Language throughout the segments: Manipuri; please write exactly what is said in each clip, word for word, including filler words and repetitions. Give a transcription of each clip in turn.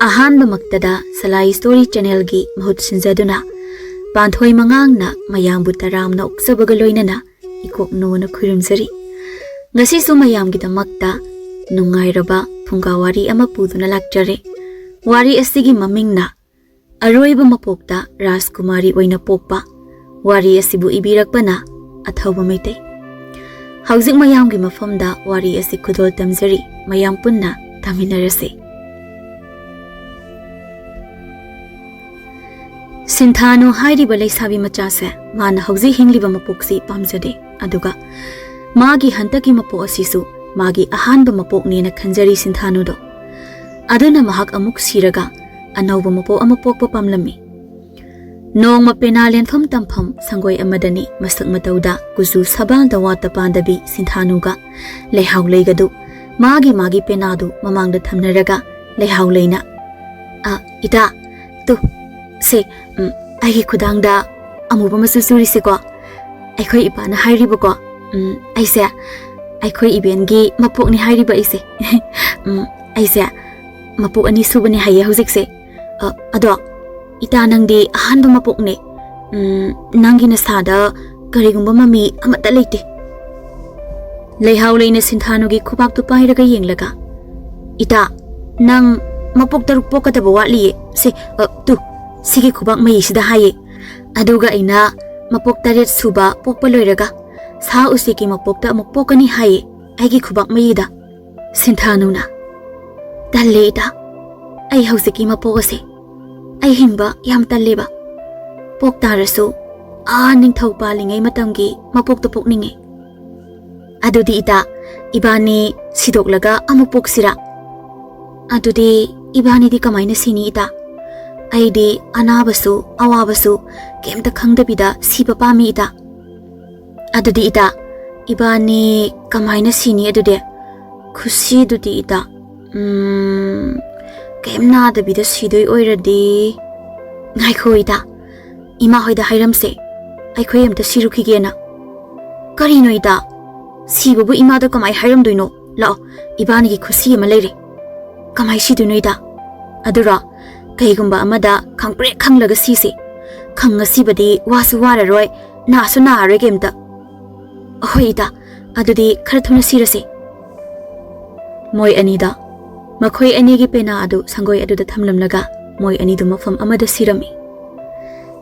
ꯑꯍꯥꯟꯕꯃꯛꯇꯗ ꯁꯂꯥꯏ ꯁ꯭ꯇꯣꯔꯤ ꯆꯦꯅꯦꯜꯒꯤ ꯃꯍꯨꯠ ꯁꯤꯟꯖꯗꯨꯅ ꯄꯥꯟꯊꯣꯏ ꯃꯉꯥꯡꯅ ꯃꯌꯥꯝꯕꯨ ꯇꯔꯥꯝꯅ ꯑꯣꯛꯆꯕꯒ ꯂꯣꯏꯅꯅ ꯏꯀꯣꯛꯅꯣꯅ ꯈꯨꯔꯨꯝꯖꯔꯤ꯫ ꯉꯁꯤꯁꯨ ꯃꯌꯥꯝꯒꯤꯗꯃꯛꯇ ꯅꯨꯡꯉꯥꯏꯔꯕ ꯐꯨꯡꯒꯥ ꯋꯥꯔꯤ ꯑꯃ ꯄꯨꯗꯨꯅ ꯂꯥꯛꯆꯔꯦ꯫ ꯋꯥꯔꯤ ꯑꯁꯤꯒꯤ ꯃꯃꯤꯡꯅ ꯑꯔꯣꯏꯕ ꯃꯄꯣꯛꯇ ꯔꯥꯖꯀꯨꯃꯥꯔꯤ ꯑꯣꯏꯅ ꯄꯣꯛꯄ꯫ ꯋꯥꯔꯤ ꯑꯁꯤꯕꯨ ꯏꯕꯤꯔꯛꯄꯅ ꯑꯊꯧꯕ ꯃꯩꯇꯩ꯫ ꯍꯧꯖꯤꯛ ꯃꯌꯥꯝꯒꯤ ꯃꯐꯝꯗ ꯋꯥꯔꯤ ꯑꯁꯤ ꯈꯨꯗꯣꯜ ꯇꯝꯖꯔꯤ, ꯃꯌꯥꯝ ꯄꯨꯟꯅ ꯇꯥꯃꯤꯟꯅꯔꯁꯤ꯫ ꯁꯤꯟꯊꯥꯅꯨ ꯍꯥꯏꯔꯤꯕ ꯂꯩꯁꯥꯕꯤ ꯃꯆꯥꯁꯦ ꯃꯥꯅ ꯍꯧꯖꯤꯛ ꯍꯤꯡꯂꯤꯕ ꯃꯄꯣꯛꯁꯤ ꯄꯥꯝꯖꯗꯦ, ꯑꯗꯨꯒ ꯃꯥꯒꯤ ꯍꯟꯗꯛꯀꯤ ꯃꯄꯣꯛ ꯑꯁꯤꯁꯨ ꯃꯥꯒꯤ ꯑꯍꯥꯟꯕ ꯃꯄꯣꯛꯅꯦꯅ ꯈꯟꯖꯔꯤ ꯁꯤꯟꯊꯥꯅꯨꯗꯣ꯫ ꯑꯗꯨꯅ ꯃꯍꯥꯛ ꯑꯃꯨꯛ ꯁꯤꯔꯒ ꯑꯅꯧꯕ ꯃꯄꯣꯛ ꯑꯃ ꯄꯣꯛꯄ ꯄꯥꯝꯂꯝꯃꯤ꯫ ꯅꯣꯡꯃ ꯄꯦꯅꯥ ꯂꯦꯟꯐꯝ ꯇꯝꯐꯝ ꯁꯪꯒꯣꯏ ꯑꯃꯗꯅꯤ ꯃꯁꯛ ꯃꯇꯧꯗ ꯀꯨꯆꯨ ꯁꯕꯥꯜꯗ ꯋꯥꯠꯇ ꯄꯥꯗꯕꯤ ꯁꯤꯟꯊꯥꯅꯨꯒ ꯂꯩꯍꯥꯎ ꯂꯩꯒꯗꯨ ꯃꯥꯒꯤ ꯃꯥꯒꯤ ꯄꯦꯅꯥꯗꯨ ꯃꯃꯥꯡꯗ ꯊꯝꯅꯔꯒ ꯂꯩꯍꯥꯎ ꯂꯩꯅ, "ꯑ, ꯏꯇꯥ, ꯇꯨ, ꯁꯦ, ꯎꯝ, ꯑꯩꯒꯤ ꯈꯨꯗꯥꯡꯗ ꯑꯃꯨꯕ ꯃꯆꯨ ꯆꯨꯔꯤꯁꯦꯀꯣ꯫ ꯑꯩꯈꯣꯏ ꯏꯄꯥꯅ ꯍꯥꯏꯔꯤꯕꯀꯣ, ꯎꯝ, ꯑꯩꯁꯦ, ꯑꯩꯈꯣꯏ ꯏꯕꯦꯟꯒꯤ ꯃꯄꯣꯛꯅꯤ ꯍꯥꯏꯔꯤꯕ ꯑꯩꯁꯦ꯫ ꯎꯝ, ꯑꯩꯁꯦ ꯃꯄꯣꯛ ꯑꯅꯤ ꯁꯨꯕꯅꯦ ꯍꯥꯏꯌꯦ ꯍꯧꯖꯤꯛꯁꯦ꯫ ꯑ, ꯑꯗꯣ, ꯏꯇꯥ ꯅꯪꯗꯤ ꯑꯍꯥꯟꯕ ꯃꯄꯣꯛꯅꯦ꯫ ꯎꯝ, ꯅꯪꯒꯤ ꯅꯁꯥꯗ ꯀꯔꯤꯒꯨꯝꯕ ꯃꯃꯤ ꯑꯃꯠꯇ ꯂꯩꯇꯦ꯫" ꯂꯩꯍꯥꯎ ꯂꯩꯅ ꯁꯤꯟꯊꯥꯅꯨꯒꯤ ꯈꯨꯕꯥꯛꯇꯨ ꯄꯥꯏꯔꯒ ꯌꯦꯡꯂꯒ, "ꯏꯇꯥ, ꯅꯪ ꯃꯄꯣꯛ ꯇꯔꯨꯛ ꯄꯣꯛꯀꯗꯕ ꯋꯥꯠꯂꯤꯌꯦ꯫ ꯁꯦ, ꯑ, ꯇꯨ, ꯁꯤꯒꯤ ꯈꯨꯕꯥꯛ ꯃꯌꯤꯁꯤꯗ ꯍꯥꯏꯌꯦ꯫ ꯑꯗꯨꯒ ꯑꯩꯅ ꯃꯄꯣꯛ ꯇꯔꯦꯠ ꯁꯨꯕ ꯄꯣꯛꯄ ꯂꯣꯏꯔꯒ ꯁꯥ ꯎꯆꯦꯛꯀꯤ ꯃꯄꯣꯛꯇ ꯑꯃꯨꯛ ꯄꯣꯛꯀꯅꯤ ꯍꯥꯏꯌꯦ ꯑꯩꯒꯤ ꯈꯨꯕꯥꯛ ꯃꯌꯤꯗ꯫" ꯁꯤꯟꯊꯥꯅꯨꯅ, "ꯇꯜꯂꯦ ꯏꯇꯥ, ꯑꯩ ꯍꯧꯖꯤꯛꯀꯤ ꯃꯄꯣꯛ ꯑꯁꯦ ꯑꯩ ꯍꯤꯡꯕ ꯌꯥꯝ ꯇꯜꯂꯦꯕ꯫ ꯄꯣꯛ ꯇꯥꯔꯁꯨ ꯑꯥ ꯅꯤꯡꯊꯧ ꯄꯥꯜꯂꯤꯉꯩ ꯃꯇꯝꯒꯤ ꯃꯄꯣꯛꯇ ꯄꯣꯛꯅꯤꯡꯉꯦ꯫" "ꯑꯗꯨꯗꯤ ꯏꯇꯥ, ꯏꯕꯥꯅꯤ ꯁꯤꯗꯣꯛꯂꯒ ꯑꯃꯨꯛ ꯄꯣꯛꯁꯤꯔꯥ?" "ꯑꯗꯨꯗꯤ ꯏꯕꯥꯅꯤꯗꯤ ꯀꯃꯥꯏꯅ ꯁꯤꯅꯤ ꯏꯇꯥ? ꯑꯩꯗꯤ ꯑꯅꯥꯕꯁꯨ ꯑꯋꯥꯕꯁꯨ ꯀꯩꯝꯇ ꯈꯪꯗꯕꯤꯗ ꯁꯤꯕ ꯄꯥꯝꯃꯤ ꯏꯇꯥ꯫" "ꯑꯗꯨꯗꯤ ꯏꯇꯥ, ꯏꯕꯥꯅꯤ ꯀꯃꯥꯏꯅ ꯁꯤꯅꯤ ꯑꯗꯨꯗꯤ? ꯈꯨꯁꯤꯗꯨꯗꯤ ꯏꯇꯥ, ꯎꯝ, ꯀꯩꯝ ꯅꯥꯗꯕꯤꯗ ꯁꯤꯗꯣꯏ ꯑꯣꯏꯔꯗꯤ꯫" "ꯉꯥꯏꯈꯣ ꯏꯇꯥ, ꯏꯃꯥ ꯍꯣꯏꯗ ꯍꯥꯏꯔꯝꯁꯦ, ꯑꯩꯈꯣꯏ ꯑꯝꯇ ꯁꯤꯔꯨꯈꯤꯒꯦꯅ꯫" "ꯀꯔꯤꯅꯣ ꯏꯇꯥ? ꯁꯤꯕꯕꯨ ꯏꯃꯥꯗ ꯀꯃꯥꯏ ꯍꯥꯏꯔꯝꯗꯣꯏꯅꯣ? ꯂꯥꯛꯑꯣ, ꯏꯕꯥꯅꯤꯒꯤ ꯈꯨꯁꯤ ꯑꯃ ꯂꯩꯔꯦ꯫" "ꯀꯃꯥꯏ ꯁꯤꯗꯣꯏꯅꯣ ꯏꯇꯥ?" ꯑꯗꯨꯔꯣ? ꯀꯩꯒꯨꯝꯕ ꯑꯃꯗ ꯈꯪꯄ꯭ꯔꯦꯛ ꯈꯪꯂꯒ ꯁꯤꯁꯤ꯫ ꯈꯪꯉ ꯁꯤꯕꯗꯤ ꯋꯥꯁꯨ ꯋꯥꯔꯔꯣꯏ, ꯅꯥꯁꯨ ꯅꯥꯔꯔꯣꯏ ꯀꯩꯝꯇ꯫ ꯍꯣꯏ ꯏꯇꯥ, ꯑꯗꯨꯗꯤ ꯈꯔ ꯊꯨꯅ ꯁꯤꯔꯁꯤ꯫ ꯃꯣꯏ ꯑꯅꯤꯗ ꯃꯈꯣꯏ ꯑꯅꯤꯒꯤ ꯄꯦꯅꯥ ꯑꯗꯨ ꯁꯪꯒꯣꯏ ꯑꯗꯨꯗ ꯊꯝꯂꯝꯂꯒ ꯃꯣꯏ ꯑꯅꯤꯗꯨ ꯃꯐꯝ ꯑꯃꯗ ꯁꯤꯔꯝꯃꯤ꯫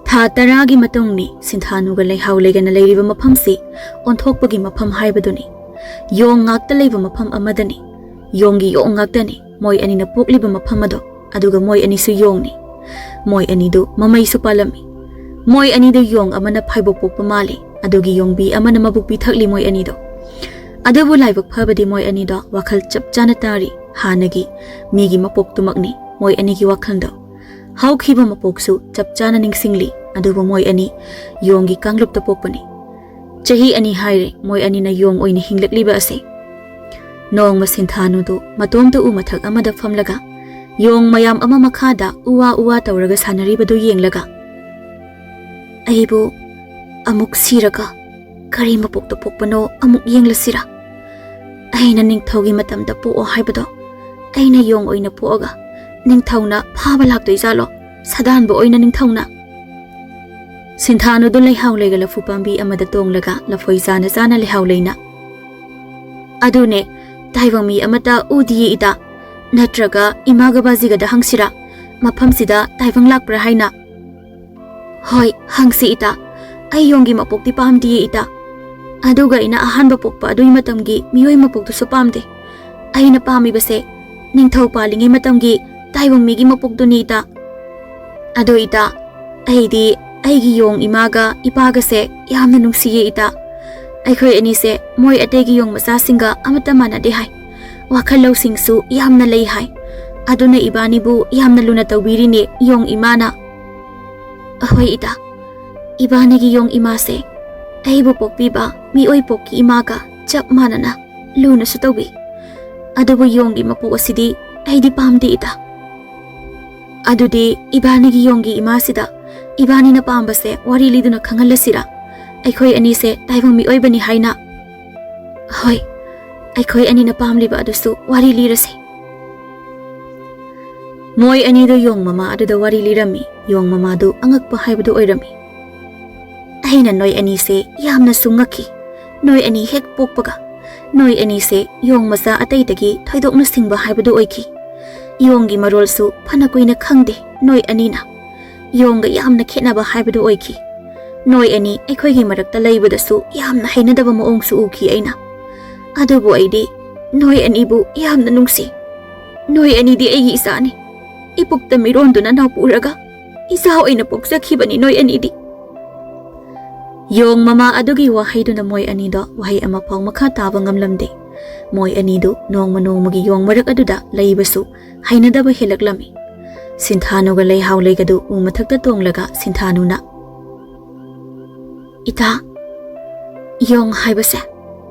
ꯊꯥ ꯇꯔꯥꯒꯤ ꯃꯇꯨꯡꯅꯤ ꯁꯤꯟꯊꯥꯅꯨꯒ ꯂꯩꯍꯥꯎ ꯂꯩꯒꯅ ꯂꯩꯔꯤꯕ ꯃꯐꯝꯁꯤ ꯑꯣꯟꯊꯣꯛꯄꯒꯤ ꯃꯐꯝ ꯍꯥꯏꯕꯗꯨꯅꯤ꯫ ꯌꯣꯡ ꯉꯥꯛꯇ ꯂꯩꯕ ꯃꯐꯝ ꯑꯃꯗꯅꯤ꯫ ꯌꯣꯡꯒꯤ ꯌꯣꯡ ꯉꯥꯛꯇꯅꯤ ꯃꯣꯏ ꯑꯅꯤꯅ ꯄꯣꯛꯂꯤꯕ ꯃꯐꯝ ꯑꯗꯣ꯫ ꯑꯗꯨꯒ ꯃꯣꯏ ꯑꯅꯤꯁꯨ ꯌꯣꯡꯅꯤ꯫ ꯃꯣꯏ ꯑꯅꯤꯗꯨ ꯃꯃꯩꯁꯨ ꯄꯥꯜꯂꯝꯃꯤ꯫ ꯃꯣꯏ ꯑꯅꯤꯗꯨ ꯌꯣꯡ ꯑꯃꯅ ꯐꯥꯏꯕꯣꯛ ꯄꯣꯛꯄ ꯃꯥꯜꯂꯤ, ꯑꯗꯨꯒꯤ ꯌꯣꯡꯕꯤ ꯑꯃꯅ ꯃꯕꯨꯛ ꯄꯤꯊꯛꯂꯤ ꯃꯣꯏ ꯑꯅꯤꯗꯣ꯫ ꯑꯗꯨꯕꯨ ꯂꯥꯏꯕꯛ ꯐꯕꯗꯤ ꯃꯣꯏ ꯑꯅꯤꯗꯣ ꯋꯥꯈꯜ ꯆꯞ ꯆꯥꯅ ꯇꯥꯔꯤ꯫ ꯍꯥꯟꯅꯒꯤ ꯃꯤꯒꯤ ꯃꯄꯣꯛꯇꯨꯃꯛꯅꯤ ꯃꯣꯏ ꯑꯅꯤꯒꯤ ꯋꯥꯈꯜꯗꯣ꯫ ꯍꯧꯈꯤꯕ ꯃꯄꯣꯛꯁꯨ ꯆꯞ ꯆꯥꯅ ꯅꯤꯡꯁꯤꯡꯂꯤ, ꯑꯗꯨꯕꯨ ꯃꯣꯏ ꯑꯅꯤ ꯌꯣꯡꯒꯤ ꯀꯥꯡꯂꯨꯞꯇ ꯄꯣꯛꯄꯅꯤ꯫ ꯆꯍꯤ ꯑꯅꯤ ꯍꯥꯏꯔꯦ ꯃꯣꯏ ꯑꯅꯤꯅ ꯌꯣꯡ ꯑꯣꯏꯅ ꯍꯤꯡꯂꯛꯂꯤꯕ ꯑꯁꯦ꯫ ꯅꯣꯡꯃ ꯁꯤꯟꯊꯥꯅꯨꯗꯨ ꯃꯇꯣꯝꯇ ꯎ ꯃꯊꯛ ꯑꯃꯗ ꯐꯝꯂꯒ ꯌꯣꯡ ꯃꯌꯥꯝ ꯑꯃ ꯃꯈꯥꯗ ꯎꯋꯥ ꯎꯋꯥ ꯇꯧꯔꯒ ꯁꯥꯟꯅꯔꯤꯕꯗꯨ ꯌꯦꯡꯂꯒ, "ꯑꯩꯕꯨ ꯑꯃꯨꯛ ꯁꯤꯔꯒ ꯀꯔꯤ ꯃꯄꯣꯛꯇ ꯄꯣꯛꯄꯅꯣ ꯑꯃꯨꯛ ꯌꯦꯡꯂꯁꯤꯔꯥ? ꯑꯩꯅ ꯅꯤꯡꯊꯧꯒꯤ ꯃꯇꯝꯗ ꯄꯣꯛꯑꯣ ꯍꯥꯏꯕꯗꯣ ꯑꯩꯅ ꯌꯣꯡ ꯑꯣꯏꯅ ꯄꯣꯛꯑꯒ ꯅꯤꯡꯊꯧꯅ ꯐꯥꯕ ꯂꯥꯛꯇꯣꯏꯖꯥꯠꯂꯣ? ꯁꯥꯗꯥꯟꯕ ꯑꯣꯏꯅ ꯅꯤꯡꯊꯧꯅ?" ꯁꯤꯟꯊꯥꯅꯨꯗꯨ ꯂꯩꯍꯥꯎ ꯂꯩꯒ ꯂꯐꯨ ꯄꯥꯝꯕꯤ ꯑꯃꯗ ꯇꯣꯡꯂꯒ ꯂꯐꯣꯏ ꯆꯥꯅ ꯆꯥꯅ ꯂꯩꯍꯥꯎ ꯂꯩꯅ, "ꯑꯗꯨꯅꯦ, ꯇꯥꯏꯕꯪ ꯃꯤ ꯑꯃꯠꯇ ꯎꯗꯤꯌꯦ ꯏꯇꯥ꯫ ꯅꯠꯇ꯭ꯔꯒ ꯏꯃꯥꯒ ꯕꯥꯖꯤꯒꯗ ꯍꯪꯁꯤꯔꯥ? ꯃꯐꯝꯁꯤꯗ ꯇꯥꯏꯕꯪ ꯂꯥꯛꯄ꯭ꯔꯥ ꯍꯥꯏꯅ?" "ꯍꯣꯏ, ꯍꯪꯁꯤ ꯏꯇꯥ꯫ ꯑꯩ ꯌꯣꯡꯒꯤ ꯃꯄꯣꯛꯇꯤ ꯄꯥꯝꯗꯤꯌꯦ ꯏꯇꯥ꯫ ꯑꯗꯨꯒ ꯑꯩꯅ ꯑꯍꯥꯟꯕ ꯄꯣꯛꯄ ꯑꯗꯨꯒꯤ ꯃꯇꯝꯒꯤ ꯃꯤꯑꯣꯏ ꯃꯄꯣꯛꯇꯨꯁꯨ ꯄꯥꯝꯗꯦ꯫ ꯑꯩꯅ ꯄꯥꯝꯃꯤꯕꯁꯦ ꯅꯤꯡꯊꯧ ꯄꯥꯜꯂꯤꯉꯩ ꯃꯇꯝꯒꯤ ꯇꯥꯏꯕꯪ ꯃꯤꯒꯤ ꯃꯄꯣꯛꯇꯨꯅꯤ ꯏꯇꯥ꯫ ꯑꯗꯣ ꯏꯇꯥ, ꯑꯩꯗꯤ ꯑꯩꯒꯤ ꯌꯣꯡ ꯏꯃꯥꯒ ꯏꯄꯥꯒꯁꯦ ꯌꯥꯝꯅ ꯅꯨꯡꯁꯤꯌꯦ ꯏꯇꯥ꯫ ꯑꯩꯈꯣꯏ ꯑꯅꯤꯁꯦ ꯃꯣꯏ ꯑꯇꯩꯒꯤ ꯌꯣꯡ ꯃꯆꯥꯁꯤꯡꯒ ꯑꯃꯠꯇ ꯃꯥꯟꯅꯗꯦ ꯍꯥꯏ꯫ ꯋꯥꯈꯜ ꯂꯧꯁꯤꯡꯁꯨ ꯌꯥꯝꯅ ꯂꯩ ꯍꯥꯏ꯫ ꯑꯗꯨꯅ ꯏꯕꯥꯅꯤꯕꯨ ꯌꯥꯝꯅ ꯂꯨꯅ ꯇꯧꯕꯤꯔꯤꯅꯦ ꯌꯣꯡ ꯏꯃꯥꯅ꯫" "ꯑꯍꯣꯏ ꯏꯇꯥ, ꯏꯕꯥꯅꯤꯒꯤ ꯌꯣꯡ ꯏꯃꯥꯁꯦ ꯑꯩꯕꯨ ꯄꯣꯛꯄꯤꯕ ꯃꯤꯑꯣꯏ ꯄꯣꯛꯀꯤ ꯏꯃꯥꯒ ꯆꯞ ꯃꯥꯟꯅꯅ ꯂꯨꯅꯁꯨ ꯇꯧꯕꯤ꯫ ꯑꯗꯨꯕꯨ ꯌꯣꯡꯒꯤ ꯃꯄꯣꯛ ꯑꯁꯤꯗꯤ ꯑꯩꯗꯤ ꯄꯥꯝꯗꯦ ꯏꯇꯥ꯫" "ꯑꯗꯨꯗꯤ ꯏꯕꯥꯅꯤꯒꯤ ꯌꯣꯡꯒꯤ ꯏꯃꯥꯁꯤꯗ ꯏꯕꯥꯅꯤꯅ ꯄꯥꯝꯕꯁꯦ ꯋꯥꯔꯤ ꯂꯤꯗꯨꯅ ꯈꯪꯍꯜꯂꯁꯤꯔꯥ? ꯑꯩꯈꯣꯏ ꯑꯅꯤꯁꯦ ꯇꯥꯏꯕꯪ ꯃꯤꯑꯣꯏꯕꯅꯤ ꯍꯥꯏꯅ?" "ꯍꯣꯏ, ꯑꯩꯈꯣꯏ ꯑꯅꯤꯅ ꯄꯥꯝꯂꯤꯕ ꯑꯗꯨꯁꯨ ꯋꯥꯔꯤ ꯂꯤꯔꯁꯤ꯫" ꯃꯣꯏ ꯑꯅꯤꯗꯨ ꯌꯣꯡ ꯃꯃꯥ ꯑꯗꯨꯗ ꯋꯥꯔꯤ ꯂꯤꯔꯝꯃꯤ꯫ ꯌꯣꯡ ꯃꯃꯥꯗꯨ ꯑꯉꯛꯄ ꯍꯥꯏꯕꯗꯨ ꯑꯣꯏꯔꯝꯃꯤ꯫ ꯑꯩꯅ ꯅꯣꯏ ꯑꯅꯤꯁꯦ ꯌꯥꯝꯅꯁꯨ ꯉꯛꯈꯤ꯫ ꯅꯣꯏ ꯑꯅꯤ ꯍꯦꯛ ꯄꯣꯛꯄꯒ ꯅꯣꯏ ꯑꯅꯤꯁꯦ ꯌꯣꯡ ꯃꯆꯥ ꯑꯇꯩꯗꯒꯤ ꯊꯣꯏꯗꯣꯛꯅ ꯁꯤꯡꯕ ꯍꯥꯏꯕꯗꯨ ꯑꯣꯏꯈꯤ꯫ ꯌꯣꯡꯒꯤ ꯃꯔꯣꯜꯁꯨ ꯐꯅ ꯀꯨꯏꯅ ꯈꯪꯗꯦ ꯅꯣꯏ ꯑꯅꯤꯅ꯫ ꯌꯣꯡꯒ ꯌꯥꯝꯅ ꯈꯦꯠꯅꯕ ꯍꯥꯏꯕꯗꯨ ꯑꯣꯏꯈꯤ꯫ ꯅꯣꯏ ꯑꯅꯤ ꯑꯩꯈꯣꯏꯒꯤ ꯃꯔꯛꯇ ꯂꯩꯕꯗꯁꯨ ꯌꯥꯝꯅ ꯍꯩꯅꯗꯕ ꯃꯑꯣꯡꯁꯨ ꯎꯈꯤ ꯑꯩꯅ꯫ ꯑꯗꯨꯕꯨ ꯑꯩꯗꯤ ꯅꯣꯏ ꯑꯅꯤꯕꯨ ꯌꯥꯝꯅ ꯅꯨꯡꯁꯤ꯫ ꯅꯣꯏ ꯑꯅꯤꯗꯤ ꯑꯩꯒꯤ ꯏꯆꯥꯅꯤ꯫ ꯏꯄꯨꯛꯇ ꯃꯤꯔꯣꯟꯗꯨꯅ ꯅꯥꯎ ꯄꯨꯔꯒ ꯏꯆꯥ ꯑꯣꯏꯅ ꯄꯣꯛꯆꯈꯤꯕꯅꯤ ꯅꯣꯏ ꯑꯅꯤꯗꯤ꯫ ꯌꯣꯡ ꯃꯃꯥ ꯑꯗꯨꯒꯤ ꯋꯥꯍꯩꯗꯨꯅ ꯃꯣꯏ ꯑꯅꯤꯗꯣ ꯋꯥꯍꯩ ꯑꯃꯐꯥꯎ ꯃꯈꯥ ꯇꯥꯕ ꯉꯝꯂꯝꯗꯦ꯫ ꯃꯣꯏ ꯑꯅꯤꯗꯨ ꯅꯣꯡꯃ ꯅꯣꯡꯃꯒꯤ ꯌꯣꯡ ꯃꯔꯛ ꯑꯗꯨꯗ ꯂꯩꯕꯁꯨ ꯍꯩꯅꯗꯕ ꯍꯦꯜꯂꯛꯂꯝꯃꯤ꯫ ꯁꯤꯟꯊꯥꯅꯨꯒ ꯂꯩꯍꯥꯎ ꯂꯩꯒꯗꯨ ꯎ ꯃꯊꯛꯇ ꯇꯣꯡꯂꯒ ꯁꯤꯟꯊꯥꯅꯨꯅ, "ꯏꯇꯥ, ꯌꯣꯡ ꯍꯥꯏꯕꯁꯦ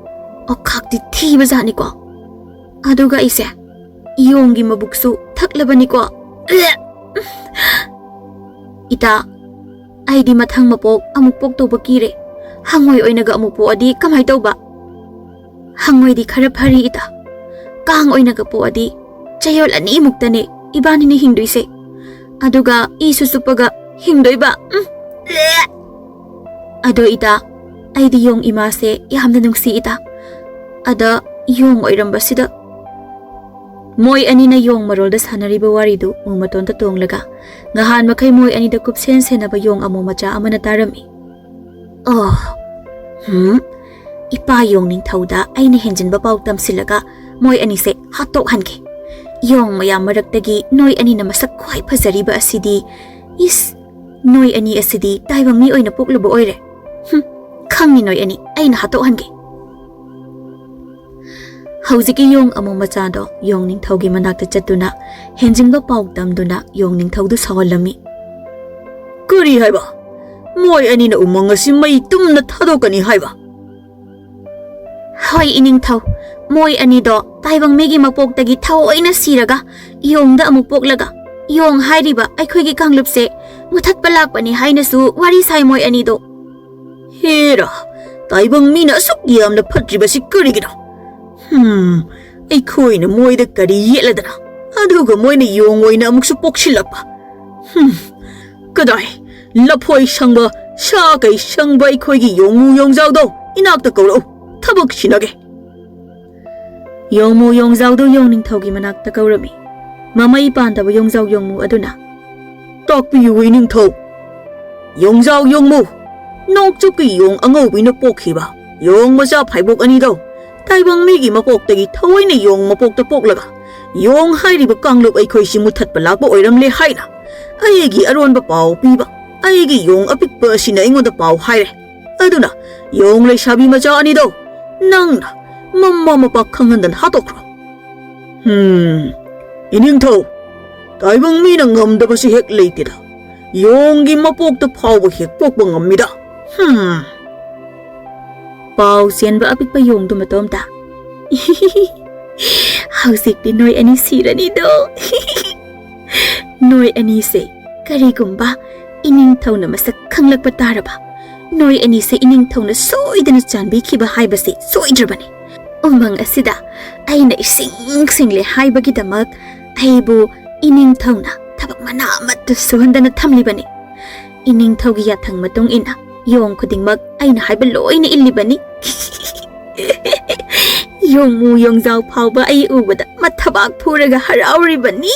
ꯑꯣꯈꯥꯛꯇꯤ ꯊꯤꯕꯖꯥꯠꯅꯤꯀꯣ꯫ ꯑꯗꯨꯒ ꯑꯩꯁꯦ ꯌꯣꯡꯒꯤ ꯃꯕꯨꯛꯁꯨ ꯊꯛꯂꯕꯅꯤꯀꯣ꯫ ꯏꯇꯥ, ꯑꯩꯗꯤ ꯃꯊꯪ ꯃꯄꯣꯛ ꯑꯃꯨꯛ ꯄꯣꯛꯇꯧꯕ ꯀꯤꯔꯦ꯫ ꯍꯪꯉꯣꯏ ꯑꯣꯏꯅꯒ ꯑꯃꯨꯛ ꯄꯣꯛꯑꯗꯤ ꯀꯃꯥꯏ ꯇꯧꯕ? ꯍꯪꯉꯣꯏꯗꯤ ꯈꯔ ꯐꯔꯤ ꯏꯇꯥ꯫ ꯀꯥꯡ ꯑꯣꯏꯅꯒ ꯄꯣꯛꯑꯗꯤ ꯆꯌꯣꯜ ꯑꯅꯤꯃꯨꯛꯇꯅꯦ ꯏꯕꯥꯅꯤꯅ ꯍꯤꯡꯗꯣꯏꯁꯦ꯫ ꯑꯗꯨꯒ ꯏꯁꯨ ꯆꯨꯞꯄꯒ ꯍꯤꯡꯗꯣꯏꯕ꯫ ꯎꯝ꯫ ꯑꯗꯣ ꯏꯇꯥ, ꯑꯩꯗꯤ ꯌꯣꯡ ꯏꯃꯥꯁꯦ ꯌꯥꯝꯅ ꯅꯨꯡꯁꯤ ꯏꯇꯥ꯫ ꯑꯗ ꯌꯣꯡ ꯑꯣꯏꯔꯝꯕꯁꯤꯗ꯫ ꯃꯣꯏ ꯑꯅꯤꯅ ꯌꯣꯡ ꯃꯔꯣꯜꯗ ꯁꯥꯟꯅꯔꯤꯕ ꯋꯥꯔꯤꯗꯨ ꯎ ꯃꯇꯣꯟꯗ ꯇꯣꯡꯂꯒ ꯉꯍꯥꯟ ꯃꯈꯩ ꯃꯣꯏ ꯑꯅꯤꯗ ꯀꯨꯞꯁꯦꯟ ꯁꯦꯟꯅꯕ ꯌꯣꯡ ꯑꯃꯣ ꯃꯆꯥ ꯑꯃꯅ ꯇꯥꯔꯝꯃꯤ꯫ "ꯑꯣ, ꯍꯝ, ꯏꯄꯥ ꯌꯣꯡ ꯅꯤꯡꯊꯧꯗ ꯑꯩꯅ ꯍꯦꯟꯖꯤꯟꯕ ꯄꯥꯎ ꯇꯝꯁꯤꯜꯂꯒ ꯃꯣꯏ ꯑꯅꯤꯁꯦ ꯍꯥꯠꯇꯣꯛꯍꯟꯒꯦ꯫ ꯌꯣꯡ ꯃꯌꯥꯝ ꯃꯔꯛꯇꯒꯤ ꯅꯣꯏ ꯑꯅꯤꯅ ꯃꯁꯛ ꯈ꯭ꯋꯥꯏ ꯐꯖꯔꯤꯕ ꯑꯁꯤꯗꯤ, ꯏꯁ, ꯅꯣꯏ ꯑꯅꯤ ꯑꯁꯤꯗꯤ ꯇꯥꯏꯕꯪ ꯃꯤ ꯑꯣꯏꯅ ꯄꯣꯛꯂꯨꯕ ꯑꯣꯏꯔꯦ꯫ ꯍꯝ, ꯈꯪꯅꯤ ꯅꯣꯏ ꯑꯅꯤ, ꯑꯩꯅ ꯍꯥꯠꯇꯣꯛꯍꯟꯒꯦ꯫" ꯍꯧꯖꯤꯛꯀꯤ ꯌꯣꯡ ꯑꯃꯣ ꯃꯆꯥꯗꯣ ꯌꯣꯡ ꯅꯤꯡꯊꯧꯒꯤ ꯃꯅꯥꯛꯇ ꯆꯠꯇꯨꯅ ꯍꯦꯟꯖꯤꯟꯕ ꯄꯥꯎ ꯇꯝꯗꯨꯅ ꯌꯣꯡ ꯅꯤꯡꯊꯧꯗꯨ ꯁꯥꯎꯍꯜꯂꯝꯃꯤ꯫ "ꯀꯔꯤ ꯍꯥꯏꯕ? ꯃꯣꯏ ꯑꯅꯤꯅ ꯎꯃꯪ ꯑꯁꯤ ꯃꯩ ꯇꯨꯝꯅ ꯊꯥꯗꯣꯛꯀꯅꯤ ꯍꯥꯏꯕ?" "ꯍꯣꯏ ꯏꯅꯤꯡꯊꯧ, ꯃꯣꯏ ꯑꯅꯤꯗꯣ ꯇꯥꯏꯕꯪ ꯃꯤꯒꯤ ꯃꯄꯣꯛꯇꯒꯤ ꯊꯑꯣꯏꯅ ꯁꯤꯔꯒ ꯌꯣꯡꯗ ꯑꯃꯨꯛ ꯄꯣꯛꯂꯒ ꯌꯣꯡ ꯍꯥꯏꯔꯤꯕ ꯑꯩꯈꯣꯏꯒꯤ ꯀꯥꯡꯂꯨꯞꯁꯦ ꯃꯨꯊꯠꯄ ꯂꯥꯛꯄꯅꯤ ꯍꯥꯏꯅꯁꯨ ꯋꯥꯔꯤ ꯁꯥꯏ ꯃꯣꯏ ꯑꯅꯤꯗꯣ꯫" "ꯍꯦꯔꯥ, ꯇꯥꯏꯕꯪ ꯃꯤꯅ ꯑꯁꯨꯛ ꯌꯥꯝꯅ ꯐꯠꯇ꯭ꯔꯤꯕꯁꯤ ꯀꯔꯤꯒꯤꯅꯣ? ꯍꯝ, ꯑꯩꯈꯣꯏꯅ ꯃꯣꯏꯗ ꯀꯔꯤ ꯌꯦꯠꯂꯗꯅ? ꯑꯗꯨꯒ ꯃꯣꯏꯅ ꯌꯣꯡ ꯑꯣꯏꯅ ꯑꯃꯨꯛꯁꯨ ꯄꯣꯛꯁꯤꯜꯂꯛꯄ꯫ ꯍꯨꯝ, ꯀꯗꯥꯏ? ꯂꯐꯣꯏ ꯁꯪꯕ, ꯁꯥ ꯀꯩ ꯁꯪꯕ ꯑꯩꯈꯣꯏꯒꯤ ꯌꯣꯡꯃꯨ ꯌꯣꯡꯖꯥꯎꯗꯣ ꯏꯅꯥꯛꯇ ꯀꯧꯔꯛꯎ꯫ ꯊꯕꯛ ꯁꯤꯟꯅꯒꯦ꯫ ꯌꯣꯡꯃꯨ ꯌꯣꯡꯖꯥꯎꯗꯨ ꯌꯣꯡ ꯅꯤꯡꯊꯧꯒꯤ ꯃꯅꯥꯛꯇ ꯀꯧꯔꯝꯃꯤ꯫ ꯃꯃꯩ ꯄꯥꯟꯗꯕ ꯌꯣꯡꯖꯥꯎ ꯌꯣꯡꯃꯨ ꯑꯗꯨꯅ, "ꯇꯥꯛꯄꯤꯌꯨ, ꯏꯅꯤꯡꯊꯧ꯫ ꯌꯣꯡꯖꯥꯎ ꯌꯣꯡꯃꯨ, ꯅꯣꯡꯆꯨꯞꯀꯤ ꯌꯣꯡ ꯑꯉꯧꯕꯤꯅ ꯄꯣꯛꯈꯤꯕ ꯌꯣꯡ ꯃꯆꯥ ꯐꯥꯏꯕꯣꯛ ꯑꯅꯤꯗꯣ ꯇꯥꯏꯕꯪ ꯃꯤꯒꯤ ꯃꯄꯣꯛꯇꯒꯤ ꯊꯑꯣꯏꯅ ꯌꯣꯡ ꯃꯄꯣꯛꯇ ꯄꯣꯛꯂꯒ ꯌꯣꯡ ꯍꯥꯏꯔꯤꯕ ꯀꯥꯡꯂꯨꯞ ꯑꯩꯈꯣꯏꯁꯤ ꯃꯨꯊꯠꯄ ꯂꯥꯛꯄ ꯑꯣꯏꯔꯝꯂꯦ ꯍꯥꯏꯅ ꯑꯩꯒꯤ ꯑꯔꯣꯟꯕ ꯄꯥꯎ ꯄꯤꯕ ꯑꯩꯒꯤ ꯌꯣꯡ ꯑꯄꯤꯛꯄ ꯑꯁꯤꯅ ꯑꯩꯉꯣꯟꯗ ꯄꯥꯎ ꯍꯥꯏꯔꯦ꯫ ꯑꯗꯨꯅ ꯌꯣꯡ ꯂꯩꯁꯥꯕꯤ ꯃꯆꯥ ꯑꯅꯤꯗꯣ ꯅꯪꯅ ꯃꯃꯥ ꯃꯄꯥ ꯈꯪꯍꯟꯗꯅ ꯍꯥꯠꯇꯣꯛꯈ꯭ꯔꯣ꯫" "ꯍꯝ, ꯏꯅꯤꯡꯊꯧ, ꯇꯥꯏꯕꯪ ꯃꯤꯅ ꯉꯝꯗꯕꯁꯤ ꯍꯦꯛ ꯂꯩꯇꯦꯗ꯫ ꯌꯣꯡꯒꯤ ꯃꯄꯣꯛꯇ ꯐꯥꯎꯕ ꯍꯦꯛ ꯄꯣꯛꯄ ꯉꯝꯃꯤꯗ꯫ ꯍꯝ꯫" ꯄꯥꯎ ꯆꯦꯟꯕ ꯑꯄꯤꯛꯄ ꯌꯣꯡꯗꯨ ꯃꯇꯣꯝꯇ, "ꯍꯧꯖꯤꯛꯇꯤ ꯅꯣꯏ ꯑꯅꯤ ꯁꯤꯔꯅꯤꯗꯣ꯫" "ꯅꯣꯏ ꯑꯅꯤꯁꯦ ꯀꯔꯤꯒꯨꯝꯕ ꯏꯅꯤꯡꯊꯧꯅ ꯃꯁꯛ ꯈꯪꯂꯛꯄ ꯇꯥꯔꯕ, ꯅꯣꯏ ꯑꯅꯤꯁꯦ ꯏꯅꯤꯡꯊꯧꯅ ꯁꯣꯏꯗꯅ ꯆꯥꯟꯕꯤꯈꯤꯕ ꯍꯥꯏꯕꯁꯤ ꯁꯣꯏꯗ꯭ꯔꯕꯅꯤ꯫ ꯎꯃꯪ ꯑꯁꯤꯗ ꯑꯩꯅ ꯏꯁꯤꯡ ꯁꯤꯡꯂꯦ ꯍꯥꯏꯕꯒꯤꯗꯃꯛ ꯑꯩꯕꯨ ꯏꯅꯤꯡꯊꯧꯅ ꯊꯕꯛ ꯃꯅꯥ ꯑꯃꯠꯇ ꯁꯨꯍꯟꯗꯅ ꯊꯝꯂꯤꯕꯅꯤ꯫ ꯏꯅꯤꯡꯊꯧꯒꯤ ꯌꯥꯊꯪ ꯃꯇꯨꯡ ꯏꯟꯅ ꯌꯣꯡ ꯈꯨꯗꯤꯡꯃꯛ ꯑꯩꯅ ꯍꯥꯏꯕ ꯂꯣꯏꯅ ꯏꯜꯂꯤꯕꯅꯤ꯫" ꯌꯣꯡꯃꯨ ꯌꯣꯡꯖꯥꯎ ꯐꯥꯎꯕ ꯑꯩ ꯎꯕꯗ ꯃꯊꯕꯥꯛ ꯐꯨꯔꯒ ꯍꯔꯥꯎꯔꯤꯕꯅꯤ꯫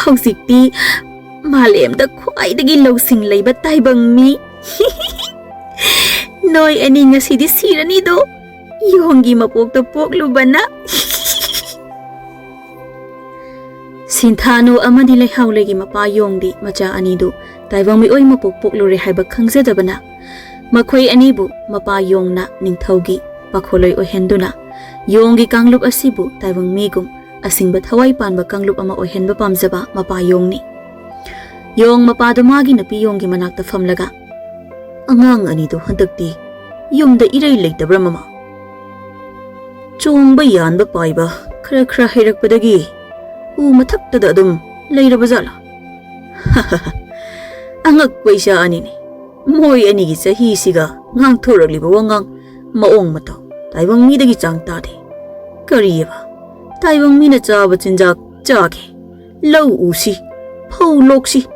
ꯍꯧꯖꯤꯛꯇꯤ ꯃꯥꯂꯦꯝꯗ ꯈ꯭ꯋꯥꯏꯗꯒꯤ ꯂꯧꯁꯤꯡ ꯂꯩꯕ ꯇꯥꯏꯕꯪ ꯃꯤ ꯅꯣꯏ ꯑꯅꯤ ꯉꯁꯤꯗꯤ ꯁꯤꯔꯅꯤꯗꯣ, ꯌꯣꯡꯒꯤ ꯃꯄꯣꯛꯇ ꯄꯣꯛꯂꯨꯕꯅ꯫ ꯁꯤꯟꯊꯥꯅꯨ ꯑꯃꯗꯤ ꯂꯩꯍꯥꯎꯂꯩꯒꯤ ꯃꯄꯥ ꯌꯣꯡꯗꯤ ꯃꯆꯥ ꯑꯅꯤꯗꯨ ꯇꯥꯏꯕꯪ ꯃꯤꯑꯣꯏ ꯃꯄꯣꯛ ꯄꯣꯛꯂꯨꯔꯦ ꯍꯥꯏꯕ ꯈꯪꯖꯗꯕꯅ, ꯃꯈꯣꯏ ꯑꯅꯤꯕꯨ ꯃꯄꯥ ꯌꯣꯡꯅ ꯅꯤꯡꯊꯧꯒꯤ ꯄꯥꯈꯣꯜꯂꯣꯏ ꯑꯣꯏꯍꯟꯗꯨꯅ, ꯌꯣꯡꯒꯤ ꯀꯥꯡꯂꯨꯞ ꯑꯁꯤꯕꯨ ꯇꯥꯏꯕꯪ ꯃꯤꯒꯨꯝ ꯑꯁꯤꯡꯕ ꯊꯋꯥꯏ ꯄꯥꯟꯕ ꯀꯥꯡꯂꯨꯞ ꯑꯃ ꯑꯣꯏꯍꯟꯕ ꯄꯥꯝꯖꯕ ꯃꯄꯥ ꯌꯣꯡꯅꯤ꯫ ꯌꯣꯡ ꯃꯄꯥꯗꯨ ꯃꯥꯒꯤ ꯅꯨꯄꯤ ꯌꯣꯡꯒꯤ ꯃꯅꯥꯛꯇ ꯐꯝꯂꯒ, "ꯑꯉꯥꯡ ꯑꯅꯤꯗꯨ ꯍꯟꯗꯛꯇꯤ ꯌꯨꯝꯗ ꯏꯔꯩ ꯂꯩꯇꯕ꯭ꯔꯥ, ꯃꯃꯥ? ꯆꯣꯡꯕ ꯌꯥꯟꯕ ꯄꯥꯏꯕ ꯈꯔ ꯈꯔ ꯍꯩꯔꯛꯄꯗꯒꯤ ꯎ ꯃꯊꯛꯇꯗ ꯑꯗꯨꯝ ꯂꯩꯔꯕ ꯖꯥꯠꯂꯥ?" "ꯑꯉꯛꯄ ꯏꯆꯥ ꯑꯅꯤꯅꯤ꯫ ꯃꯣꯏ ꯑꯅꯤꯒꯤ ꯆꯍꯤꯁꯤꯒ ꯉꯥꯡꯊꯣꯔꯛꯂꯤꯕ ꯋꯥꯉꯥꯡ ꯃꯑꯣꯡ ꯃꯇꯧ ꯇꯥꯏꯕꯪ ꯃꯤꯗꯒꯤ ꯆꯥꯡ ꯇꯥꯗꯦ꯫ ꯀꯔꯤꯑꯕ? ꯇꯥꯏꯕꯪ ꯃꯤꯅ ꯆꯥꯕ ꯆꯤꯟꯖꯥꯛ ꯆꯥꯒꯦ, ꯂꯧ ꯎꯁꯤ, ꯐꯧ ꯂꯣꯛꯁꯤ,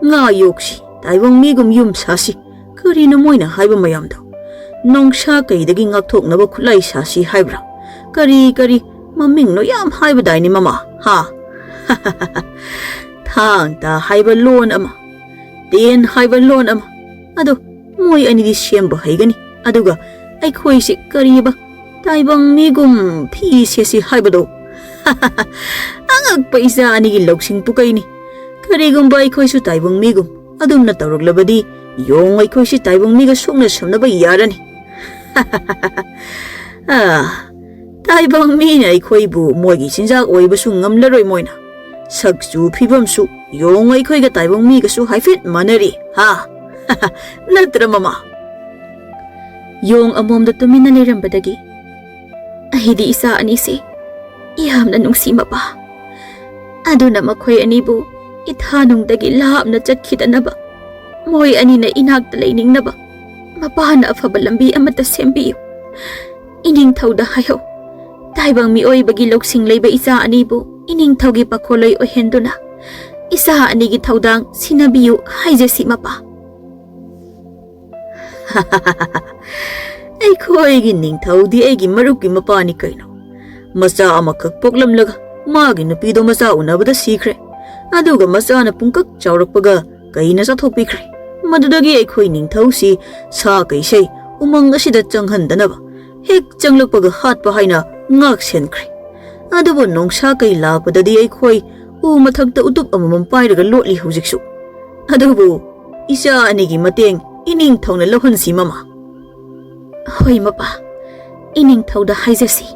ꯉꯥ ꯌꯣꯛꯁꯤ, ꯇꯥꯏꯕꯪ ꯃꯤꯒꯨꯝ ꯌꯨꯝ ꯁꯥꯁꯤ, ꯀꯔꯤꯅꯣ ꯃꯣꯏꯅ ꯍꯥꯏꯕ ꯃꯌꯥꯝꯗꯣ? ꯅꯣꯡꯁꯥ ꯀꯩꯗꯒꯤ ꯉꯥꯛꯊꯣꯛꯅꯕ ꯈꯨꯠꯂꯥꯏ ꯁꯥꯁꯤ ꯍꯥꯏꯕ꯭ꯔꯥ? ꯀꯔꯤ ꯀꯔꯤ ꯃꯃꯤꯡꯅꯣ ꯌꯥꯝ ꯍꯥꯏꯕꯗꯥꯏꯅꯦ ꯃꯃꯥ, ꯍꯥ? ꯊꯥꯡ ꯇꯥ ꯍꯥꯏꯕ ꯂꯣꯟ ꯑꯃ, ꯇꯦꯟ ꯍꯥꯏꯕ ꯂꯣꯟ ꯑꯃ꯫ ꯑꯗꯣ ꯃꯣꯏ ꯑꯅꯤꯗꯤ ꯁꯦꯝꯕ ꯍꯩꯒꯅꯤ, ꯑꯗꯨꯒ ꯑꯩꯈꯣꯏꯁꯦ ꯀꯔꯤꯕ, ꯇꯥꯏꯕꯪ ꯃꯤꯒꯨꯝ ꯐꯤ ꯁꯦꯠꯁꯤ ꯍꯥꯏꯕꯗꯣ? ꯑꯉꯛꯄ ꯏꯆꯥ ꯑꯅꯤꯒꯤ ꯂꯧꯁꯤꯡ ꯄꯨꯀꯩꯅꯤ꯫ ꯀꯔꯤꯒꯨꯝꯕ ꯑꯩꯈꯣꯏꯁꯨ ꯇꯥꯏꯕꯪ ꯃꯤꯒꯨꯝ ꯑꯗꯨꯝꯅ ꯇꯧꯔꯛꯂꯕꯗꯤ, ꯌꯣꯡ ꯑꯩꯈꯣꯏꯁꯤ ꯇꯥꯏꯕꯪ ꯃꯤꯒ ꯁꯣꯛꯅ ꯁꯝꯅꯕ ꯌꯥꯔꯅꯤ꯫ ꯑꯥ, ꯇꯥꯏꯕꯪ ꯃꯤꯅ ꯑꯩꯈꯣꯏꯕꯨ ꯃꯣꯏꯒꯤ ꯆꯤꯟꯖꯥꯛ ꯑꯣꯏꯕꯁꯨ ꯉꯝꯂꯔꯣꯏ ꯃꯣꯏꯅ꯫ ꯁꯛꯆꯨ ꯐꯤꯕꯝꯁꯨ ꯌꯣꯡ ꯑꯩꯈꯣꯏꯒ ꯇꯥꯏꯕꯪ ꯃꯤꯒꯁꯨ ꯍꯥꯏꯐꯦꯠ ꯃꯥꯟꯅꯔꯤ, ꯍꯥ? ꯅꯠꯇ꯭ꯔ ꯃꯃꯥ? ꯌꯣꯡ ꯑꯃꯣꯝꯗ ꯇꯨꯃꯤꯟꯅ ꯂꯩꯔꯝꯕꯗꯒꯤ, "ꯑꯩꯗꯤ ꯏꯆꯥ ꯑꯅꯤꯁꯦ ꯌꯥꯝꯅ ꯅꯨꯡꯁꯤ ꯃꯄꯥ꯫ ꯑꯗꯨꯅ ꯃꯈꯣꯏ ꯑꯅꯤꯕꯨ ꯏꯊꯥꯅꯨꯡꯗꯒꯤ ꯂꯥꯞꯅ ꯆꯠꯈꯤꯗꯅꯕ, ꯃꯣꯏ ꯑꯅꯤꯅ ꯏꯅꯥꯛꯇ ꯂꯩꯅꯤꯡꯅꯕ ꯃꯄꯥꯅ ꯑꯐꯕ ꯂꯝꯕꯤ ꯑꯃꯠꯇ ꯁꯦꯝꯕꯤꯌꯨ꯫ ꯏꯅꯤꯡꯊꯧꯗ ꯍꯥꯏꯍꯧ, ꯇꯥꯏꯕꯪ ꯃꯤꯑꯣꯏꯕꯒꯤ ꯂꯧꯁꯤꯡ ꯂꯩꯕ ꯏꯆꯥ ꯑꯅꯤꯕꯨ ꯏꯅꯤꯡꯊꯧꯒꯤ ꯄꯥꯈꯣꯜꯂꯣꯏ ꯑꯣꯏꯍꯟꯗꯨꯅ ꯏꯆꯥ ꯑꯅꯤꯒꯤ ꯊꯧꯗꯥꯡ ꯁꯤꯟꯅꯕꯤꯌꯨ ꯍꯥꯏꯖꯁꯤ ꯃꯄꯥ꯫" "ꯑꯩꯈꯣꯏꯒꯤ ꯅꯤꯡꯊꯧꯗꯤ ꯑꯩꯒꯤ ꯃꯔꯨꯞꯀꯤ ꯃꯄꯥꯅꯤ ꯀꯩꯅꯣ꯫ ꯃꯆꯥ ꯑꯃꯈꯛ ꯄꯣꯛꯂꯝꯂꯒ ꯃꯥꯒꯤ ꯅꯨꯄꯤꯗꯣ ꯃꯆꯥ ꯎꯅꯕꯗ ꯁꯤꯈ꯭ꯔꯦ꯫ ꯑꯗꯨꯒ ꯃꯆꯥꯅ ꯄꯨꯡꯀꯛ ꯆꯥꯎꯔꯛꯄꯒ ꯀꯩꯅ ꯆꯥꯊꯣꯛꯄꯤꯈ꯭ꯔꯦ꯫ ꯃꯗꯨꯗꯒꯤ ꯑꯩꯈꯣꯏ ꯅꯤꯡꯊꯧꯁꯤ ꯁꯥ ꯀꯩꯁꯩ ꯎꯃꯪ ꯑꯁꯤꯗ ꯆꯪꯍꯟꯗꯅꯕ, ꯍꯦꯛ ꯆꯪꯂꯛꯄꯒ ꯍꯥꯠꯄ ꯍꯥꯏꯅ ꯉꯥꯛ ꯁꯦꯟꯈ꯭ꯔꯦ꯫ ꯑꯗꯨꯕꯨ ꯅꯣꯡꯁꯥ ꯀꯩ ꯂꯥꯛꯄꯗꯗꯤ ꯑꯩꯈꯣꯏ ꯎ ꯃꯊꯛꯇ ꯎꯇꯨꯞ ꯑꯃꯃꯝ ꯄꯥꯏꯔꯒ ꯂꯣꯠꯂꯤ ꯍꯧꯖꯤꯛꯁꯨ꯫ ꯑꯗꯨꯕꯨ ꯏꯆꯥ ꯑꯅꯤꯒꯤ ꯃꯇꯦꯡ ꯏꯅꯤꯡꯊꯧꯅ ꯂꯧꯍꯟꯁꯤ ꯃꯃꯥ꯫" "ꯍꯣꯏ ꯃꯄꯥ, ꯏꯅꯤꯡꯊꯧꯗ ꯍꯥꯏꯖꯁꯤ,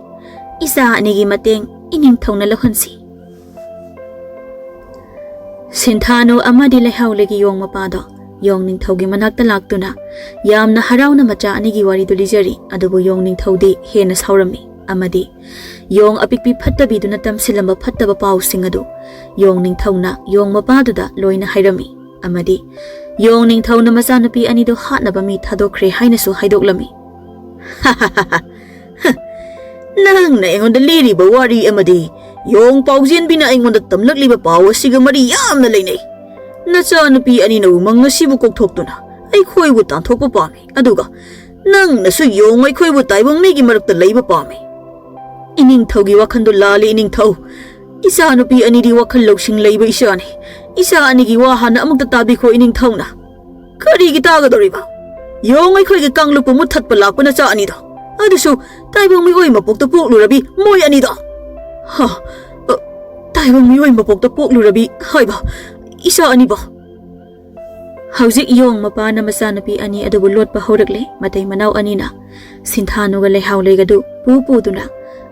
ꯏꯆꯥ ꯑꯅꯤꯒꯤ ꯃꯇꯦꯡ ꯏꯅꯤꯡꯊꯧꯅ ꯂꯧꯍꯟꯁꯤ꯫" ꯁꯤꯟꯊꯥꯅꯨ ꯑꯃꯗꯤ ꯂꯩꯍꯥꯎꯂꯩꯒꯤ ꯌꯣꯡ ꯃꯄꯥꯗꯣ ꯌꯣꯡ ꯅꯤꯡꯊꯧꯒꯤ ꯃꯅꯥꯛꯇ ꯂꯥꯛꯇꯨꯅ ꯌꯥꯝꯅ ꯍꯔꯥꯎꯅ ꯃꯆꯥ ꯑꯅꯤꯒꯤ ꯋꯥꯔꯤꯗꯨ ꯂꯤꯖꯔꯤ꯫ ꯑꯗꯨꯕꯨ ꯌꯣꯡ ꯅꯤꯡꯊꯧꯗꯤ ꯍꯦꯟꯅ ꯁꯥꯎꯔꯝꯃꯤ ꯑꯃꯗꯤ ꯌꯣꯡ ꯑꯄꯤꯛꯄꯤ ꯐꯠꯇꯕꯤꯗꯨꯅ ꯇꯝꯁꯤꯜꯂꯝꯕ ꯐꯠꯇꯕ ꯄꯥꯎꯁꯤꯡ ꯑꯗꯨ ꯌꯣꯡ ꯅꯤꯡꯊꯧꯅ ꯌꯣꯡ ꯃꯄꯥꯗꯨꯗ ꯂꯣꯏꯅ ꯍꯥꯏꯔꯝꯃꯤ꯫ ꯑꯃꯗꯤ ꯌꯣꯡ ꯅꯤꯡꯊꯧꯅ ꯃꯆꯥꯅꯨꯄꯤ ꯑꯅꯤꯗꯨ ꯍꯥꯠꯅꯕ ꯃꯤ ꯊꯥꯗꯣꯛꯈ꯭ꯔꯦ ꯍꯥꯏꯅꯁꯨ ꯍꯥꯏꯗꯣꯛꯂꯝꯃꯤ꯫ ꯅꯍꯥꯛꯅ ꯑꯩꯉꯣꯟꯗ ꯂꯤꯔꯤꯕ ꯋꯥꯔꯤ ꯑꯃꯗꯤ ꯌꯣꯡ ꯄꯥꯎꯖꯦꯟꯕꯤꯅ ꯑꯩꯉꯣꯟꯗ ꯇꯝꯂꯛꯂꯤꯕ ꯄꯥꯎ ꯑꯁꯤꯒ ꯃꯔꯤ ꯌꯥꯝꯅ ꯂꯩꯅꯩ꯫ ꯅꯆꯥꯅꯨꯄꯤ ꯑꯅꯤꯅ ꯎꯃꯪ ꯑꯁꯤꯕꯨ ꯀꯣꯛꯊꯣꯛꯇꯨꯅ ꯑꯩꯈꯣꯏꯕꯨ ꯇꯥꯟꯊꯣꯛꯄ ꯄꯥꯝꯃꯤ, ꯑꯗꯨꯒ ꯅꯪꯅꯁꯨ ꯌꯣꯡ ꯑꯩꯈꯣꯏꯕꯨ ꯇꯥꯏꯕꯪ ꯃꯤꯒꯤ ꯃꯔꯛꯇ ꯂꯩꯕ ꯄꯥꯝꯃꯤ꯫ ꯏꯅꯤꯡꯊꯧꯒꯤ ꯋꯥꯈꯜꯗꯨ ꯂꯥꯜꯂꯤ, ꯏꯅꯤꯡꯊꯧ꯫ ꯏꯆꯥꯅꯨꯄꯤ ꯑꯅꯤꯗꯤ ꯋꯥꯈꯜ ꯂꯧꯁꯤꯡ ꯂꯩꯕ ꯏꯆꯥꯅꯤ꯫ ꯏꯆꯥ ꯑꯅꯤꯒꯤ ꯋꯥ ꯍꯥꯟꯅ ꯑꯃꯨꯛꯇ ꯇꯥꯕꯤꯈꯣ, ꯏꯅꯤꯡꯊꯧꯅ꯫ ꯀꯔꯤꯒꯤ ꯇꯥꯒꯗꯧꯔꯤꯕ? ꯌꯣꯡ ꯑꯩꯈꯣꯏꯒꯤ ꯀꯥꯡꯂꯨꯞꯄꯨ ꯃꯨꯠꯊꯠꯄ ꯂꯥꯛꯄ ꯅꯆꯥ ꯑꯅꯤꯗꯣ, ꯑꯗꯨꯁꯨ ꯇꯥꯏꯕꯪ ꯃꯤꯑꯣꯏ ꯃꯄꯣꯛꯇ ꯄꯣꯛꯂꯨꯔꯕꯤ ꯃꯣꯏ ꯑꯅꯤꯗꯣ꯫ ꯍꯥ? ꯑ, ꯇꯥꯏꯕꯪ ꯃꯤꯑꯣꯏ ꯃꯄꯣꯛꯇ ꯄꯣꯛꯂꯨꯔꯕꯤ ꯍꯥꯏꯕ ꯏꯆꯥ ꯑꯅꯤꯕꯣ? ꯍꯧꯖꯤꯛ ꯌꯣꯡ ꯃꯄꯥꯅ ꯃꯆꯥꯅꯨꯄꯤ ꯑꯅꯤ ꯑꯗꯨꯕꯨ ꯂꯣꯠꯄ ꯍꯧꯔꯛꯂꯦ꯫ ꯃꯇꯩ ꯃꯅꯥꯎ ꯑꯅꯤꯅ ꯁꯤꯟꯊꯥꯅꯨꯒ ꯂꯩꯍꯥꯎ ꯂꯩꯒꯗꯨ ꯄꯨ ꯄꯨꯗꯨꯅ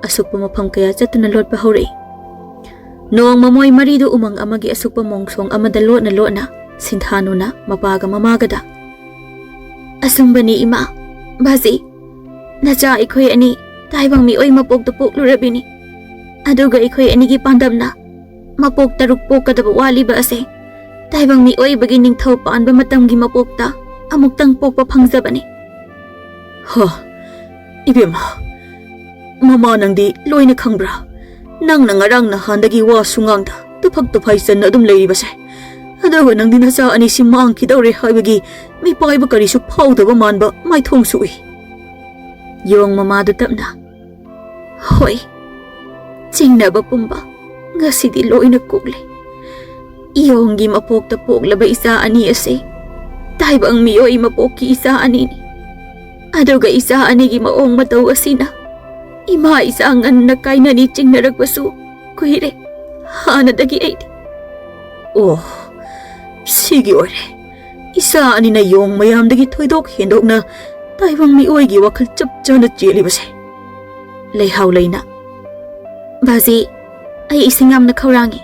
ꯑꯁꯨꯛꯄ ꯃꯐꯝ ꯀꯌꯥ ꯆꯠꯇꯨꯅ ꯂꯣꯠꯄ ꯍꯧꯔꯛꯏ꯫ ꯅꯣꯡꯃ ꯃꯣꯏ ꯃꯔꯤꯗꯨ ꯎꯃꯪ ꯑꯃꯒꯤ ꯑꯁꯨꯛꯄ ꯃꯣꯡꯁꯣꯡ ꯑꯃꯗ ꯂꯣꯠꯅ ꯂꯣꯠꯅ ꯁꯤꯟꯊꯥꯅꯨꯅ ꯃꯄꯥꯒ ꯃꯃꯥꯒꯗ, "ꯑꯆꯨꯝꯕꯅꯤ ꯏꯃꯥ, ꯕꯥꯖꯤ, ꯅꯆꯥ ꯑꯩꯈꯣꯏ ꯑꯅꯤ ꯇꯥꯏꯕꯪ ꯃꯤꯑꯣꯏ ꯃꯄꯣꯛꯇ ꯄꯣꯛꯂꯨꯔꯕꯤꯅꯤ꯫ ꯑꯗꯨꯒ ꯑꯩꯈꯣꯏ ꯑꯅꯤꯒꯤ ꯄꯥꯟꯗꯝꯅ ꯃꯄꯣꯛ ꯇꯔꯨꯛ ꯄꯣꯛꯀꯗꯕ ꯋꯥꯠꯂꯤꯕ ꯑꯁꯦ ꯇꯥꯏꯕꯪ ꯃꯤꯑꯣꯏꯕꯒꯤ ꯅꯤꯡꯊꯧ ꯄꯥꯟꯕ ꯃꯇꯝꯒꯤ ꯃꯄꯣꯛꯇ ꯑꯃꯨꯛꯇꯪ ꯄꯣꯛꯄ ꯐꯪꯖꯕꯅꯤ꯫" ꯍ, ꯏꯕꯦꯝꯃ, ꯃꯃꯥ ꯅꯪꯗꯤ ꯂꯣꯏꯅ ꯈꯪꯕ꯭ꯔꯥ? ꯅꯪꯅ ꯉꯔꯥꯡ ꯅꯍꯥꯟꯗꯒꯤ ꯋꯥꯁꯨ ꯉꯥꯡꯗ ꯇꯨꯐꯛ ꯇꯨꯐꯥꯏ ꯆꯟꯅ ꯑꯗꯨꯝ ꯂꯩꯔꯤꯕꯁꯦ꯫ ꯑꯗꯨꯒ ꯅꯪꯗꯤ ꯅꯆꯥ ꯑꯅꯤꯁꯤ ꯃꯥꯡꯈꯤꯗꯧꯔꯦ ꯍꯥꯏꯕꯒꯤ ꯃꯤꯄꯥꯏꯕ ꯀꯔꯤꯁꯨ ꯐꯥꯎꯗꯕ ꯃꯥꯟꯕ ꯃꯥꯏꯊꯣꯡꯁꯨ ꯎꯏ꯫ ꯌꯣꯡ ꯃꯃꯥꯗꯨ ꯇꯞꯅ, "ꯍꯣꯏ, ꯆꯤꯡꯅꯕ ꯄꯨꯝꯕ ꯉꯁꯤꯗꯤ ꯂꯣꯏꯅ ꯀꯣꯛꯂꯦ꯫ ꯌꯣꯡꯒꯤ ꯃꯄꯣꯛꯇ ꯄꯣꯛꯂꯕ ꯏꯆꯥ ꯑꯅꯤ ꯑꯁꯤ ꯇꯥꯏꯕꯪ ꯃꯤꯑꯣꯏ ꯃꯄꯣꯛꯀꯤ ꯏꯆꯥ ꯑꯅꯤꯅꯤ꯫ ꯑꯗꯨꯒ ꯏꯆꯥ ꯑꯅꯤꯒꯤ ꯃꯑꯣꯡ ꯃꯇꯧ ꯑꯁꯤꯅ ꯏꯃꯥ ꯏꯆꯥ ꯉꯟꯅ ꯀꯥꯏꯅꯅꯤ ꯆꯤꯡꯅꯔꯛꯄꯁꯨ ꯀꯨꯏꯔꯦ꯫ ꯍꯥꯟꯅꯗꯒꯤ ꯑꯩꯗꯤ"꯫ ꯑꯣ, ꯁꯤꯒꯤ ꯑꯣꯏꯔꯦ꯫ ꯏꯆꯥ ꯑꯅꯤꯅ ꯌꯣꯡ ꯃꯌꯥꯝꯗꯒꯤ ꯊꯣꯏꯗꯣꯛ ꯍꯦꯟꯗꯣꯛꯅ ꯇꯥꯏꯕꯪ ꯃꯤꯑꯣꯏꯒꯤ ꯋꯥꯈꯜ ꯆꯞ ꯆꯥꯅ ꯆꯦꯜꯂꯤꯕꯁꯦ꯫ ꯂꯩꯍꯥꯎ ꯂꯩꯅ, "ꯕꯥꯖꯤ, ꯑꯩ ꯏꯁꯤꯡ ꯌꯥꯝꯅ ꯈꯧꯔꯥꯡꯉꯤ꯫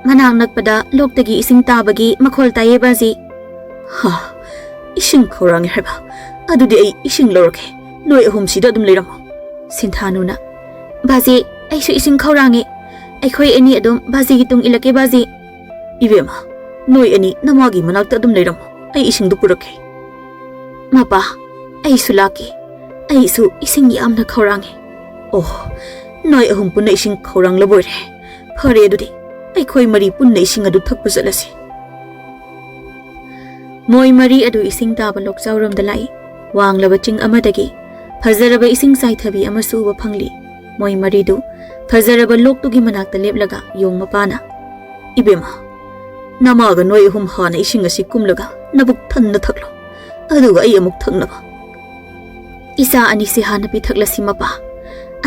ꯃꯅꯥꯛ ꯅꯛꯄꯗ ꯂꯣꯛꯇꯒꯤ ꯏꯁꯤꯡ ꯇꯥꯕꯒꯤ ꯃꯈꯣꯜ ꯇꯥꯏꯌꯦ ꯕꯥꯖꯤ꯫" "ꯍꯥ, ꯏꯁꯤꯡ ꯈꯧꯔꯥꯡꯉꯦ ꯍꯥꯏꯕ? ꯑꯗꯨꯗꯤ ꯑꯩ ꯏꯁꯤꯡ ꯂꯧꯔꯛꯀꯦ꯫ ꯅꯣꯏ ꯑꯍꯨꯝ ꯁꯤꯗ ꯑꯗꯨꯝ ꯂꯩꯔꯝꯃꯣ꯫" ꯁꯤꯟꯊꯥꯅꯨꯅ, "ꯕꯥꯖꯤ, ꯑꯩꯁꯨ ꯏꯁꯤꯡ ꯈꯧꯔꯥꯡꯉꯤ꯫ ꯑꯩꯈꯣꯏ ꯑꯅꯤ ꯑꯗꯨꯝ ꯕꯥꯖꯤꯒꯤ ꯇꯨꯡ ꯏꯜꯂꯛꯀꯦ ꯕꯥꯖꯤ꯫" "ꯏꯕꯦꯝꯃ, ꯅꯣꯏ ꯑꯅꯤ ꯅꯃꯥꯒꯤ ꯃꯅꯥꯛꯇ ꯑꯗꯨꯝ ꯂꯩꯔꯝꯃꯣ꯫ ꯑꯩ ꯏꯁꯤꯡꯗꯨ ꯄꯨꯔꯛꯀꯦ꯫" "ꯃꯄꯥ, ꯑꯩꯁꯨ ꯂꯥꯛꯀꯦ꯫ ꯑꯩꯁꯨ ꯏꯁꯤꯡ ꯌꯥꯝꯅ ꯈꯧꯔꯥꯡꯉꯤ꯫" ꯑꯣ, ꯅꯣꯏ ꯑꯍꯨꯝ ꯄꯨꯟꯅ ꯏꯁꯤꯡ ꯈꯧꯔꯥꯡꯂꯕ ꯑꯣꯏꯔꯦ꯫ ꯐꯔꯦ, ꯑꯗꯨꯗꯤ ꯑꯩꯈꯣꯏ ꯃꯔꯤ ꯄꯨꯟꯅ ꯏꯁꯤꯡ ꯑꯗꯨ ꯊꯛꯄ ꯆꯠꯂꯁꯤ꯫ ꯃꯣꯏ ꯃꯔꯤ ꯑꯗꯨ ꯏꯁꯤꯡ ꯇꯥꯕ ꯂꯣꯛꯆꯥꯎꯔꯣꯝꯗ ꯂꯥꯛꯏ꯫ ꯋꯥꯡꯂꯕ ꯆꯤꯡ ꯑꯃꯗꯒꯤ ꯐꯖꯔꯕ ꯏꯁꯤꯡ ꯆꯥꯏꯊꯕꯤ ꯑꯃꯁꯨ ꯎꯕ ꯐꯪꯂꯤ꯫ ꯃꯣꯏ ꯃꯔꯤꯗꯨ ꯐꯖꯔꯕ ꯂꯣꯛꯇꯨꯒꯤ ꯃꯅꯥꯛꯇ ꯂꯦꯞꯂꯒ ꯌꯣꯡ ꯃꯄꯥꯅ, "ꯏꯕꯦꯝꯃ, ꯅꯃꯥꯒ ꯅꯣꯏ ꯑꯍꯨꯝ ꯍꯥꯟꯅ ꯏꯁꯤꯡ ꯑꯁꯤ ꯀꯨꯝꯂꯒ ꯅꯕꯨꯛ ꯊꯟꯅ ꯊꯛꯂꯣ, ꯑꯗꯨꯒ ꯑꯩ ꯑꯃꯨꯛ ꯊꯛꯅꯕ꯫ ꯏꯆꯥ ꯑꯅꯤꯁꯤ ꯍꯥꯟꯅ ꯄꯤꯊꯛꯂꯁꯤ ꯃꯄꯥ,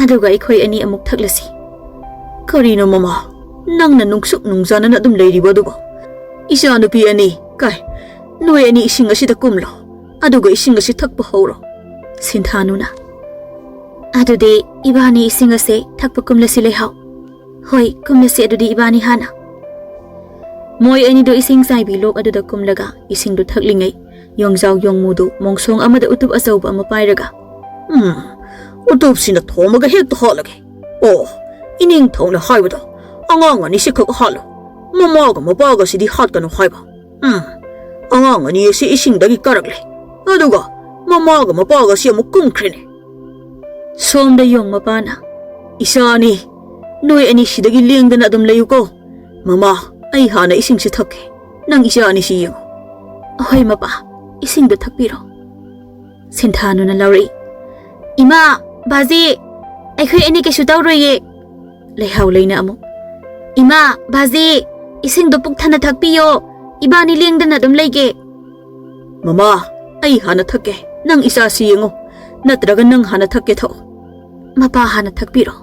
ꯑꯗꯨꯒ ꯑꯩꯈꯣꯏ ꯑꯅꯤ ꯑꯃꯨꯛ ꯊꯛꯂꯁꯤ꯫" "ꯀꯔꯤꯅꯣ ꯃꯃꯥ, ꯅꯪꯅ ꯅꯨꯡꯁꯨꯛ ꯅꯨꯡꯖꯥꯅꯅ ꯑꯗꯨꯝ ꯂꯩꯔꯤꯕ ꯑꯗꯨꯕꯨ? ꯏꯆꯥ ꯅꯨꯄꯤ ꯑꯅꯤ, ꯀꯥꯏ, ꯅꯣꯏ ꯑꯅꯤ ꯏꯁꯤꯡ ꯑꯁꯤꯗ ꯀꯨꯝꯂꯣ, ꯑꯗꯨꯒ ꯏꯁꯤꯡ ꯑꯁꯤ ꯊꯛꯄ ꯍꯧꯔꯣ꯫" ꯁꯤꯟꯊꯥꯅꯨꯅ, "ꯑꯗꯨꯗꯤ ꯏꯕꯥꯅꯤ ꯏꯁꯤꯡ ꯑꯁꯦ ꯊꯛꯄ ꯀꯨꯝꯂꯁꯤ ꯂꯩꯍꯥꯎ꯫ ꯍꯣꯏ, ꯀꯨꯝꯂꯁꯤ ꯑꯗꯨꯗꯤ ꯏꯕꯥꯅꯤ ꯍꯥꯟꯅ꯫" ꯃꯣꯏ ꯑꯅꯤꯗꯨ ꯏꯁꯤꯡ ꯆꯥꯏꯕꯤ ꯂꯣꯛ ꯑꯗꯨꯗ ꯀꯨꯝꯂꯒ ꯏꯁꯤꯡꯗꯨ ꯊꯛꯂꯤꯉꯩ, ꯌꯣꯡꯖꯥꯎ ꯌꯣꯡꯃꯨꯗꯨ ꯃꯣꯡꯁꯣꯡ ꯑꯃꯗ ꯎꯇꯨꯞ ꯑꯆꯧꯕ ꯑꯃ ꯄꯥꯏꯔꯒ, "ꯎꯝ, ꯎꯇꯨꯞꯁꯤꯅ ꯊꯣꯝꯃꯒ ꯍꯦꯛꯇ ꯍꯥꯠꯂꯒꯦ꯫ ꯑꯣ, ꯏꯅꯤꯡꯊꯧꯅ ꯍꯥꯏꯕꯗꯣ ꯑꯉꯥꯡ ꯑꯅꯤꯁꯤꯈꯛ ꯍꯥꯠꯂꯨ, ꯃꯃꯥꯒ ꯃꯄꯥꯒꯁꯤꯗꯤ ꯍꯥꯠꯀꯅꯨ ꯍꯥꯏꯕ꯫ ꯎꯝ, ꯑꯉꯥꯡ ꯑꯅꯤ ꯑꯁꯤ ꯏꯁꯤꯡꯗꯒꯤ ꯀꯥꯔꯛꯂꯦ, ꯑꯗꯨꯒ ꯃꯃꯥꯒ ꯃꯄꯥꯒꯁꯤ ꯑꯃꯨꯛ ꯀꯨꯝꯈ꯭ꯔꯦꯅꯦ꯫" ꯁꯣꯝꯗ ꯌꯣꯡ ꯃꯄꯥꯅ, "ꯏꯆꯥ ꯑꯅꯤ, ꯅꯣꯏ ꯑꯅꯤ ꯁꯤꯗꯒꯤ ꯂꯦꯡꯗꯅ ꯑꯗꯨꯝ ꯂꯩꯌꯨꯀꯣ꯫ ꯃꯃꯥ, ꯑꯩ ꯍꯥꯟꯅ ꯏꯁꯤꯡꯁꯤ ꯊꯛꯀꯦ, ꯅꯪ ꯏꯆꯥ ꯑꯅꯤꯁꯤ ꯌꯦꯡꯉꯨ꯫" "ꯑꯍꯣꯏ ꯃꯄꯥ, ꯏꯁꯤꯡꯗꯨ ꯊꯛꯄꯤꯔꯣ꯫" ꯁꯤꯟꯊꯥꯅꯨꯅ ꯂꯧꯔꯛꯏ꯫ "ꯏꯃꯥ, ꯕꯥꯖꯤ, ꯑꯩꯈꯣꯏ ꯑꯅꯤ ꯀꯩꯁꯨ ꯇꯧꯔꯣꯏꯌꯦ꯫" ꯂꯩꯍꯥꯎ ꯂꯩꯅ ꯑꯃꯨꯛ, "ꯏꯃꯥ, ꯕꯥꯖꯤ, ꯏꯁꯤꯡꯗꯣ ꯄꯨꯛ ꯊꯟꯅ ꯊꯛꯄꯤꯌꯣ, ꯏꯕꯥꯅꯤ ꯂꯦꯡꯗꯅ ꯑꯗꯨꯝ ꯂꯩꯒꯦ꯫" "ꯃꯃꯥ, ꯑꯩ ꯍꯥꯟꯅ ꯊꯛꯀꯦ, ꯅꯪ ꯏꯆꯥꯁꯤ ꯌꯦꯡꯉꯨ, ꯅꯠꯇ꯭ꯔꯒ ꯅꯪ ꯍꯥꯟꯅ ꯊꯛꯀꯦ ꯊꯛꯑꯣ꯫" "ꯃꯄꯥ ꯍꯥꯟꯅ ꯊꯛꯄꯤꯔꯣ꯫"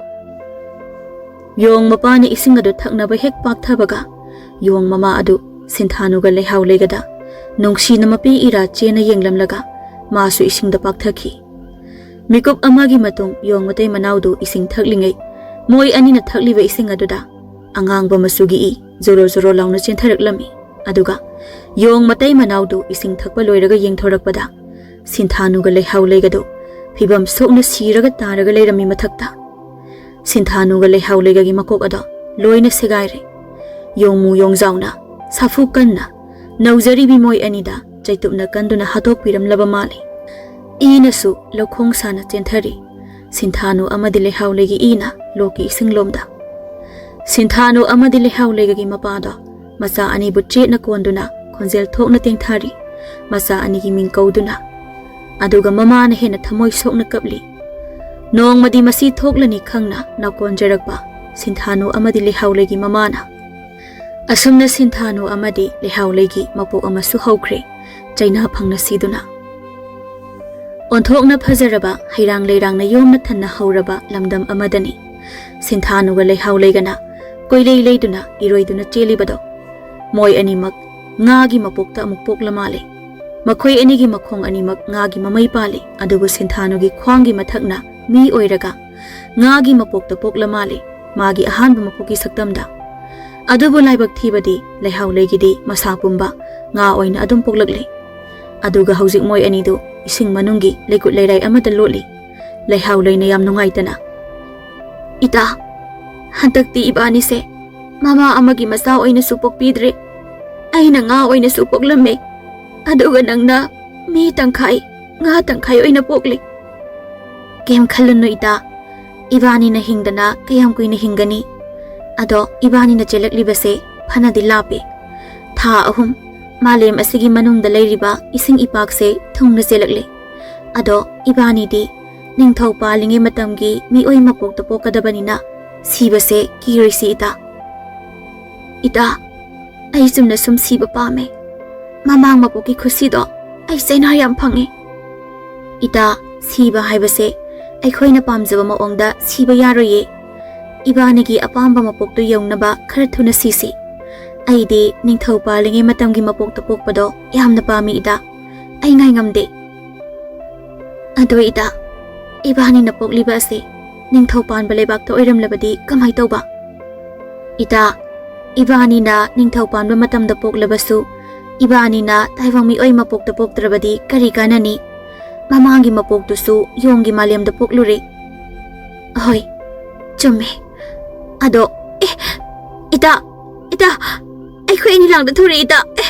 ꯌꯣꯡ ꯃꯄꯥꯅ ꯏꯁꯤꯡ ꯑꯗꯨ ꯊꯛꯅꯕ ꯍꯦꯛ ꯄꯥꯛꯊꯕꯒ, ꯌꯣꯡ ꯃꯃꯥ ꯑꯗꯨ ꯁꯤꯟꯊꯥꯅꯨꯒ ꯂꯩꯍꯥꯎ ꯂꯩꯒꯗ ꯅꯨꯡꯁꯤꯅ ꯃꯄꯤ ꯏꯔꯥ ꯆꯦꯅ ꯌꯦꯡꯂꯝꯂꯒ ꯃꯥꯁꯨ ꯏꯁꯤꯡꯗ ꯄꯥꯛꯊꯈꯤ꯫ ꯃꯤꯀꯨꯞ ꯑꯃꯒꯤ ꯃꯇꯨꯡ ꯌꯣꯡ ꯃꯇꯩ ꯃꯅꯥꯎꯗꯨ ꯏꯁꯤꯡ ꯊꯛꯂꯤꯉꯩ, ꯃꯣꯏ ꯑꯅꯤꯅ ꯊꯛꯂꯤꯕ ꯏꯁꯤꯡ ꯑꯗꯨꯗ ꯑꯉꯥꯡꯕ ꯃꯆꯨꯒꯤ ꯏ ꯖꯣꯔꯣ ꯖꯣꯔꯣ ꯂꯥꯎꯅ ꯆꯦꯟꯊꯔꯛꯂꯝꯃꯤ꯫ ꯑꯗꯨꯒ ꯌꯣꯡ ꯃꯇꯩ ꯃꯅꯥꯎꯗꯨ ꯏꯁꯤꯡ ꯊꯛꯄ ꯂꯣꯏꯔꯒ ꯌꯦꯡꯊꯣꯔꯛꯄꯗ, ꯁꯤꯟꯊꯥꯅꯨꯒ ꯂꯩꯍꯥꯎ ꯂꯩꯒꯗꯨ ꯐꯤꯕꯝ ꯁꯣꯛꯅ ꯁꯤꯔꯒ ꯇꯥꯔꯒ ꯂꯩꯔꯝꯃꯤ ꯃꯊꯛꯇ꯫ ꯁꯤꯟꯊꯥꯅꯨꯒ ꯂꯩꯍꯥꯎ ꯂꯩꯒꯒꯤ ꯃꯀꯣꯛ ꯑꯗꯣ ꯂꯣꯏꯅ ꯁꯦꯒꯥꯏꯔꯦ꯫ ꯌꯣꯡꯃꯨ ꯌꯣꯡꯖꯥꯎꯅ ꯁꯥꯐꯨ ꯀꯟꯅ ꯅꯧꯖꯔꯤꯕꯤ ꯃꯣꯏ ꯑꯅꯤꯗ ꯆꯩꯇꯨꯞꯅ ꯀꯟꯗꯨꯅ ꯍꯥꯠꯇꯣꯛꯄꯤꯔꯝꯂꯕ ꯃꯥꯜꯂꯤ꯫ ꯏꯅꯁꯨ ꯂꯧꯈꯣꯡ ꯁꯥꯅ ꯆꯦꯟꯊꯔꯤ꯫ ꯁꯤꯟꯊꯥꯅꯨ ꯑꯃꯗꯤ ꯂꯩꯍꯥꯎꯂꯩꯒꯤ ꯏꯅ ꯂꯣꯛꯀꯤ ꯏꯁꯤꯡꯂꯣꯝꯗ꯫ ꯁꯤꯟꯊꯥꯅꯨ ꯑꯃꯗꯤ ꯂꯩꯍꯥꯎꯂꯩꯒꯒꯤ ꯃꯄꯥꯗꯣ ꯃꯆꯥ ꯑꯅꯤꯕꯨ ꯆꯦꯠꯅ ꯀꯣꯟꯗꯨꯅ ꯈꯣꯟꯖꯦꯜ ꯊꯣꯛꯅ ꯇꯦꯡꯊꯥꯔꯤ꯫ ꯃꯆꯥ ꯑꯅꯤꯒꯤ ꯃꯤꯡ ꯀꯧꯗꯨꯅ꯫ ꯑꯗꯨꯒ ꯃꯃꯥꯅ ꯍꯦꯟꯅ ꯊꯃꯣꯏ ꯁꯣꯛꯅ ꯀꯞꯂꯤ꯫ ꯅꯣꯡꯃꯗꯤ ꯃꯁꯤ ꯊꯣꯛꯂꯅꯤ ꯈꯪꯅ ꯅꯥꯀꯣꯟꯖꯔꯛꯄ ꯁꯤꯟꯊꯥꯅꯨ ꯑꯃꯗꯤ ꯂꯩꯍꯥꯎꯂꯩꯒꯤ ꯃꯃꯥꯅ꯫ ꯑꯁꯨꯝꯅ ꯁꯤꯟꯊꯥꯅꯨ ꯑꯃꯗꯤ ꯂꯩꯍꯥꯎꯂꯩꯒꯤ ꯃꯄꯣꯛ ꯑꯃꯁꯨ ꯍꯧꯈ꯭ꯔꯦ, ꯆꯩꯅꯥ ꯐꯪꯅ ꯁꯤꯗꯨꯅ꯫ ꯑꯣꯟꯊꯣꯛꯅ ꯐꯖꯔꯕ ꯍꯩꯔꯥꯡ ꯂꯩꯔꯥꯡꯅ ꯌꯣꯝꯅ ꯊꯟꯅ ꯍꯧꯔꯕ ꯂꯝꯗꯝ ꯑꯃꯗꯅꯤ ꯁꯤꯟꯊꯥꯅꯨꯒ ꯂꯩꯍꯥꯎꯂꯩꯒꯅ ꯀꯣꯏꯂꯩ ꯂꯩꯗꯨꯅ ꯏꯔꯣꯏꯗꯨꯅ ꯆꯦꯜꯂꯤꯕꯗꯣ꯫ ꯃꯣꯏ ꯑꯅꯤꯃꯛ ꯉꯥꯒꯤ ꯃꯄꯣꯛꯇ ꯑꯃꯨꯛ ꯄꯣꯛꯂ ꯃꯥꯜꯂꯦ꯫ ꯃꯈꯣꯏ ꯑꯅꯤꯒꯤ ꯃꯈꯣꯡ ꯑꯅꯤꯃꯛ ꯉꯥꯒꯤ ꯃꯃꯩ ꯄꯥꯜꯂꯤ, ꯑꯗꯨꯕꯨ ꯁꯤꯟꯊꯥꯅꯨꯒꯤ ꯈ꯭ꯋꯥꯡꯒꯤ ꯃꯊꯛꯅ ꯃꯤ ꯑꯣꯏꯔꯒ ꯉꯥꯒꯤ ꯃꯄꯣꯛꯇ ꯄꯣꯛꯂ ꯃꯥꯜꯂꯦ, ꯃꯥꯒꯤ ꯑꯍꯥꯟꯕ ꯃꯄꯣꯛꯀꯤ ꯁꯛꯇꯝꯗ꯫ ꯑꯗꯨꯕꯨ ꯂꯥꯏꯕꯛ ꯊꯤꯕꯗꯤ ꯂꯩꯍꯥꯎꯂꯩꯒꯤꯗꯤ ꯃꯁꯥ ꯄꯨꯝꯕ ꯉꯥ ꯑꯣꯏꯅ ꯑꯗꯨꯝ ꯄꯣꯛꯂꯛꯂꯦ꯫ ꯑꯗꯨꯒ ꯍꯧꯖꯤꯛ ꯃꯣꯏ ꯑꯅꯤꯗꯨ ꯏꯁꯤꯡ ꯃꯅꯨꯡꯒꯤ ꯂꯩꯀꯨꯠ ꯂꯩꯔꯥꯏ ꯑꯃꯗ ꯂꯣꯠꯂꯤ꯫ ꯂꯩꯍꯥꯎꯂꯩꯅ ꯌꯥꯝ ꯅꯨꯡꯉꯥꯏꯇꯅ, "ꯏꯇꯥ, ꯍꯟꯗꯛꯇꯤ ꯏꯕꯥꯅꯤꯁꯦ ꯃꯃꯥ ꯑꯃꯒꯤ ꯃꯆꯥ ꯑꯣꯏꯅꯁꯨ ꯄꯣꯛꯄꯤꯗ꯭ꯔꯦ, ꯑꯩꯅ ꯉꯥ ꯑꯣꯏꯅꯁꯨ ꯄꯣꯛꯂꯝꯃꯦ, ꯑꯗꯨꯒ ꯅꯪꯅ ꯃꯤ ꯇꯪꯈꯥꯏ, ꯉꯥ ꯇꯪꯈꯥꯏ ꯑꯣꯏꯅ ꯄꯣꯛꯂꯦ꯫ ꯀꯩꯝ ꯈꯜꯂꯨꯅꯨ ꯏꯇꯥ, ꯏꯕꯥꯅꯤꯅ ꯍꯤꯡꯗꯅ ꯀꯌꯥꯝ ꯀꯨꯏꯅ ꯍꯤꯡꯒꯅꯤ? ꯑꯗꯣ ꯏꯕꯥꯅꯤꯅ ꯆꯦꯜꯂꯛꯂꯤꯕꯁꯦ ꯐꯅꯗꯤ ꯂꯥꯞꯄꯦ꯫ ꯊꯥ ꯑꯍꯨꯝ ꯃꯥꯂꯦꯝ ꯑꯁꯤꯒꯤ ꯃꯅꯨꯡꯗ ꯂꯩꯔꯤꯕ ꯏꯁꯤꯡ ꯏꯄꯥꯛꯁꯦ ꯊꯨꯡꯅ ꯆꯦꯜꯂꯛꯂꯦ꯫ ꯑꯗꯣ ꯏꯕꯥꯅꯤꯗꯤ ꯅꯤꯡꯊꯧ ꯄꯥꯜꯂꯤꯉꯩ ꯃꯇꯝꯒꯤ ꯃꯤꯑꯣꯏ ꯃꯄꯣꯛꯇ ꯄꯣꯛꯀꯗꯕꯅꯤꯅ ꯁꯤꯕꯁꯦ ꯀꯤꯔꯣꯏꯁꯤ ꯏꯇꯥ꯫ ꯏꯇꯥ, ꯑꯩ ꯆꯨꯝꯅ ꯁꯨꯝ ꯁꯤꯕ ꯄꯥꯝꯃꯦ꯫ ꯃꯃꯥꯡ ꯃꯄꯣꯛꯀꯤ ꯈꯨꯁꯤꯗꯣ ꯑꯩ ꯆꯩꯅꯥ ꯌꯥꯝ ꯐꯪꯉꯦ꯫" "ꯏꯇꯥ, ꯁꯤꯕ ꯍꯥꯏꯕꯁꯦ ꯑꯩꯈꯣꯏꯅ ꯄꯥꯝꯖꯕ ꯃꯑꯣꯡꯗ ꯁꯤꯕ ꯌꯥꯔꯣꯏꯌꯦ꯫ ꯏꯕꯥꯅꯤꯒꯤ ꯑꯄꯥꯝꯕ ꯃꯄꯣꯛꯇꯨ ꯌꯧꯅꯕ ꯈꯔ ꯊꯨꯅ ꯁꯤꯁꯤ꯫ ꯑꯩꯗꯤ ꯅꯤꯡꯊꯧ ꯄꯥꯜꯂꯤꯉꯩ ꯃꯇꯝꯒꯤ ꯃꯄꯣꯛꯇ ꯄꯣꯛꯄꯗꯣ ꯌꯥꯝꯅ ꯄꯥꯝꯃꯤ ꯏꯇꯥ꯫ ꯑꯩ ꯉꯥꯏ ꯉꯝꯗꯦ꯫" "ꯑꯗꯣ ꯏꯇꯥ, ꯏꯕꯥꯅꯤꯅ ꯄꯣꯛꯂꯤꯕ ꯑꯁꯤ ꯅꯤꯡꯊꯧ ꯄꯥꯟꯕ ꯂꯩꯕꯥꯛꯇ ꯑꯣꯏꯔꯝꯂꯕꯗꯤ ꯀꯃꯥꯏ ꯇꯧꯕ?" "ꯏꯇꯥ, ꯏꯕꯥꯅꯤꯅ ꯅꯤꯡꯊꯧ ꯄꯥꯟꯕ ꯃꯇꯝꯗ ꯄꯣꯛꯂꯕꯁꯨ, ꯏꯕꯥꯅꯤꯅ ꯇꯥꯏꯕꯪ ꯃꯤꯑꯣꯏ ꯃꯄꯣꯛꯇ ꯄꯣꯛꯇ꯭ꯔꯕꯗꯤ ꯀꯔꯤ ꯀꯥꯟꯅꯅꯤ? ꯃꯃꯥꯡꯒꯤ ꯃꯄꯣꯛꯇꯨꯁꯨ ꯌꯣꯡꯒꯤ ꯃꯥꯂꯦꯝꯗ ꯄꯣꯛꯂꯨꯔꯦ꯫" "ꯑꯍꯣꯏ, ꯆꯨꯝꯃꯦ꯫ ꯑꯗꯣ, ꯑꯦ, ꯏꯇꯥ, ꯏꯇꯥ, ꯑꯩꯈꯣꯏ ꯑꯅꯤ ꯂꯥꯡꯗ ꯊꯨꯔꯦ ꯏꯇꯥ꯫ ꯑꯦ,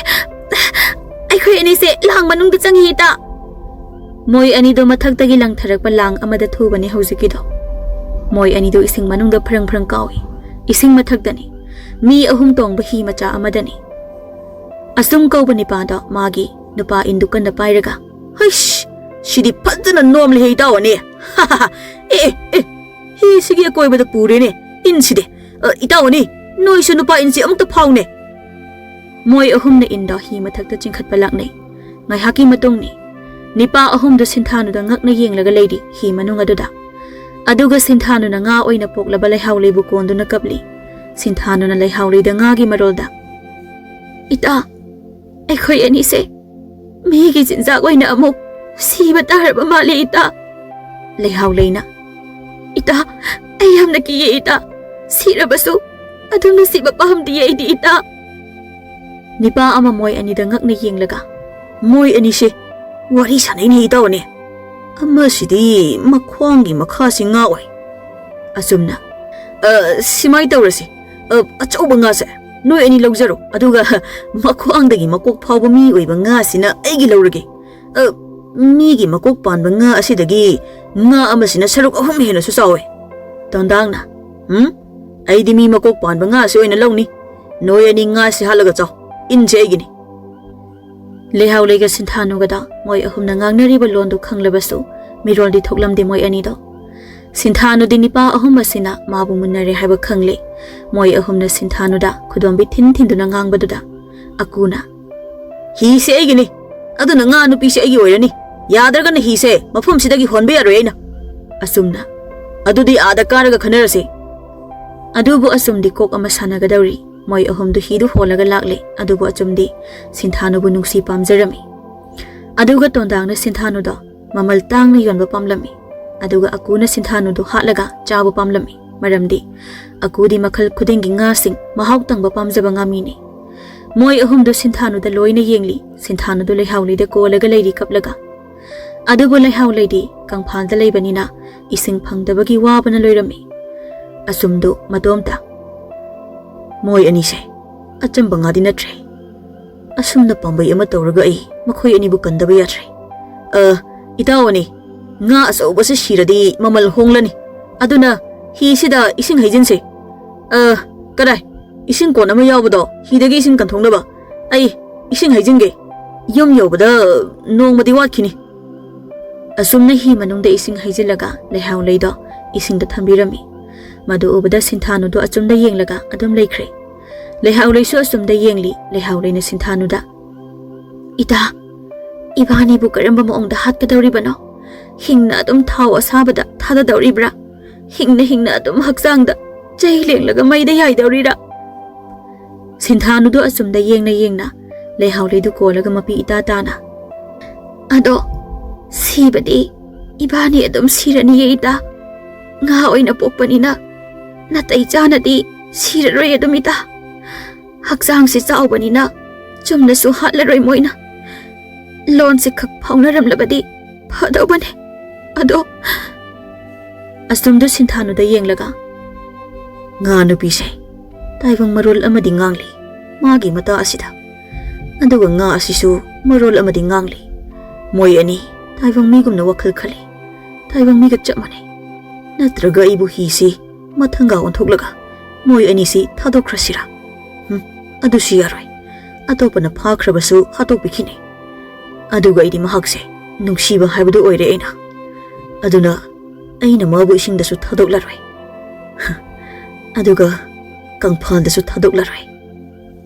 ꯑꯩꯈꯣꯏ ꯑꯅꯤꯁꯦ ꯂꯥꯡ ꯃꯅꯨꯡꯗ ꯆꯪꯉꯤ ꯏꯇꯥ꯫" ꯃꯣꯏ ꯑꯅꯤꯗꯣ ꯃꯊꯛꯇꯒꯤ ꯂꯪꯊꯔꯛꯄ ꯂꯥꯡ ꯑꯃꯗ ꯊꯨꯕꯅꯦ ꯍꯧꯖꯤꯛꯀꯤꯗꯣ꯫ ꯃꯣꯏ ꯑꯅꯤꯗꯣ ꯏꯁꯤꯡ ꯃꯅꯨꯡꯗ ꯐ꯭ꯔꯪ ꯐ꯭ꯔꯪ ꯀꯥꯎꯏ꯫ ꯏꯁꯤꯡ ꯃꯊꯛꯇꯅꯤ꯫ ꯃꯤ ꯑꯍꯨꯝ ꯇꯣꯡꯕ ꯍꯤ ꯃꯆꯥ ꯑꯃꯗꯅꯤ꯫ ꯑꯁꯨꯝ ꯀꯧꯕ ꯅꯤꯄꯥꯗꯣ ꯃꯥꯒꯤ ꯅꯨꯄꯥ ꯏꯟꯗꯨ ꯀꯟꯅ ꯄꯥꯏꯔꯒ, "ꯍꯩꯁ, ꯁꯤꯗꯤ ꯐꯖꯅ ꯅꯣꯝꯂꯤꯍꯦ ꯏꯇꯥꯎ ꯑꯅꯤ꯫ ꯑꯦ, ꯑꯦ, ꯑꯦ, ꯍꯤꯁꯤꯒꯤ ꯑꯀꯣꯏꯕꯗ ꯄꯨꯔꯦꯅꯦ ꯏꯟꯁꯤꯗꯤ꯫ ꯑ, ꯏꯇꯥꯎ ꯑꯅꯤ, ꯅꯣꯏꯁꯨ ꯅꯨꯄꯥ ꯏꯟꯁꯤ ꯑꯃꯨꯛꯇ ꯐꯥꯎꯅꯦ꯫" ꯃꯣꯏ ꯑꯍꯨꯝꯅ ꯏꯟꯗꯣ ꯍꯤ ꯃꯊꯛꯇ ꯆꯤꯡꯈꯠꯄ ꯂꯥꯛꯅꯩ꯫ ꯉꯥꯏꯍꯥꯛꯀꯤ ꯃꯇꯨꯡꯅꯤ꯫ ꯅꯤꯄꯥ ꯑꯍꯨꯝꯗꯨ ꯁꯤꯟꯊꯥꯅꯨꯗ ꯉꯛꯅ ꯌꯦꯡꯂꯒ ꯂꯩꯔꯤ ꯍꯤ ꯃꯅꯨꯡ ꯑꯗꯨꯗ꯫ ꯑꯗꯨꯒ ꯁꯤꯟꯊꯥꯅꯨꯅ ꯉꯥ ꯑꯣꯏꯅ ꯄꯣꯛꯂꯕ ꯂꯩꯍꯥꯎꯂꯩꯕꯨ ꯀꯣꯟꯗꯨꯅ ꯀꯞꯂꯤ꯫ ꯁꯤꯟꯊꯥꯅꯨꯅ ꯂꯩꯍꯥꯎꯂꯩꯗ ꯉꯥꯒꯤ ꯃꯔꯣꯜꯗ, "ꯏꯇꯥ, ꯑꯩꯈꯣꯏ ꯑꯅꯤꯁꯦ ꯃꯤꯒꯤ ꯆꯤꯟꯖꯥꯛ ꯑꯣꯏꯅ ꯑꯃꯨꯛ ꯁꯤꯕ ꯇꯥꯔꯕ ꯃꯥꯜꯂꯦ ꯏꯇꯥ꯫" ꯂꯩꯍꯥꯎꯂꯩꯅ, "ꯏꯇꯥ, ꯑꯩ ꯌꯥꯝꯅ ꯀꯤꯌꯦ ꯏꯇꯥ꯫ ꯁꯤꯔꯕꯁꯨ ꯑꯗꯨꯝꯅ ꯁꯤꯕ ꯄꯥꯝꯗꯤꯌꯦ ꯑꯩꯗꯤ ꯏꯇꯥ꯫" ꯅꯤꯄꯥ ꯑꯃ ꯃꯣꯏ ꯑꯅꯤꯗ ꯉꯛꯅ ꯌꯦꯡꯂꯒ, "ꯃꯣꯏ ꯑꯅꯤꯁꯦ ꯋꯥꯔꯤ ꯁꯥꯟꯅꯩꯅꯦ ꯏꯇꯥꯎꯅꯦ꯫ ꯑꯃꯁꯤꯗꯤ ꯃꯈ꯭ꯋꯥꯡꯒꯤ ꯃꯈꯥꯁꯤ ꯉꯥ ꯑꯣꯏ꯫" ꯑꯆꯨꯝꯅ, "ꯑ, ꯁꯤꯃꯥꯏ ꯇꯧꯔꯁꯤ꯫ ꯑ, ꯑꯆꯧꯕ ꯉꯥꯁꯦ ꯅꯣꯏ ꯑꯅꯤ ꯂꯧꯖꯔꯣ, ꯑꯗꯨꯒ ꯃꯈ꯭ꯋꯥꯡꯗꯒꯤ ꯃꯀꯣꯛ ꯐꯥꯎꯕ ꯃꯤ ꯑꯣꯏꯕ ꯉꯥꯁꯤꯅ ꯑꯩꯒꯤ ꯂꯧꯔꯒꯦ꯫ ꯑ, ꯃꯤꯒꯤ ꯃꯀꯣꯛ ꯄꯥꯟꯕ ꯉꯥ ꯑꯁꯤꯗꯒꯤ ꯉꯥ ꯑꯃꯁꯤꯅ ꯁꯔꯨꯛ ꯑꯍꯨꯝ ꯍꯦꯟꯅꯁꯨ ꯆꯥꯎꯋꯦ꯫" ꯇꯣꯟꯗꯥꯡꯅ, "ꯎꯝ? ꯑꯩꯗꯤ ꯃꯤ ꯃꯀꯣꯛ ꯄꯥꯟꯕ ꯉꯥꯁꯤ ꯑꯣꯏꯅ ꯂꯧꯅꯤ꯫ ꯅꯣꯏ ꯑꯅꯤ ꯉꯥꯁꯤ ꯍꯥꯠꯂꯒ ꯆꯥꯎ꯫ ꯏꯟꯁꯦ ꯑꯩꯒꯤꯅꯤ꯫" ꯂꯩꯍꯥꯎꯂꯩꯒ ꯁꯤꯟꯊꯥꯅꯨꯒꯗ ꯃꯣꯏ ꯑꯍꯨꯝꯅ ꯉꯥꯡꯅꯔꯤꯕ ꯂꯣꯟꯗꯨ ꯈꯪꯂꯕꯁꯨ ꯃꯤꯔꯣꯜꯗꯤ ꯊꯣꯛꯂꯝꯗꯦ ꯃꯣꯏ ꯑꯅꯤꯗꯣ꯫ ꯁꯤꯟꯊꯥꯅꯨꯗꯤ ꯅꯤꯄꯥ ꯑꯍꯨꯝ ꯑꯁꯤꯅ ꯃꯥꯕꯨ ꯃꯨꯟꯅꯔꯦ ꯍꯥꯏꯕ ꯈꯪꯂꯦ꯫ ꯃꯣꯏ ꯑꯍꯨꯝꯅ ꯁꯤꯟꯊꯥꯅꯨꯗ ꯈꯨꯗꯣꯝꯕꯤ ꯊꯤꯟ ꯊꯤꯟꯗꯨꯅ ꯉꯥꯡꯕꯗꯨꯗ ꯑꯀꯨꯅ, "ꯍꯤꯁꯦ ꯑꯩꯒꯤꯅꯤ, ꯑꯗꯨꯅ ꯉꯥ ꯅꯨꯄꯤꯁꯦ ꯑꯩꯒꯤ ꯑꯣꯏꯔꯅꯤ꯫ ꯌꯥꯗ꯭ꯔꯒꯅ ꯍꯤꯁꯦ ꯃꯐꯝꯁꯤꯗꯒꯤ ꯍꯣꯟꯕ ꯌꯥꯔꯣꯏ ꯑꯩꯅ꯫" ꯑꯆꯨꯝꯅ, "ꯑꯗꯨꯗꯤ ꯑꯥꯗ ꯀꯥꯔꯒ ꯈꯟꯅꯔꯁꯤ꯫" ꯑꯗꯨꯕꯨ ꯑꯆꯨꯝꯗꯤ ꯀꯣꯛ ꯑꯃ ꯁꯥꯟꯅꯒꯗꯧꯔꯤ꯫ ꯃꯣꯏ ꯑꯍꯨꯝꯗꯨ ꯍꯤꯗꯨ ꯍꯣꯜꯂꯒ ꯂꯥꯛꯂꯦ꯫ ꯑꯗꯨꯕꯨ ꯑꯆꯨꯝꯗꯤ ꯁꯤꯟꯊꯥꯅꯨꯕꯨ ꯅꯨꯡꯁꯤ ꯄꯥꯝꯖꯔꯝꯃꯤ꯫ ꯑꯗꯨꯒ ꯇꯣꯟꯗꯥꯡꯅ ꯁꯤꯟꯊꯥꯅꯨꯗꯣ ꯃꯃꯜ ꯇꯥꯡꯅ ꯌꯣꯟꯕ ꯄꯥꯝꯂꯝꯃꯤ꯫ ꯑꯗꯨꯒ ꯑꯀꯨꯅ ꯁꯤꯟꯊꯥꯅꯨꯗꯨ ꯍꯥꯠꯂꯒ ꯆꯥꯕ ꯄꯥꯝꯂꯝꯃꯤ꯫ ꯃꯔꯝꯗꯤ ꯑꯀꯨꯗꯤ ꯃꯈꯜ ꯈꯨꯗꯤꯡꯒꯤ ꯉꯥꯁꯤꯡ ꯃꯍꯥꯎ ꯇꯪꯕ ꯄꯥꯝꯖꯕ ꯉꯥꯃꯤꯅꯤ꯫ ꯃꯣꯏ ꯑꯍꯨꯝꯗꯨ ꯁꯤꯟꯊꯥꯅꯨꯗ ꯂꯣꯏꯅ ꯌꯦꯡꯂꯤ꯫ ꯁꯤꯟꯊꯥꯅꯨꯗꯨ ꯂꯩꯍꯥꯎꯂꯩꯗ ꯀꯣꯜꯂꯒ ꯂꯩꯔꯤ ꯀꯞꯂꯒ꯫ ꯑꯗꯨꯕꯨ ꯂꯩꯍꯥꯎꯂꯩꯗꯤ ꯀꯪꯐꯥꯜꯗ ꯂꯩꯕꯅꯤꯅ ꯏꯁꯤꯡ ꯐꯪꯗꯕꯒꯤ ꯋꯥꯕꯅ ꯂꯣꯏꯔꯝꯃꯤ꯫ ꯑꯆꯨꯝꯗꯨ ꯃꯇꯣꯝꯇ, "ꯃꯣꯏ ꯑꯅꯤꯁꯦ ꯑꯆꯝꯕ ꯉꯥꯗꯤ ꯅꯠꯇ꯭ꯔꯦ꯫ ꯑꯁꯨꯝꯅ ꯄꯥꯝꯕꯩ ꯑꯃ ꯇꯧꯔꯒ ꯑꯩ ꯃꯈꯣꯏ ꯑꯅꯤꯕꯨ ꯀꯟꯗꯕ ꯌꯥꯗ꯭ꯔꯦ꯫ ꯑ, "ꯏꯇꯥꯎ ꯑꯅꯤ, ꯉꯥ ꯑꯆꯧꯕꯁꯦ ꯁꯤꯔꯗꯤ ꯃꯃꯜ ꯍꯣꯡꯂꯅꯤ꯫ ꯑꯗꯨꯅ ꯍꯤꯁꯤꯗ ꯏꯁꯤꯡ ꯍꯩꯖꯤꯟꯁꯦ꯫ ꯑ, ꯀꯗꯥꯏ? ꯏꯁꯤꯡ ꯀꯣꯟ ꯑꯃ ꯌꯥꯎꯕꯗꯣ, ꯍꯤꯗꯒꯤ ꯏꯁꯤꯡ ꯀꯟꯊꯣꯛꯅꯕ꯫ ꯑꯩ ꯏꯁꯤꯡ ꯍꯩꯖꯤꯟꯒꯦ꯫ ꯌꯨꯝ ꯌꯧꯕꯗ ꯅꯣꯡꯃꯗꯤ ꯋꯥꯠꯈꯤꯅꯤ"꯫ ꯑꯁꯨꯝꯅ ꯍꯤ ꯃꯅꯨꯡꯗ ꯏꯁꯤꯡ ꯍꯩꯖꯤꯜꯂꯒ ꯂꯩꯍꯥꯎ ꯂꯩꯗꯣ ꯏꯁꯤꯡꯗ ꯊꯝꯕꯤꯔꯝꯃꯤ꯫ ꯃꯗꯨ ꯎꯕꯗ ꯁꯤꯟꯊꯥꯅꯨꯗꯣ ꯑꯆꯨꯝꯗ ꯌꯦꯡꯂꯒ ꯑꯗꯨꯝ ꯂꯩꯈ꯭ꯔꯦ꯫ ꯂꯩꯍꯥꯎ ꯂꯩꯁꯨ ꯑꯆꯨꯝꯗ ꯌꯦꯡꯂꯤ꯫ ꯂꯩꯍꯥꯎ ꯂꯩꯅ ꯁꯤꯟꯊꯥꯅꯨꯗ, "ꯏꯇꯥ, ꯏꯕꯥꯅꯤꯕꯨ ꯀꯔꯝꯕ ꯃꯑꯣꯡꯗ ꯍꯥꯠꯀꯗꯧꯔꯤꯕꯅꯣ? ꯍꯤꯡꯅ ꯑꯗꯨꯝ ꯊꯥꯎ ꯑꯁꯥꯕꯗ ꯊꯥꯗꯗꯧꯔꯤꯕ꯭ꯔꯥ? ꯍꯤꯡꯅ ꯍꯤꯡꯅ ꯑꯗꯨꯝ ꯍꯛꯆꯥꯡꯗ ꯆꯩ ꯂꯦꯡꯂꯒ ꯃꯩꯗ ꯌꯥꯏꯗꯧꯔꯤꯔꯥ?" ꯁꯤꯟꯊꯥꯅꯨꯗꯣ ꯑꯆꯨꯝꯗ ꯌꯦꯡꯅ ꯌꯦꯡꯅ ꯂꯩꯍꯥꯎ ꯂꯩꯗꯨ ꯀꯣꯜꯂꯒ ꯃꯄꯤ ꯏꯇꯥ ꯇꯥꯅ, "ꯑꯗꯣ ꯁꯤꯕꯗꯤ ꯏꯕꯥꯅꯤ ꯑꯗꯨꯝ ꯁꯤꯔꯅꯤꯌꯦ ꯏꯇꯥ꯫ ꯉꯥ ꯑꯣꯏꯅ ꯄꯣꯛꯄꯅꯤꯅ ꯅꯥꯇꯩ ꯆꯥꯅꯗꯤ ꯁꯤꯔꯔꯣꯏ ꯑꯗꯨꯝ ꯏꯇꯥ꯫ ꯍꯛꯆꯥꯡꯁꯤ ꯆꯥꯎꯕꯅꯤꯅ ꯆꯨꯝꯅꯁꯨ ꯍꯥꯠꯂꯔꯣꯏ ꯃꯣꯏꯅ꯫ ꯂꯣꯟꯁꯤ ꯈꯛ ꯐꯥꯎꯅꯔꯝꯂꯕꯗꯤ ꯐꯗꯧꯕꯅꯦ꯫ ꯑꯗꯣ"꯫ ꯑꯆꯨꯝꯗꯨ ꯁꯤꯟꯊꯥꯅꯨꯗ ꯌꯦꯡꯂꯒ, "ꯉꯥ ꯅꯨꯄꯤꯁꯦ ꯇꯥꯏꯕꯪ ꯃꯔꯣꯜ ꯑꯃꯗꯤ ꯉꯥꯡꯂꯤ ꯃꯥꯒꯤ ꯃꯇꯥ ꯑꯁꯤꯗ꯫ ꯑꯗꯨꯒ ꯉꯥ ꯑꯁꯤꯁꯨ ꯃꯔꯣꯜ ꯑꯃꯗꯤ ꯉꯥꯡꯂꯤ꯫ ꯃꯣꯏ ꯑꯅꯤ ꯇꯥꯏꯕꯪ ꯃꯤꯒꯨꯝꯅ ꯋꯥꯈꯜ ꯈꯜꯂꯤ꯫ ꯇꯥꯏꯕꯪ ꯃꯤꯒ ꯆꯞ ꯃꯥꯟꯅꯩ꯫ ꯅꯠꯇ꯭ꯔꯒ ꯑꯩꯕꯨ ꯍꯤꯁꯤ ꯃꯊꯪꯒ ꯑꯣꯟꯊꯣꯛꯂꯒ ꯃꯣꯏ ꯑꯅꯤꯁꯤ ꯊꯥꯗꯣꯛꯈ꯭ꯔꯁꯤꯔꯥ? ꯎꯝ, ꯑꯗꯨꯁꯨ ꯌꯥꯔꯣꯏ꯫ ꯑꯇꯣꯞꯄꯅ ꯐꯥꯈ꯭ꯔꯕꯁꯨ ꯍꯥꯠꯇꯣꯛꯄꯤꯈꯤꯅꯤ꯫ ꯑꯗꯨꯒ ꯑꯩꯗꯤ ꯃꯍꯥꯛꯁꯦ ꯅꯨꯡꯁꯤꯕ ꯍꯥꯏꯕꯗꯨ ꯑꯣꯏꯔꯦ ꯑꯩꯅ꯫ ꯑꯗꯨꯅ ꯑꯩꯅ ꯃꯥꯕꯨ ꯏꯁꯤꯡꯗꯁꯨ ꯊꯥꯗꯣꯛꯂꯔꯣꯏ꯫ ꯑꯗꯨꯒ ꯀꯪꯐꯥꯜꯗꯁꯨ ꯊꯥꯗꯣꯛꯂꯔꯣꯏ"꯫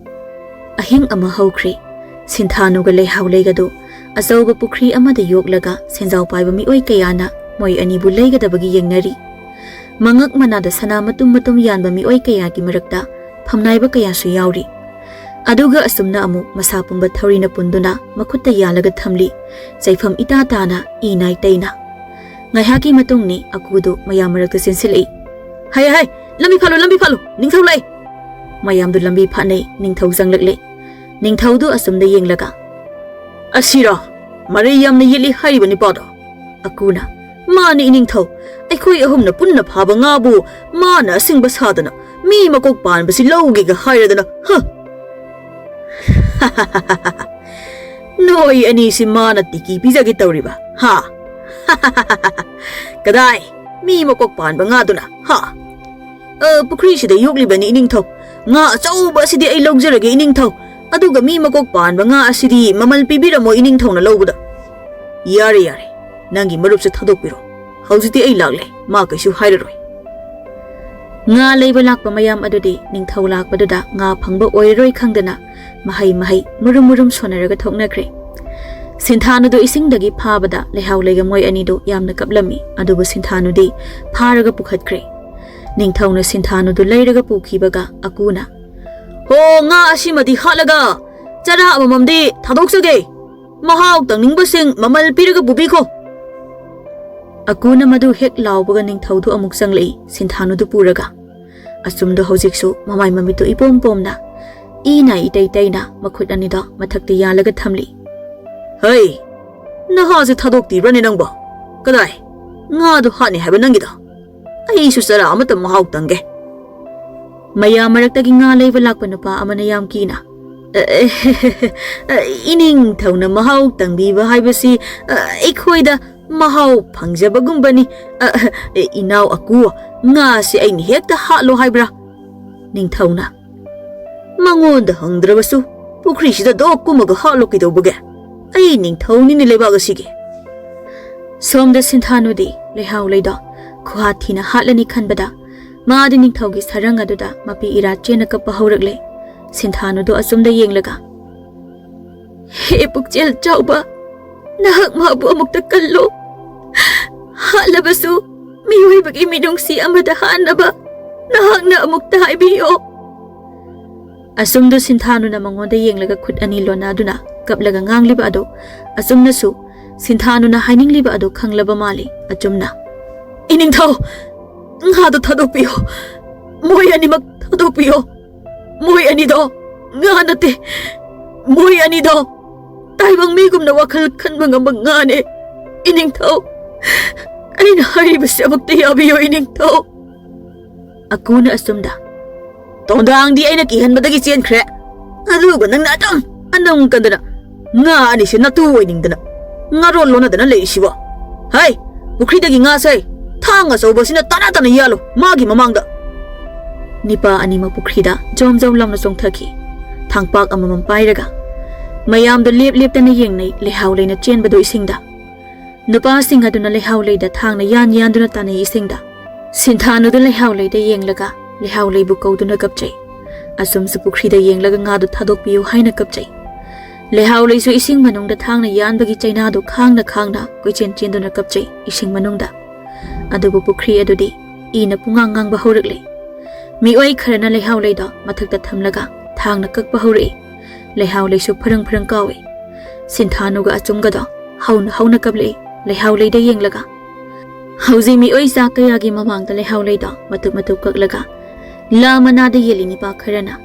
ꯑꯍꯤꯡ ꯑꯃ ꯍꯧꯈ꯭ꯔꯦ꯫ ꯁꯤꯟꯊꯥꯅꯨꯒ ꯂꯩꯍꯥꯎ ꯂꯩꯒꯗꯨ ꯑꯆꯧꯕ ꯄꯨꯈ꯭ꯔꯤ ꯑꯃꯗ ꯌꯣꯛꯂꯒ ꯁꯦꯟꯖꯥꯎ ꯄꯥꯏꯕ ꯃꯤꯑꯣꯏ ꯀꯌꯥꯅ ꯃꯣꯏ ꯑꯅꯤꯕꯨ ꯂꯩꯒꯗꯕꯒꯤ ꯌꯦꯡꯅꯔꯤ꯫ ꯃꯉꯛ ꯃꯅꯥꯗ ꯁꯅꯥ ꯃꯇꯨꯝ ꯃꯇꯨꯝ ꯌꯥꯟꯕ ꯃꯤꯑꯣꯏ ꯀꯌꯥꯒꯤ ꯃꯔꯛꯇ ꯐꯝꯅꯥꯏꯕ ꯀꯌꯥꯁꯨ ꯌꯥꯎꯔꯤ꯫ ꯑꯗꯨꯒ ꯑꯁꯨꯝꯅ ꯑꯃꯨꯛ ꯃꯁꯥ ꯄꯨꯝꯕ ꯊꯧꯔꯤꯅ ꯄꯨꯟꯗꯨꯅ ꯃꯈꯨꯠꯇ ꯌꯥꯜꯂꯒ ꯊꯝꯂꯤ꯫ ꯆꯩꯐꯝ ꯏꯇꯥ ꯇꯥꯅ ꯏ ꯅꯥꯏ ꯇꯩꯅ꯫ ꯉꯥꯏꯍꯥꯛꯀꯤ ꯃꯇꯨꯡꯅꯤ ꯑꯀꯨꯗꯨ ꯃꯌꯥꯝ ꯃꯔꯛꯇ ꯆꯦꯟꯁꯤꯜꯂꯛꯏ꯫ "ꯍꯩ, ꯍꯩ, ꯂꯝꯕꯤ ꯐꯥꯠꯂꯨ, ꯂꯝꯕꯤ ꯐꯥꯠꯂꯨ, ꯅꯤꯡꯊꯧ ꯂꯥꯛꯏ!" ꯃꯌꯥꯝꯗꯨ ꯂꯝꯕꯤ ꯐꯥꯠꯅꯩ꯫ ꯅꯤꯡꯊꯧ ꯆꯪꯂꯛꯂꯦ꯫ ꯅꯤꯡꯊꯧꯗꯨ ꯑꯁꯨꯝꯗ ꯌꯦꯡꯂꯒ, "ꯑꯁꯤꯔꯣ ꯃꯔꯩ ꯌꯥꯝꯅ ꯌꯦꯠꯂꯤ ꯍꯥꯏꯔꯤꯕ ꯅꯤꯄꯥꯗꯣ?" ꯑꯀꯨꯅ, "ꯃꯥꯅꯤ ꯏꯅꯤꯡꯊꯧ, ꯑꯩꯈꯣꯏ ꯑꯍꯨꯝꯅ ꯄꯨꯟꯅ ꯐꯥꯕ ꯉꯥꯕꯨ ꯃꯥꯅ ꯑꯁꯤꯡꯕ ꯁꯥꯗꯅ ꯃꯤ ꯃꯀꯣꯛ ꯄꯥꯟꯕꯁꯤ ꯂꯧꯒꯦꯒ ꯍꯥꯏꯔꯗꯅ, ꯍ!" ꯅꯣꯏ ꯑꯅꯤꯁꯤ ꯃꯥꯅ ꯇꯤꯀꯤ ꯄꯤꯖꯒꯦ ꯇꯧꯔꯤꯕ, ꯍꯥ? ꯀꯗꯥꯏ? ꯃꯤ ꯃꯀꯣꯛ ꯄꯥꯟꯕ ꯉꯥꯗꯨꯅ, ꯍꯥ? ꯑ, ꯄꯨꯈ꯭ꯔꯤꯁꯤꯗ ꯌꯣꯛꯂꯤꯕꯅꯤ, ꯏꯅꯤꯡꯊꯧ꯫ ꯉꯥ ꯑꯆꯧꯕ ꯑꯁꯤꯗꯤ ꯑꯩ ꯂꯧꯖꯔꯒꯦ, ꯏꯅꯤꯡꯊꯧ꯫ ꯑꯗꯨꯒ ꯃꯤ ꯃꯀꯣꯛ ꯄꯥꯟꯕ ꯉꯥ ꯑꯁꯤꯗꯤ ꯃꯃꯜ ꯄꯤꯕꯤꯔꯝꯃꯣ, ꯏꯅꯤꯡꯊꯧꯅ ꯂꯧꯕꯗ꯫ ꯌꯥꯔꯦ, ꯌꯥꯔꯦ, ꯅꯪꯒꯤ ꯃꯔꯨꯞꯁꯦ ꯊꯥꯗꯣꯛꯄꯤꯔꯣ꯫ ꯍꯧꯖꯤꯛꯇꯤ ꯑꯩ ꯂꯥꯛꯂꯦ, ꯃꯥ ꯀꯩꯁꯨ ꯍꯥꯏꯔꯔꯣꯏ꯫ ꯉꯥ ꯂꯩꯕ ꯂꯥꯛꯄ ꯃꯌꯥꯝ ꯑꯗꯨꯗꯤ ꯅꯤꯡꯊꯧ ꯂꯥꯛꯄꯗꯨꯗ ꯉꯥ ꯐꯪꯕ ꯑꯣꯏꯔꯔꯣꯏ ꯈꯪꯗꯅ ꯃꯍꯩ ꯃꯍꯩ ꯃꯔꯨꯝ ꯃꯔꯨꯝ ꯁꯣꯟꯅꯔꯒ ꯊꯣꯛꯅꯈ꯭ꯔꯦ꯫ ꯁꯤꯟꯊꯥꯅꯨꯗꯨ ꯏꯁꯤꯡꯗꯒꯤ ꯐꯥꯕꯗ ꯂꯩꯍꯥꯎ ꯂꯩꯒ ꯃꯣꯏ ꯑꯅꯤꯗꯨ ꯌꯥꯝꯅ ꯀꯞꯂꯝꯃꯤ, ꯑꯗꯨꯕꯨ ꯁꯤꯟꯊꯥꯅꯨꯗꯤ ꯐꯥꯔꯒ ꯄꯨꯈꯠꯈ꯭ꯔꯦ꯫ ꯅꯤꯡꯊꯧꯅ ꯁꯤꯟꯊꯥꯅꯨꯗꯨ ꯂꯩꯔꯒ ꯄꯨꯈꯤꯕꯒ ꯑꯀꯨꯅ, "ꯍꯣ, ꯉꯥ ꯑꯁꯤꯃꯗꯤ ꯍꯥꯠꯂꯒ ꯆꯔꯥ ꯑꯃꯃꯝꯗꯤ ꯊꯥꯗꯣꯛꯆꯒꯦ꯫ ꯃꯍꯥꯎ ꯇꯪꯅꯤꯡꯕꯁꯤꯡ ꯃꯃꯜ ꯄꯤꯔꯒ ꯄꯨꯕꯤꯈꯣ꯫" ꯑꯀꯨꯅ ꯃꯗꯨ ꯍꯦꯛ ꯂꯥꯎꯕꯒ ꯅꯤꯡꯊꯧꯗꯨ ꯑꯃꯨꯛ ꯆꯪꯂꯛꯏ, ꯁꯤꯟꯊꯥꯅꯨꯗꯨ ꯄꯨꯔꯒ꯫ ꯑꯆꯨꯝꯗꯣ ꯍꯧꯖꯤꯛꯁꯨ ꯃꯃꯥꯏ ꯃꯃꯤꯠꯇꯨ ꯏꯄꯣꯝ ꯄꯣꯝꯅ, ꯏꯅ ꯏꯇꯩ ꯇꯩꯅ ꯃꯈꯨꯠ ꯑꯅꯤꯗꯣ ꯃꯊꯛꯇ ꯌꯥꯜꯂꯒ ꯊꯝꯂꯤ꯫ "ꯍꯩ, ꯅꯍꯥꯁꯦ ꯊꯥꯗꯣꯛꯇꯤꯕ꯭ꯔꯅꯦ ꯅꯪꯕꯣ? ꯀꯗꯥꯏ? ꯉꯥꯗꯣ ꯍꯥꯠꯅꯤ ꯍꯥꯏꯕ ꯅꯪꯒꯤꯗꯣ? ꯑꯩꯁꯨ ꯆꯔꯥ ꯑꯃꯇ ꯃꯍꯥꯎ ꯇꯪꯒꯦ꯫" ꯃꯌꯥꯝ ꯃꯔꯛꯇꯒꯤ ꯉꯥ ꯂꯩꯕ ꯂꯥꯛꯄ ꯅꯨꯄꯥ ꯑꯃꯅ ꯌꯥꯝ ꯀꯤꯅ, "ꯑ, ꯑ, ꯏꯅꯤꯡꯊꯧꯅ ꯃꯍꯥꯎ ꯇꯪꯕꯤꯕ ꯍꯥꯏꯕꯁꯤ, ꯑ, ꯑꯩꯈꯣꯏꯗ ꯃꯍꯥꯎ ꯐꯪꯖꯕꯒꯨꯝꯕꯅꯤ꯫ ꯑ, ꯑ, ꯏꯅꯥꯎ ꯑꯀꯨ, ꯉꯥꯁꯤ ꯑꯩꯅ ꯍꯦꯛꯇ ꯍꯥꯠꯂꯣ ꯍꯥꯏꯕ꯭ꯔꯥ?" ꯅꯤꯡꯊꯧꯅ, "ꯃꯉꯣꯟꯗ ꯍꯪꯗ꯭ꯔꯕꯁꯨ ꯄꯨꯈ꯭ꯔꯤꯁꯤꯗ ꯗꯣꯛ ꯀꯨꯝꯃꯒ ꯍꯥꯠꯂꯣ ꯀꯩꯗꯧꯕꯒꯦ? ꯑꯩ ꯅꯤꯡꯊꯧꯅꯤꯅꯦ ꯂꯩꯕꯥꯛ ꯑꯁꯤꯒꯤ꯫" ꯁꯣꯝꯗ ꯁꯤꯟꯊꯥꯅꯨꯗꯤ ꯂꯩꯍꯥꯎ ꯂꯩꯗꯣ ꯈꯨꯍꯥ ꯊꯤꯅ ꯍꯥꯠꯂꯅꯤ ꯈꯟꯕꯗ ꯃꯥꯗꯤ ꯅꯤꯡꯊꯧꯒꯤ ꯁꯔꯪ ꯑꯗꯨꯗ ꯃꯄꯤ ꯏꯔꯥ ꯆꯦꯟꯅ ꯀꯞꯄ ꯍꯧꯔꯛꯂꯦ꯫ ꯁꯤꯟꯊꯥꯅꯨꯗꯣ ꯑꯆꯨꯝꯗ ꯌꯦꯡꯂꯒ, "ꯍꯦ ꯄꯨꯛꯆꯦꯜ ꯆꯥꯎꯕ, ꯅꯍꯥꯛ ꯃꯥꯕꯨ ꯑꯃꯨꯛꯇ ꯀꯜꯂꯨ꯫ ꯍꯥꯠꯂꯕꯁꯨ ꯃꯤꯑꯣꯏꯕꯒꯤ ꯃꯤꯅꯨꯡꯁꯤ ꯑꯃꯗ ꯍꯥꯠꯅꯕ ꯅꯍꯥꯛꯅ ꯑꯃꯨꯛꯇ ꯍꯥꯏꯕꯤꯌꯣ꯫" ꯑꯁꯨꯝꯗꯨ ꯁꯤꯟꯊꯥꯅꯨꯅ ꯃꯉꯣꯟꯗ ꯌꯦꯡꯂꯒ ꯈꯨꯠ ꯑꯅꯤ ꯂꯣꯟꯅꯗꯨꯅ ꯀꯞꯂꯒ ꯉꯥꯡꯂꯤꯕ ꯑꯗꯨ ꯑꯆꯨꯝꯅꯁꯨ ꯁꯤꯟꯊꯥꯅꯨꯅ ꯍꯥꯏꯅꯤꯡꯂꯤꯕ ꯑꯗꯨ ꯈꯪꯂꯕ ꯃꯥꯜꯂꯤ꯫ ꯑꯆꯨꯝꯅ, "ꯏꯅꯤꯡꯊꯧ, ꯉꯥꯗꯨ ꯊꯥꯗꯣꯛꯄꯤꯌꯣ꯫ ꯃꯣꯏ ꯑꯅꯤꯃꯛ ꯊꯥꯗꯣꯛꯄꯤꯌꯣ꯫ ꯃꯣꯏ ꯑꯅꯤꯗꯣ ꯉꯥ ꯅꯠꯇꯦ꯫ ꯃꯣꯏ ꯑꯅꯤꯗꯣ ꯇꯥꯏꯕꯪ ꯃꯤꯒꯨꯝꯅ ꯋꯥꯈꯜ ꯈꯟꯕ ꯉꯝꯕ ꯉꯥꯅꯦ꯫ ꯏꯅꯤꯡꯊꯧ, ꯑꯩꯅ ꯍꯥꯏꯔꯤꯕꯁꯤ ꯑꯃꯨꯛꯇ ꯌꯥꯕꯤꯌꯨ, ꯏꯅꯤꯡꯊꯧ꯫" ꯑꯀꯨꯅ ꯑꯆꯨꯝꯗ, "ꯇꯣꯟꯗꯥꯡꯗꯤ ꯑꯩꯅ ꯀꯤꯍꯟꯕꯗꯒꯤ ꯆꯦꯟꯈ꯭ꯔꯦ, ꯑꯗꯨꯒ ꯅꯪꯅ ꯑꯗꯨꯝ ꯑꯅꯝ ꯀꯟꯗꯅ ꯉꯥ ꯑꯅꯤꯁꯦ ꯅꯇꯨ ꯑꯣꯏꯅꯤꯡꯗꯅ ꯉꯥꯔꯣꯟ ꯂꯣꯟꯅꯗꯅ ꯂꯩꯔꯤꯁꯤꯕꯣ? ꯍꯩ, ꯄꯨꯈ꯭ꯔꯤꯗꯒꯤ ꯉꯥꯁꯦ ꯊꯥꯡ ꯑꯆꯧꯕꯁꯤꯅ ꯇꯅ ꯇꯅ ꯌꯥꯜꯂꯨ ꯃꯥꯒꯤ ꯃꯃꯥꯡꯗ꯫ ꯅꯤꯄꯥ ꯑꯅꯤꯃꯛ ꯄꯨꯈ꯭ꯔꯤꯗ ꯖꯣꯝ ꯖꯣꯝ ꯂꯥꯎꯅ ꯆꯣꯡꯊꯈꯤ꯫ ꯊꯥꯡꯄꯥꯛ ꯑꯃꯃꯝ ꯄꯥꯏꯔꯒ ꯃꯌꯥꯝꯗꯣ ꯂꯦꯞ ꯂꯦꯞꯇꯅ ꯌꯦꯡꯅꯩ ꯂꯩꯍꯥꯎ ꯂꯩꯅ ꯆꯦꯟꯕꯗꯣ ꯏꯁꯤꯡꯗ꯫ ꯅꯨꯄꯥꯁꯤꯡ ꯑꯗꯨꯅ ꯂꯩꯍꯥꯎ ꯂꯩꯗ ꯊꯥꯡꯅ ꯌꯥꯟ ꯌꯥꯟꯗꯨꯅ ꯇꯥꯟꯅꯩ ꯏꯁꯤꯡꯗ꯫ ꯁꯤꯟꯊꯥꯅꯨꯗ ꯂꯩꯍꯥꯎ ꯂꯩꯗ ꯌꯦꯡꯂꯒ ꯂꯩꯍꯥꯎ ꯂꯩꯕꯨ ꯀꯧꯗꯨꯅ ꯀꯞꯆꯩ꯫ ꯑꯆꯨꯝꯁꯨ ꯄꯨꯈ꯭ꯔꯤꯗ ꯌꯦꯡꯂꯒ ꯉꯥꯗꯨ ꯊꯥꯗꯣꯛꯄꯤꯌꯨ ꯍꯥꯏꯅ ꯀꯞꯆꯩ꯫ ꯂꯩꯍꯥꯎ ꯂꯩꯁꯨ ꯏꯁꯤꯡ ꯃꯅꯨꯡꯗ ꯊꯥꯡꯅ ꯌꯥꯟꯕꯒꯤ ꯆꯩꯅꯥꯗꯨ ꯈꯥꯡꯅ ꯈꯥꯡꯅ ꯀꯣꯏꯆꯦꯟ ꯆꯦꯟꯗꯨꯅ ꯀꯞꯆꯩ ꯏꯁꯤꯡ ꯃꯅꯨꯡꯗ꯫ ꯑꯗꯨꯕꯨ ꯄꯨꯈ꯭ꯔꯤ ꯑꯗꯨꯗꯤ ꯏꯅ ꯄꯨꯡꯉꯥꯡ ꯉꯥꯡꯕ ꯍꯧꯔꯛꯂꯦ꯫ ꯃꯤꯑꯣꯏ ꯈꯔꯅ ꯂꯩꯍꯥꯎ ꯂꯩꯗꯣ ꯃꯊꯛꯇ ꯊꯝꯂꯒ ꯊꯥꯡꯅ ꯀꯛꯄ ꯍꯧꯔꯛꯏ꯫ ꯂꯩꯍꯥꯎ ꯂꯩꯁꯨ ꯐꯔꯪ ꯐꯔꯪ ꯀꯥꯎꯏ꯫ ꯁꯤꯟꯊꯥꯅꯨꯒ ꯑꯆꯨꯝꯒꯗꯣ ꯍꯧꯅ ꯍꯧꯅ ꯀꯞꯂꯛꯏ ꯂꯩꯍꯥꯎ ꯂꯩꯗ ꯌꯦꯡꯂꯒ꯫ ꯍꯧꯖꯤꯛ ꯃꯤꯑꯣꯏ ꯆꯥ ꯀꯌꯥꯒꯤ ꯃꯃꯥꯡꯗ ꯂꯩꯍꯥꯎ ꯂꯩꯗꯣ ꯃꯇꯨꯞ ꯃꯇꯨꯞ ꯀꯛꯂꯒ ꯂꯥ ꯃꯅꯥꯗ ꯌꯦꯜꯂꯤ ꯅꯤꯄꯥ ꯈꯔꯅ꯫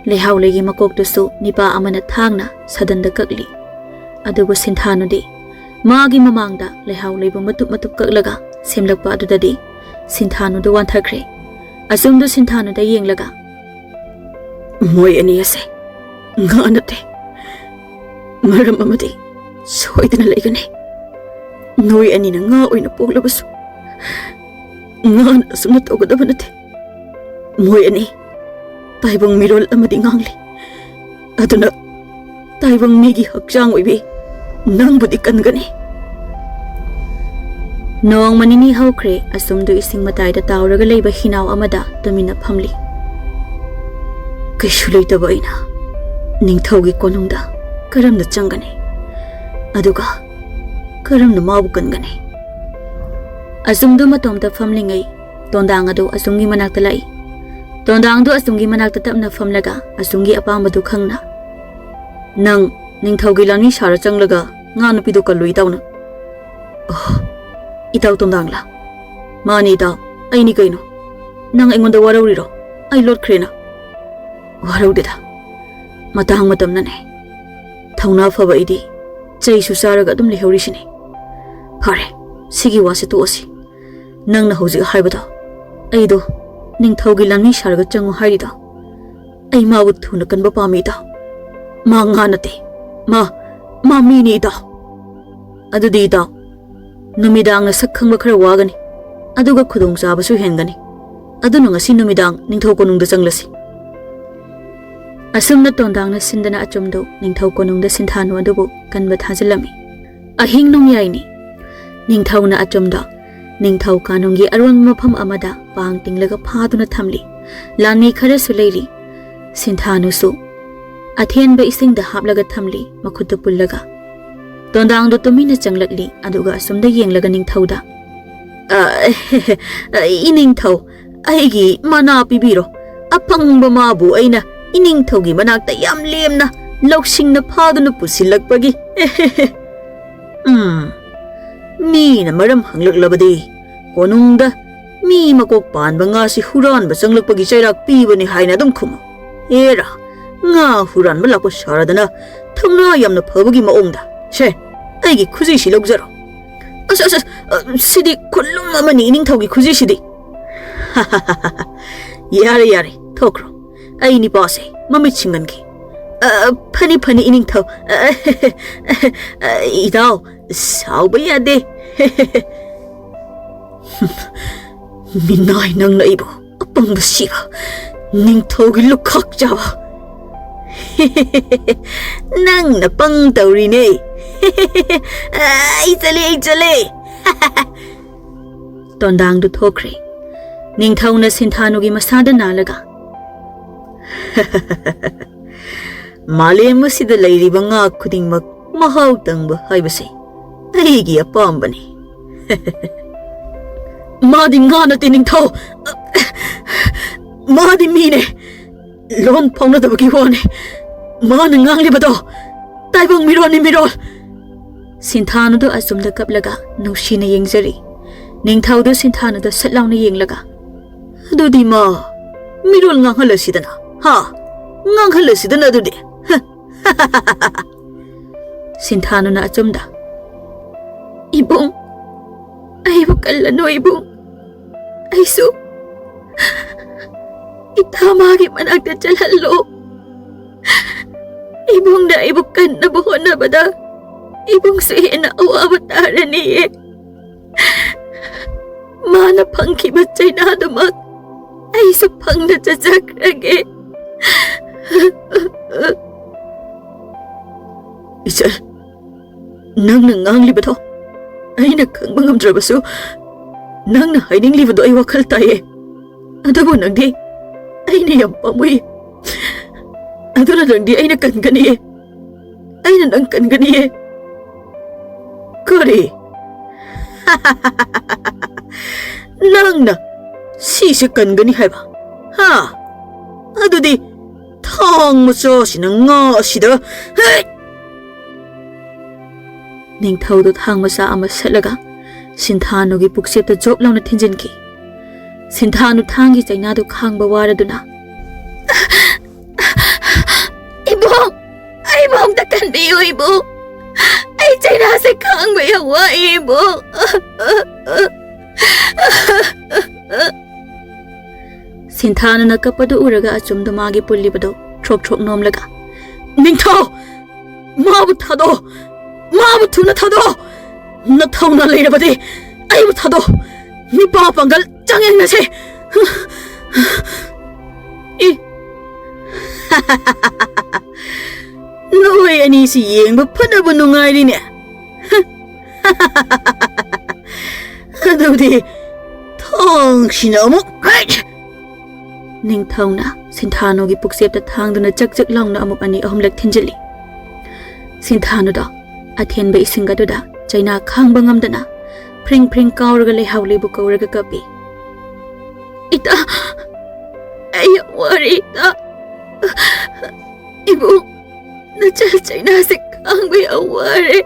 ꯂꯩꯍꯥꯎ ꯂꯩꯒꯤ ꯃꯀꯣꯛꯇꯨꯁꯨ ꯅꯤꯄꯥ ꯑꯃꯅ ꯊꯥꯡꯅ ꯁꯗꯟꯗ ꯀꯛꯂꯤ꯫ ꯑꯗꯨꯕꯨ ꯁꯤꯟꯊꯥꯅꯨꯗꯤ ꯃꯥꯒꯤ ꯃꯃꯥꯡꯗ ꯂꯩꯍꯥꯎ ꯂꯩꯕꯨ ꯃꯇꯨꯞ ꯃꯇꯨꯞ ꯀꯛꯂꯒ ꯁꯦꯝꯂꯛꯄ ꯑꯗꯨꯗꯗꯤ ꯁꯤꯟꯊꯥꯅꯨꯗꯨ ꯋꯥꯟꯊꯈ꯭ꯔꯦ꯫ ꯑꯆꯨꯝꯗꯨ ꯁꯤꯟꯊꯥꯅꯨꯗ ꯌꯦꯡꯂꯒ, "ꯃꯣꯏ ꯑꯅꯤ ꯑꯁꯦ ꯉꯥ ꯅꯠꯇꯦ꯫ ꯃꯔꯝ ꯑꯃꯗꯤ ꯁꯣꯏꯗꯅ ꯂꯩꯒꯅꯤ꯫ ꯅꯣꯏ ꯑꯅꯤꯅ ꯉꯥ ꯑꯣꯏꯅ ꯄꯣꯛꯂꯕꯁꯨ ꯉꯥꯅ ꯑꯁꯨꯝꯅ ꯇꯧꯒꯗꯕ ꯅꯠꯇꯦ꯫ ꯃꯣꯏ ꯑꯅꯤ ꯇꯥꯏꯕꯪ ꯃꯤꯔꯣꯜ ꯑꯃꯗꯤ ꯉꯥꯡꯂꯤ꯫ ꯑꯗꯨꯅ ꯇꯥꯏꯕꯪ ꯃꯤꯒꯤ ꯍꯛꯆꯥꯡ ꯑꯣꯏꯕꯤ ꯅꯪꯕꯨꯗꯤ ꯀꯟꯒꯅꯤ꯫" ꯅꯣꯡꯃ ꯅꯤꯅꯤ ꯍꯧꯈ꯭ꯔꯦ꯫ ꯑꯆꯨꯝꯗꯨ ꯏꯁꯤꯡ ꯃꯇꯥꯏꯗ ꯇꯥꯎꯔꯒ ꯂꯩꯕ ꯍꯤꯅꯥꯎ ꯑꯃꯗ ꯇꯨꯃꯤꯟꯅ ꯐꯝꯂꯤ꯫ "ꯀꯩꯁꯨ ꯂꯩꯇꯕ ꯑꯩꯅ ꯅꯤꯡꯊꯧꯒꯤ ꯀꯣꯅꯨꯡꯗ ꯀꯔꯝꯅ ꯆꯪꯒꯅꯤ? ꯑꯗꯨꯒ ꯀꯔꯝꯅ ꯃꯥꯕꯨ ꯀꯟꯒꯅꯤ?" ꯑꯆꯨꯝꯗꯨ ꯃꯇꯣꯝꯇ ꯐꯝꯂꯤꯉꯩ ꯇꯣꯟꯗꯥꯡ ꯑꯗꯨ ꯑꯆꯨꯝꯒꯤ ꯃꯅꯥꯛꯇ ꯂꯥꯛꯏ꯫ ꯇꯣꯟꯗꯥꯡꯗꯨ ꯑꯆꯨꯝꯒꯤ ꯃꯅꯥꯛꯇ ꯇꯞꯅ ꯐꯝꯂꯒ ꯑꯆꯨꯝꯒꯤ ꯑꯄꯥꯝꯕꯗꯨ ꯈꯪꯅ, "ꯅꯪ ꯅꯤꯡꯊꯧꯒꯤ ꯂꯥꯟꯃꯤ ꯁꯥꯔ ꯆꯪꯂꯒ ꯉꯥ ꯅꯨꯄꯤꯗꯨ ꯀꯜꯂꯨ ꯏꯇꯥꯎꯅ꯫" "ꯑꯣ, ꯏꯇꯥꯎ ꯇꯣꯟꯗꯥꯡꯂꯥ?" "ꯃꯥꯅꯤ ꯏꯇꯥꯎ, ꯑꯩꯅꯤ ꯀꯩꯅꯣ꯫ ꯅꯪ ꯑꯩꯉꯣꯟꯗ ꯋꯥꯔꯧꯔꯤꯔꯣ? ꯑꯩ ꯂꯣꯠꯈ꯭ꯔꯦꯅ?" "ꯋꯥꯔꯧꯗꯦꯗ, ꯃꯇꯥꯡ ꯃꯇꯝꯅꯅꯦ꯫ ꯊꯧꯅꯥ ꯐꯕ ꯑꯩꯗꯤ ꯆꯩꯁꯨ ꯆꯥꯔꯒ ꯑꯗꯨꯝ ꯂꯩꯍꯧꯔꯤꯁꯤꯅꯤ꯫ ꯐꯔꯦ, ꯁꯤꯒꯤ ꯋꯥꯁꯦ ꯇꯣꯛꯑꯁꯤ꯫ ꯅꯪꯅ ꯍꯧꯖꯤꯛ ꯍꯥꯏꯕꯗꯣ, ꯑꯩꯗꯣ ꯅꯤꯡꯊꯧꯒꯤ ꯂꯥꯟꯃꯤ ꯁꯥꯔꯒ ꯆꯪꯉꯨ ꯍꯥꯏꯔꯤꯗꯣ, ꯑꯩ ꯃꯥꯕꯨ ꯊꯨꯅ ꯀꯟꯕ ꯄꯥꯝꯃꯤ ꯏꯇꯥꯎ꯫ ꯃꯥ ꯉꯥ ꯅꯠꯇꯦ, ꯃꯥ ꯃꯥ ꯃꯤꯅꯤ, ꯏꯇꯥꯎ꯫ ꯑꯗꯨꯗꯤ ꯏꯇꯥꯎ, ꯅꯨꯃꯤꯗꯥꯡꯅ ꯁꯛ ꯈꯪꯕ ꯈꯔ ꯋꯥꯒꯅꯤ, ꯑꯗꯨꯒ ꯈꯨꯗꯣꯡꯆꯥꯕꯁꯨ ꯍꯦꯟꯒꯅꯤ꯫ ꯑꯗꯨꯅ ꯉꯁꯤ ꯅꯨꯃꯤꯗꯥꯡ ꯅꯤꯡꯊꯧ ꯀꯣꯅꯨꯡꯗ ꯆꯪꯂꯁꯤ꯫ ꯑꯁꯨꯝꯅ ꯇꯣꯟꯗꯥꯡꯅ ꯁꯤꯟꯗꯅ ꯑꯆꯨꯝꯗꯨ ꯅꯤꯡꯊꯧ ꯀꯣꯅꯨꯡꯗ ꯁꯤꯟꯊꯥꯅꯨ ꯑꯗꯨꯕꯨ ꯀꯟꯕ ꯊꯥꯖꯤꯜꯂꯝꯃꯤ꯫ ꯑꯍꯤꯡ ꯅꯣꯡꯌꯥꯏꯅꯤ꯫ ꯅꯤꯡꯊꯧꯅ ꯑꯆꯨꯝꯗ ꯅꯤꯡꯊꯧ ꯀꯥꯅꯨꯡꯒꯤ ꯑꯔꯣꯟꯕ ꯃꯐꯝ ꯑꯃꯗ ꯄꯥꯡ ꯇꯤꯡꯂꯒ ꯐꯥꯗꯨꯅ ꯊꯝꯂꯤ꯫ ꯂꯥꯟꯃꯤ ꯈꯔꯁꯨ ꯂꯩꯔꯤ꯫ ꯁꯤꯟꯊꯥꯅꯨꯁꯨ ꯑꯊꯦꯟꯕ ꯏꯁꯤꯡꯗ ꯍꯥꯞꯂꯒ ꯊꯝꯂꯤ, ꯃꯈꯨꯠꯇꯨ ꯄꯨꯜꯂꯒ꯫ ꯇꯣꯟꯗꯥꯡꯗꯣ ꯇꯨꯃꯤꯟꯅ ꯆꯪꯂꯛꯂꯤ, ꯑꯗꯨꯒ ꯑꯁꯨꯝꯗ ꯌꯦꯡꯂꯒ ꯅꯤꯡꯊꯧꯗ, "ꯑ, ꯏꯅꯤꯡꯊꯧ, ꯑꯩꯒꯤ ꯃꯅꯥ ꯄꯤꯕꯤꯔꯣ꯫ ꯑꯄꯪꯕ ꯃꯥꯕꯨ ꯑꯩꯅ ꯏꯅꯤꯡꯊꯧꯒꯤ ꯃꯅꯥꯛꯇ ꯌꯥꯝ ꯂꯦꯝꯅ ꯂꯧꯁꯤꯡꯅ ꯐꯥꯗꯨꯅ ꯄꯨꯁꯤꯜꯂꯛꯄꯒꯤ꯫ ꯎꯝ, ꯃꯤꯅ ꯃꯔꯝ ꯍꯪꯂꯛꯂꯕꯗꯤ ꯀꯣꯅꯨꯡꯗ ꯃꯤ ꯃꯀꯣꯛ ꯄꯥꯟꯕ ꯉꯥꯁꯤ ꯍꯨꯔꯥꯟꯕ ꯆꯪꯂꯛꯄꯒꯤ ꯆꯩꯔꯥꯛ ꯄꯤꯕꯅꯤ ꯍꯥꯏꯅ ꯑꯗꯨꯝ ꯈꯨꯝꯃꯨ꯫ ꯑꯦꯔꯥ, ꯉꯥ ꯍꯨꯔꯥꯟꯕ ꯂꯥꯛꯄ ꯁꯥꯔꯗꯅ ꯊꯧꯅꯥ ꯌꯥꯝꯅ ꯐꯕꯒꯤ ꯃꯑꯣꯡꯗ꯫ ꯁꯦ, ꯑꯩꯒꯤ ꯈꯨꯖꯤꯁꯤ ꯂꯧꯖꯔꯣ꯫ ꯑꯁ, ꯑꯁ, ꯑꯁ, ꯑ, ꯁꯤꯗꯤ ꯈꯨꯠꯂꯨꯝ ꯑꯃꯅꯤ, ꯏꯅꯤꯡꯊꯧꯒꯤ ꯈꯨꯖꯤꯁꯤꯗꯤ꯫" "ꯌꯥꯔꯦ, ꯌꯥꯔꯦ, ꯊꯣꯛꯈ꯭ꯔꯣ꯫ ꯑꯩ ꯅꯤꯄꯥꯁꯦ ꯃꯃꯤꯠ ꯁꯤꯡꯒꯟꯈꯤ꯫ ꯑ, ꯐꯅꯤ, ꯐꯅꯤ, ꯏꯅꯤꯡꯊꯧ꯫ ꯑ, ꯑ, ꯏꯇꯥꯎ, ꯁꯥꯎꯕ ꯌꯥꯗꯦ꯫" "ꯃꯤꯅꯥꯏ ꯅꯪꯅ ꯑꯩꯕꯨ ꯑꯄꯪꯕ ꯁꯤꯕ, ꯅꯤꯡꯊꯧꯒꯤ ꯂꯨꯈꯥꯛ ꯆꯥꯕ꯫" "ꯅꯪꯅ ꯄꯪ ꯇꯧꯔꯤꯅꯦ꯫" "ꯑꯩ ꯆꯠꯂꯦ, ꯑꯩ ꯆꯠꯂꯦ꯫" ꯇꯣꯟꯗꯥꯡꯗꯨ ꯊꯣꯛꯈ꯭ꯔꯦ꯫ ꯅꯤꯡꯊꯧꯅ ꯁꯤꯟꯊꯥꯅꯨꯒꯤ ꯃꯁꯥꯗ ꯅꯥꯜꯂꯒ, "ꯃꯥꯂꯦꯝ ꯑꯁꯤꯗ ꯂꯩꯔꯤꯕ ꯉꯥ ꯈꯨꯗꯤꯡꯃꯛ ꯃꯍꯥꯎ ꯇꯪꯕ ꯍꯥꯏꯕꯁꯦ ꯑꯩꯒꯤ ꯑꯄꯥꯝꯕꯅꯤ꯫" "ꯃꯥꯗꯤ ꯉꯥ ꯅꯠꯇꯦ, ꯅꯤꯡꯊꯧ꯫ ꯃꯥꯗꯤ ꯃꯤꯅꯦ꯫ ꯂꯣꯟ ꯐꯥꯎꯅꯗꯕꯒꯤ ꯋꯥꯅꯤ꯫ ꯃꯥꯅ ꯉꯥꯡꯂꯤꯕꯗꯣ ꯇꯥꯏꯕꯪ ꯃꯤꯔꯣꯜꯅꯤ, ꯃꯤꯔꯣꯜ꯫" ꯁꯤꯟꯊꯥꯅꯨꯗꯨ ꯑꯆꯨꯝꯗ ꯀꯞꯂꯒ ꯅꯨꯡꯁꯤꯅ ꯌꯦꯡꯖꯔꯤ꯫ ꯅꯤꯡꯊꯧꯗꯨ ꯁꯤꯟꯊꯥꯅꯨꯗ ꯁꯠ ꯂꯥꯎꯅ ꯌꯦꯡꯂꯒ, "ꯑꯗꯨꯗꯤ ꯃꯥ ꯃꯤꯔꯣꯜ ꯉꯥꯡꯍꯜꯂꯁꯤꯗꯅ, ꯍꯥ? ꯉꯥꯡꯍꯜꯂꯁꯤꯗꯅ ꯑꯗꯨꯗꯤ꯫" ꯁꯤꯟꯊꯥꯅꯨꯅ ꯑꯆꯨꯝꯗ, "ꯏꯕꯨꯡ, ꯑꯩꯕꯨ ꯀꯜꯂꯅꯨ ꯏꯕꯨꯡ꯫ ꯑꯩꯁꯨ ꯏꯇꯥ ꯃꯥꯒꯤ ꯃꯅꯥꯛꯇ ꯆꯠꯍꯜꯂꯣ꯫ ꯏꯕꯨꯡꯅ ꯑꯩꯕꯨ ꯀꯟꯅꯕ ꯍꯣꯠꯅꯕꯗ ꯏꯕꯨꯡꯁꯨ ꯍꯦꯟꯅ ꯑꯋꯥꯕ ꯇꯥꯔꯅꯤꯌꯦ꯫ ꯃꯥꯅ ꯐꯪꯈꯤꯕ ꯆꯩꯅꯥꯗꯨꯃꯛ ꯑꯩꯁꯨ ꯐꯪꯅ ꯆꯠꯆꯈ꯭ꯔꯒꯦ꯫ ꯏꯆꯜ, ꯅꯪꯅ ꯉꯥꯡꯂꯤꯕꯗꯣ ꯑꯩꯅ ꯈꯪꯕ ꯉꯝꯗ꯭ꯔꯕꯁꯨ, ꯅꯪꯅ ꯍꯥꯏꯅꯤꯡꯂꯤꯕꯗꯣ ꯑꯩ ꯋꯥꯈꯜ ꯇꯥꯏꯌꯦ꯫ ꯑꯗꯨꯕꯨ ꯅꯪꯗꯤ ꯑꯩꯅ ꯌꯥꯝ ꯄꯥꯝꯃꯨꯏ꯫ ꯑꯗꯨꯅ ꯅꯪꯗꯤ ꯑꯩꯅ ꯀꯟꯒꯅꯤꯌꯦ꯫ ꯑꯩꯅ ꯅꯪ ꯀꯟꯒꯅꯤꯌꯦ꯫ ꯀꯔꯤ? ꯅꯪꯅ ꯁꯤꯁꯦ ꯀꯟꯒꯅꯤ ꯍꯥꯏꯕ? ꯍꯥ? ꯑꯗꯨꯗꯤ ꯊꯥꯡ ꯃꯆꯥꯁꯤꯅ ꯉꯥ ꯑꯁꯤꯗ, ꯍꯦ! ꯅꯤꯡꯊꯧꯗꯨ ꯊꯥꯡ ꯃꯆꯥ ꯑꯃ ꯁꯠꯂꯒ ꯁꯤꯟꯊꯥꯅꯨꯒꯤ ꯄꯨꯛꯆꯦꯞꯇ ꯖꯣꯞ ꯂꯥꯎꯅ ꯊꯤꯟꯖꯤꯟꯈꯤ꯫ ꯁꯤꯟꯊꯥꯅꯨ ꯊꯥꯡꯒꯤ ꯆꯩꯅꯥꯗꯨ ꯈꯥꯡꯕ ꯋꯥꯔꯗꯨꯅ, "ꯏꯕꯣꯛ, ꯑꯩꯕꯨ ꯑꯝꯇ ꯀꯟꯕꯤꯌꯨ ꯏꯕꯣꯛ꯫ ꯑꯩ ꯆꯩꯅꯥꯁꯦ ꯈꯥꯡꯕ ꯌꯥꯝ ꯋꯥꯏ ꯏꯕꯣꯛ꯫" ꯁꯤꯟꯊꯥꯅꯨꯅ ꯀꯞꯄꯗꯨ ꯎꯔꯒ ꯑꯆꯨꯝꯗꯨ ꯃꯥꯒꯤ ꯄꯨꯜꯂꯤꯕꯗꯨ ꯊ꯭ꯔꯣꯛ ꯊ꯭ꯔꯣꯛ ꯅꯣꯝꯂꯒ, "ꯅꯤꯡꯊꯧ! ꯃꯥꯕꯨ ꯊꯥꯗꯣꯛꯑꯣ! ꯃꯥꯕꯨ ꯊꯨꯅ ꯊꯥꯗꯣꯛꯑꯣ! ꯅꯊꯧꯅ ꯂꯩꯔꯕꯗꯤ ꯑꯩꯕꯨ ꯊꯥꯗꯣꯛꯑꯣ! ꯃꯤꯄꯥ ꯄꯥꯡꯒꯜ ꯆꯥꯡꯌꯦꯡꯅꯁꯦ!" "ꯏ! ꯅꯣꯏ ꯑꯅꯤꯁꯤ ꯌꯦꯡꯕ ꯐꯅꯕ ꯅꯨꯡꯉꯥꯏꯔꯤꯅꯦ꯫ ꯑꯗꯨꯗꯤ ꯊꯥꯡꯁꯤꯅ ꯑꯃꯨꯛ, ꯍꯩ!" ꯅꯤꯡꯊꯧꯅ ꯁꯤꯟꯊꯥꯅꯨꯒꯤ ꯄꯨꯛꯆꯦꯞꯇ ꯊꯥꯡꯗꯨꯅ ꯆꯛ ꯆꯛ ꯂꯥꯎꯅ ꯑꯃꯨꯛ ꯑꯅꯤ ꯑꯍꯨꯝꯂꯛ ꯊꯤꯟꯖꯤꯜꯂꯤ꯫ ꯁꯤꯟꯊꯥꯅꯨꯗꯣ ꯑꯊꯦꯟꯕ ꯏꯁꯤꯡ ꯑꯗꯨꯗ ꯆꯩꯅꯥ ꯈꯥꯡꯕ ꯉꯝꯗꯅ ꯐ꯭ꯔꯤꯡ ꯐ꯭ꯔꯤꯡ ꯀꯥꯎꯔꯒ ꯂꯩꯍꯥꯎꯂꯤꯕꯨ ꯀꯧꯔꯒ ꯀꯞꯄꯤ꯫ "ꯏꯇꯥ, ꯑꯩ ꯌꯥꯝ ꯋꯥꯔꯦ ꯏꯇꯥ꯫ ꯏꯕꯨꯡ, ꯅꯆꯜ ꯆꯩꯅꯥꯁꯦ ꯈꯥꯡꯕ ꯌꯥꯝ ꯋꯥꯔꯦ꯫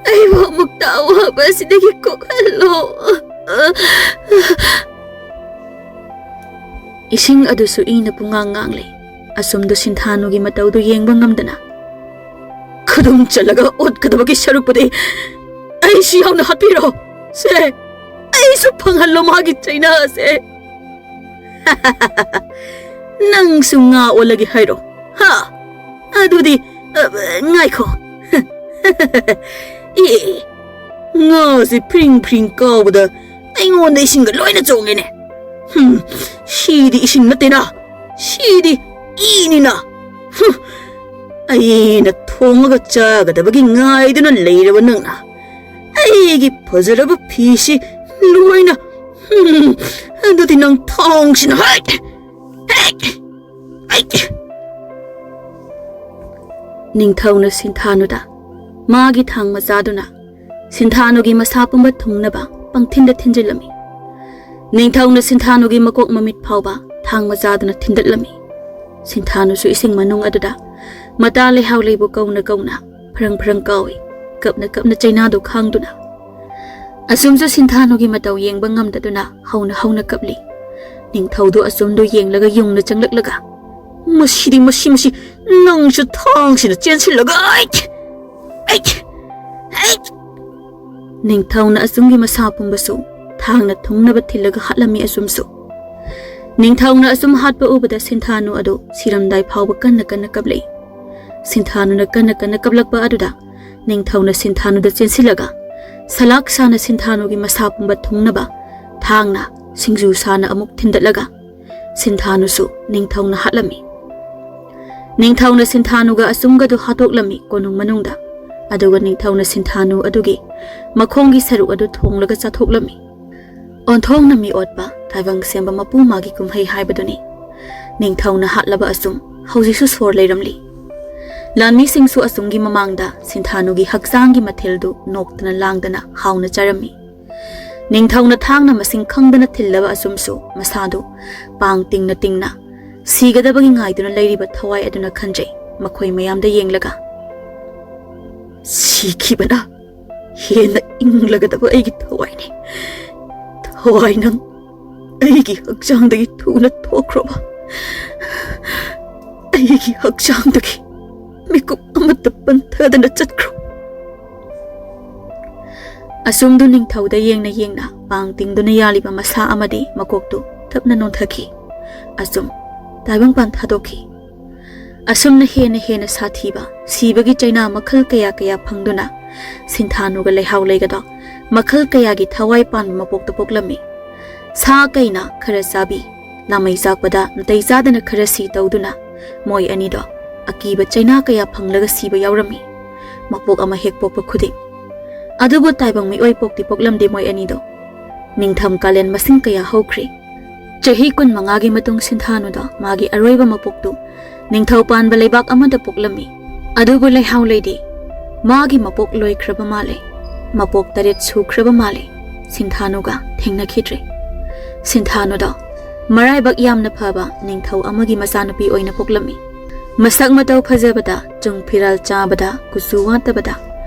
ꯑꯩꯕꯨ ꯑꯃꯨꯛꯇ ꯑꯋꯥꯕ ꯑꯁꯤꯗꯒꯤ ꯀꯣꯛꯍꯜꯂꯣ꯫" ꯏꯁꯤꯡ ꯑꯗꯨꯁꯨ ꯏꯅ ꯄꯨꯡꯉꯥꯡ ꯉꯥꯡꯂꯦ꯫ ꯑꯆꯨꯝꯗꯨ ꯁꯤꯟꯊꯥꯅꯨꯒꯤ ꯃꯇꯧꯗꯨ ꯌꯦꯡꯕ ꯉꯝꯗꯅ, "ꯈꯨꯗꯨꯝ ꯆꯜꯂꯒ ꯑꯣꯠꯀꯗꯕꯒꯤ ꯁꯔꯨꯛꯄꯨꯗꯤ ꯑꯩꯁꯨ ꯌꯥꯎꯅ ꯍꯥꯠꯄꯤꯔꯣ꯫ ꯁꯦ, ꯑꯩꯁꯨ ꯐꯪꯍꯜꯂꯣ ꯃꯥꯒꯤ ꯆꯩꯅꯥꯁꯦ꯫" "ꯅꯪꯁꯨ ꯉꯥ ꯑꯣꯜꯂꯒꯦ ꯍꯥꯏꯔꯣ? ꯍꯥ?" ꯑꯗꯨꯗꯤ, ꯑ, ꯉꯥꯏꯈꯣ꯫ ꯑꯦ, ꯉꯥꯁꯦ ꯐ꯭ꯔꯤꯡ ꯐ꯭ꯔꯤꯡ ꯀꯥꯎꯕꯗ ꯑꯩꯉꯣꯟꯗ ꯏꯁꯤꯡꯒ ꯂꯣꯏꯅ ꯆꯣꯡꯉꯦꯅꯦ꯫ ꯍꯨꯝ, ꯁꯤꯗꯤ ꯏꯁꯤꯡ ꯅꯠꯇꯦꯅ, ꯁꯤꯗꯤ ꯏꯅꯤꯅ꯫ ꯍꯨꯝ, ꯑꯩꯅ ꯊꯣꯡꯉꯒ ꯆꯥꯒꯗꯕꯒꯤ ꯉꯥꯏꯗꯨꯅ ꯂꯩꯔꯕ ꯅꯪꯅ ꯑꯩꯒꯤ ꯐꯖꯔꯕ ꯐꯤꯁꯤ ꯂꯣꯏꯅ, ꯍꯨꯝ, ꯑꯗꯨꯗꯤ ꯅꯪ ꯊꯥꯡꯁꯤꯅ, ꯍꯩ! ꯍꯩ! ꯍꯩ! ꯅꯤꯡꯊꯧꯅ ꯁꯤꯟꯊꯥꯅꯨꯗ ꯃꯥꯒꯤ ꯊꯥꯡ ꯃꯆꯥꯗꯨꯅ ꯁꯤꯟꯊꯥꯅꯨꯒꯤ ꯃꯁꯥ ꯄꯨꯝꯕ ꯊꯨꯡꯅꯕ ꯄꯪꯊꯤꯟꯗ ꯊꯤꯟꯖꯤꯜꯂꯝꯃꯤ꯫ ꯅꯤꯡꯊꯧꯅ ꯁꯤꯟꯊꯥꯅꯨꯒꯤ ꯃꯀꯣꯛ ꯃꯃꯤꯠ ꯐꯥꯎꯕ ꯊꯥꯡ ꯃꯆꯥꯗꯨꯅ ꯊꯤꯟꯗꯠꯂꯝꯃꯤ꯫ ꯁꯤꯟꯊꯥꯅꯨꯁꯨ ꯏꯁꯤꯡ ꯃꯅꯨꯡ ꯑꯗꯨꯗ ꯃꯇꯥ ꯂꯩꯍꯥꯎ ꯂꯩꯕꯨ ꯀꯧꯅ ꯀꯧꯅ ꯐꯔꯪ ꯐꯔꯪ ꯀꯥꯎꯏ, ꯀꯞꯅ ꯀꯞꯅ ꯆꯩꯅꯥꯗꯨ ꯈꯥꯡꯗꯨꯅ꯫ ꯑꯁꯨꯝꯁꯨ ꯁꯤꯟꯊꯥꯅꯨꯒꯤ ꯃꯇꯧ ꯌꯦꯡꯕ ꯉꯝꯗꯗꯨꯅ ꯍꯧꯅ ꯍꯧꯅ ꯀꯞꯂꯤ꯫ ꯅꯤꯡꯊꯧꯗꯨ ꯑꯁꯨꯝꯗꯨ ꯌꯦꯡꯂꯒ ꯌꯨꯡꯅ ꯆꯪꯂꯛꯂꯒ, "ꯃꯁꯤꯗꯤ, ꯃꯁꯤ, ꯃꯁꯤ, ꯅꯪꯁꯨ ꯊꯥꯡꯁꯤꯅ ꯆꯦꯟꯁꯤꯜꯂꯒ, ꯑꯩ, ꯑꯩ, ꯑꯩ!" ꯅꯤꯡꯊꯧꯅ ꯑꯁꯨꯝꯒꯤ ꯃꯁꯥ ꯄꯨꯝꯕꯁꯨ ꯊꯥꯡꯅ ꯊꯨꯡꯅꯕ ꯊꯤꯜꯂꯒ ꯍꯥꯠꯂꯝꯃꯤ꯫ ꯑꯁꯨꯝꯁꯨ ꯅꯤꯡꯊꯧꯅ ꯑꯁꯨꯝ ꯍꯥꯠꯄ ꯎꯕꯗ ꯁꯤꯟꯊꯥꯅꯨ ꯑꯗꯨ ꯁꯤꯔꯝꯗꯥꯏ ꯐꯥꯎꯕ ꯀꯟꯅ ꯀꯟꯅ ꯀꯞꯂꯛꯏ꯫ ꯁꯤꯟꯊꯥꯅꯨꯅ ꯀꯟꯅ ꯀꯟꯅ ꯀꯞꯂꯛꯄ ꯑꯗꯨꯗ ꯅꯤꯡꯊꯧꯅ ꯁꯤꯟꯊꯥꯅꯨꯗ ꯆꯦꯟꯁꯤꯜꯂꯒ ꯁꯂꯥꯛ ꯁꯥꯅ ꯁꯤꯟꯊꯥꯅꯨꯒꯤ ꯃꯁꯥ ꯄꯨꯝꯕ ꯊꯨꯡꯅꯕ ꯊꯥꯡꯅ ꯁꯤꯡꯖꯨ ꯁꯥꯅ ꯑꯃꯨꯛ ꯊꯤꯟꯗꯠꯂꯒ ꯁꯤꯟꯊꯥꯅꯨꯁꯨ ꯅꯤꯡꯊꯧꯅ ꯍꯥꯠꯂꯝꯃꯤ꯫ ꯅꯤꯡꯊꯧꯅ ꯁꯤꯟꯊꯥꯅꯨꯒ ꯑꯁꯨꯝꯒꯗꯨ ꯍꯥꯠꯇꯣꯛꯂꯝꯃꯤ ꯀꯣꯅꯨꯡ ꯃꯅꯨꯡꯗ꯫ ꯑꯗꯨꯒ ꯅꯤꯡꯊꯧꯅ ꯁꯤꯟꯊꯥꯅꯨ ꯑꯗꯨꯒꯤ ꯃꯈꯣꯡꯒꯤ ꯁꯔꯨꯛ ꯑꯗꯨ ꯊꯣꯡꯂꯒ ꯆꯥꯊꯣꯛꯂꯝꯃꯤ꯫ ꯑꯣꯟꯊꯣꯛꯅ ꯃꯤ ꯑꯣꯠꯄ ꯇꯥꯏꯕꯪ ꯁꯦꯝꯕ ꯃꯄꯨ ꯃꯥꯒꯤ ꯀꯨꯝꯍꯩ ꯍꯥꯏꯕꯗꯨꯅꯤ꯫ ꯅꯤꯡꯊꯧꯅ ꯍꯥꯠꯂꯕ ꯑꯁꯨꯝ ꯍꯧꯖꯤꯛꯁꯨ ꯁꯣꯔ ꯂꯩꯔꯝꯂꯤ꯫ ꯂꯥꯟꯃꯤꯁꯤꯡꯁꯨ ꯑꯁꯨꯝꯒꯤ ꯃꯃꯥꯡꯗ ꯁꯤꯟꯊꯥꯅꯨꯒꯤ ꯍꯛꯆꯥꯡꯒꯤ ꯃꯊꯦꯜꯗꯨ ꯅꯣꯛꯇꯅ ꯂꯥꯡꯗꯅ ꯍꯥꯎꯅ ꯆꯥꯔꯝꯃꯤ꯫ ꯅꯤꯡꯊꯧꯅ ꯊꯥꯡꯅ ꯃꯁꯤꯡ ꯈꯪꯗꯅ ꯊꯤꯜꯂꯕ ꯑꯁꯨꯝꯁꯨ ꯃꯁꯥꯗꯨ ꯄꯥꯡ ꯇꯤꯡꯅ ꯇꯤꯡꯅ ꯁꯤꯒꯗꯕꯒꯤ ꯉꯥꯏꯗꯨꯅ ꯂꯩꯔꯤꯕ ꯊꯋꯥꯏ ꯑꯗꯨꯅ ꯈꯟꯖꯩ꯫ ꯃꯈꯣꯏ ꯃꯌꯥꯝꯗ ꯌꯦꯡꯂꯒ, "ꯁꯤꯈꯤꯕꯅ ꯍꯦꯟꯅ ꯏꯪꯂꯒꯗꯕ ꯑꯩꯒꯤ ꯊꯋꯥꯏꯅꯤ꯫ ꯊꯋꯥꯏ, ꯅꯪ ꯑꯩꯒꯤ ꯍꯛꯆꯥꯡꯗꯒꯤ ꯊꯨꯅ ꯊꯣꯛꯈ꯭ꯔꯣꯕ꯫ ꯑꯩꯒꯤ ꯍꯛꯆꯥꯡꯗꯒꯤ ꯃꯤꯀꯨꯞ ꯑꯃꯠꯇ ꯄꯟꯊꯗꯅ ꯆꯠꯈ꯭ꯔꯣ"꯫ ꯑꯁꯨꯝꯗꯨ ꯅꯤꯡꯊꯧꯗ ꯌꯦꯡꯅ ꯌꯦꯡꯅ ꯄꯥꯡ ꯇꯤꯡꯗꯨꯅ ꯌꯥꯜꯂꯤꯕ ꯃꯁꯥ ꯑꯃꯗꯤ ꯃꯀꯣꯛꯇꯨ ꯇꯞꯅ ꯅꯣꯟꯊꯈꯤ꯫ ꯑꯁꯨꯝ ꯇꯥꯏꯕꯪꯄꯥꯟ ꯊꯥꯗꯣꯛꯈꯤ꯫ ꯑꯁꯨꯝꯅ ꯍꯦꯟꯅ ꯍꯦꯟꯅ ꯁꯥꯊꯤꯕ ꯁꯤꯕꯒꯤ ꯆꯩꯅꯥ ꯃꯈꯜ ꯀꯌꯥ ꯀꯌꯥ ꯐꯪꯗꯨꯅ ꯁꯤꯟꯊꯥꯅꯨꯒ ꯂꯩꯍꯥꯎ ꯂꯩꯒꯗꯣ ꯃꯈꯜ ꯀꯌꯥꯒꯤ ꯊꯋꯥꯏ ꯄꯥꯟꯕ ꯃꯄꯣꯛꯇ ꯄꯣꯛꯂꯝꯃꯤ꯫ ꯁꯥ ꯀꯩꯅ ꯈꯔ ꯆꯥꯕꯤ, ꯂꯥꯃꯩ ꯆꯥꯛꯄꯗ ꯅꯥꯇꯩ ꯆꯥꯗꯅ ꯈꯔ ꯁꯤ ꯇꯧꯗꯨꯅ ꯃꯣꯏ ꯑꯅꯤꯗꯣ ꯑꯀꯤꯕ ꯆꯩꯅꯥ ꯀꯌꯥ ꯐꯪꯂꯒ ꯁꯤꯕ ꯌꯥꯎꯔꯝꯃꯤ꯫ ꯃꯄꯣꯛ ꯑꯃ ꯍꯦꯛ ꯄꯣꯛꯄ ꯈꯨꯗꯤꯡ꯫ ꯑꯗꯨꯕꯨ ꯇꯥꯏꯕꯪ ꯃꯤꯑꯣꯏ ꯄꯣꯛꯇꯤ ꯄꯣꯛꯂꯝꯗꯦ ꯃꯣꯏ ꯑꯅꯤꯗꯣ꯫ ꯅꯤꯡꯊꯝ ꯀꯥꯂꯦꯟ ꯃꯁꯤꯡ ꯀꯌꯥ ꯍꯧꯈ꯭ꯔꯦ꯫ ꯆꯍꯤ ꯀꯨꯟꯃꯉꯥꯒꯤ ꯃꯇꯨꯡ ꯁꯤꯟꯊꯥꯅꯨꯗꯣ ꯃꯥꯒꯤ ꯑꯔꯣꯏꯕ ꯃꯄꯣꯛꯇꯨ ꯅꯤꯡꯊꯧ ꯄꯥꯟꯕ ꯂꯩꯕꯥꯛ ꯑꯃꯗ ꯄꯣꯛꯂꯝꯃꯤ꯫ ꯑꯗꯨꯕꯨ ꯂꯩꯍꯥꯎ ꯂꯩꯗꯤ ꯃꯥꯒꯤ ꯃꯄꯣꯛ ꯂꯣꯏꯈ꯭ꯔꯕ ꯃꯥꯜꯂꯦ꯫ ꯃꯄꯣꯛ ꯇꯔꯦꯠ ꯁꯨꯈ꯭ꯔꯕ ꯃꯥꯜꯂꯦ꯫ ꯁꯤꯟꯊꯥꯅꯨꯒ ꯊꯦꯡꯅꯈꯤꯗ꯭ꯔꯦ꯫ ꯁꯤꯟꯊꯥꯅꯨꯗꯣ ꯃꯔꯥꯏꯕꯛ ꯌꯥꯝꯅ ꯐꯕ ꯅꯤꯡꯊꯧ ꯑꯃꯒꯤ ꯃꯆꯥꯅꯨꯄꯤ ꯑꯣꯏꯅ ꯄꯣꯛꯂꯝꯃꯤ꯫ ꯃꯁꯛ ꯃꯇꯧ ꯐꯖꯕꯗ, ꯆꯨꯡ ꯐꯤꯔꯥꯜ ꯆꯥꯕꯗ, ꯀꯨꯆꯨ ꯋꯥꯠꯇꯕꯗ,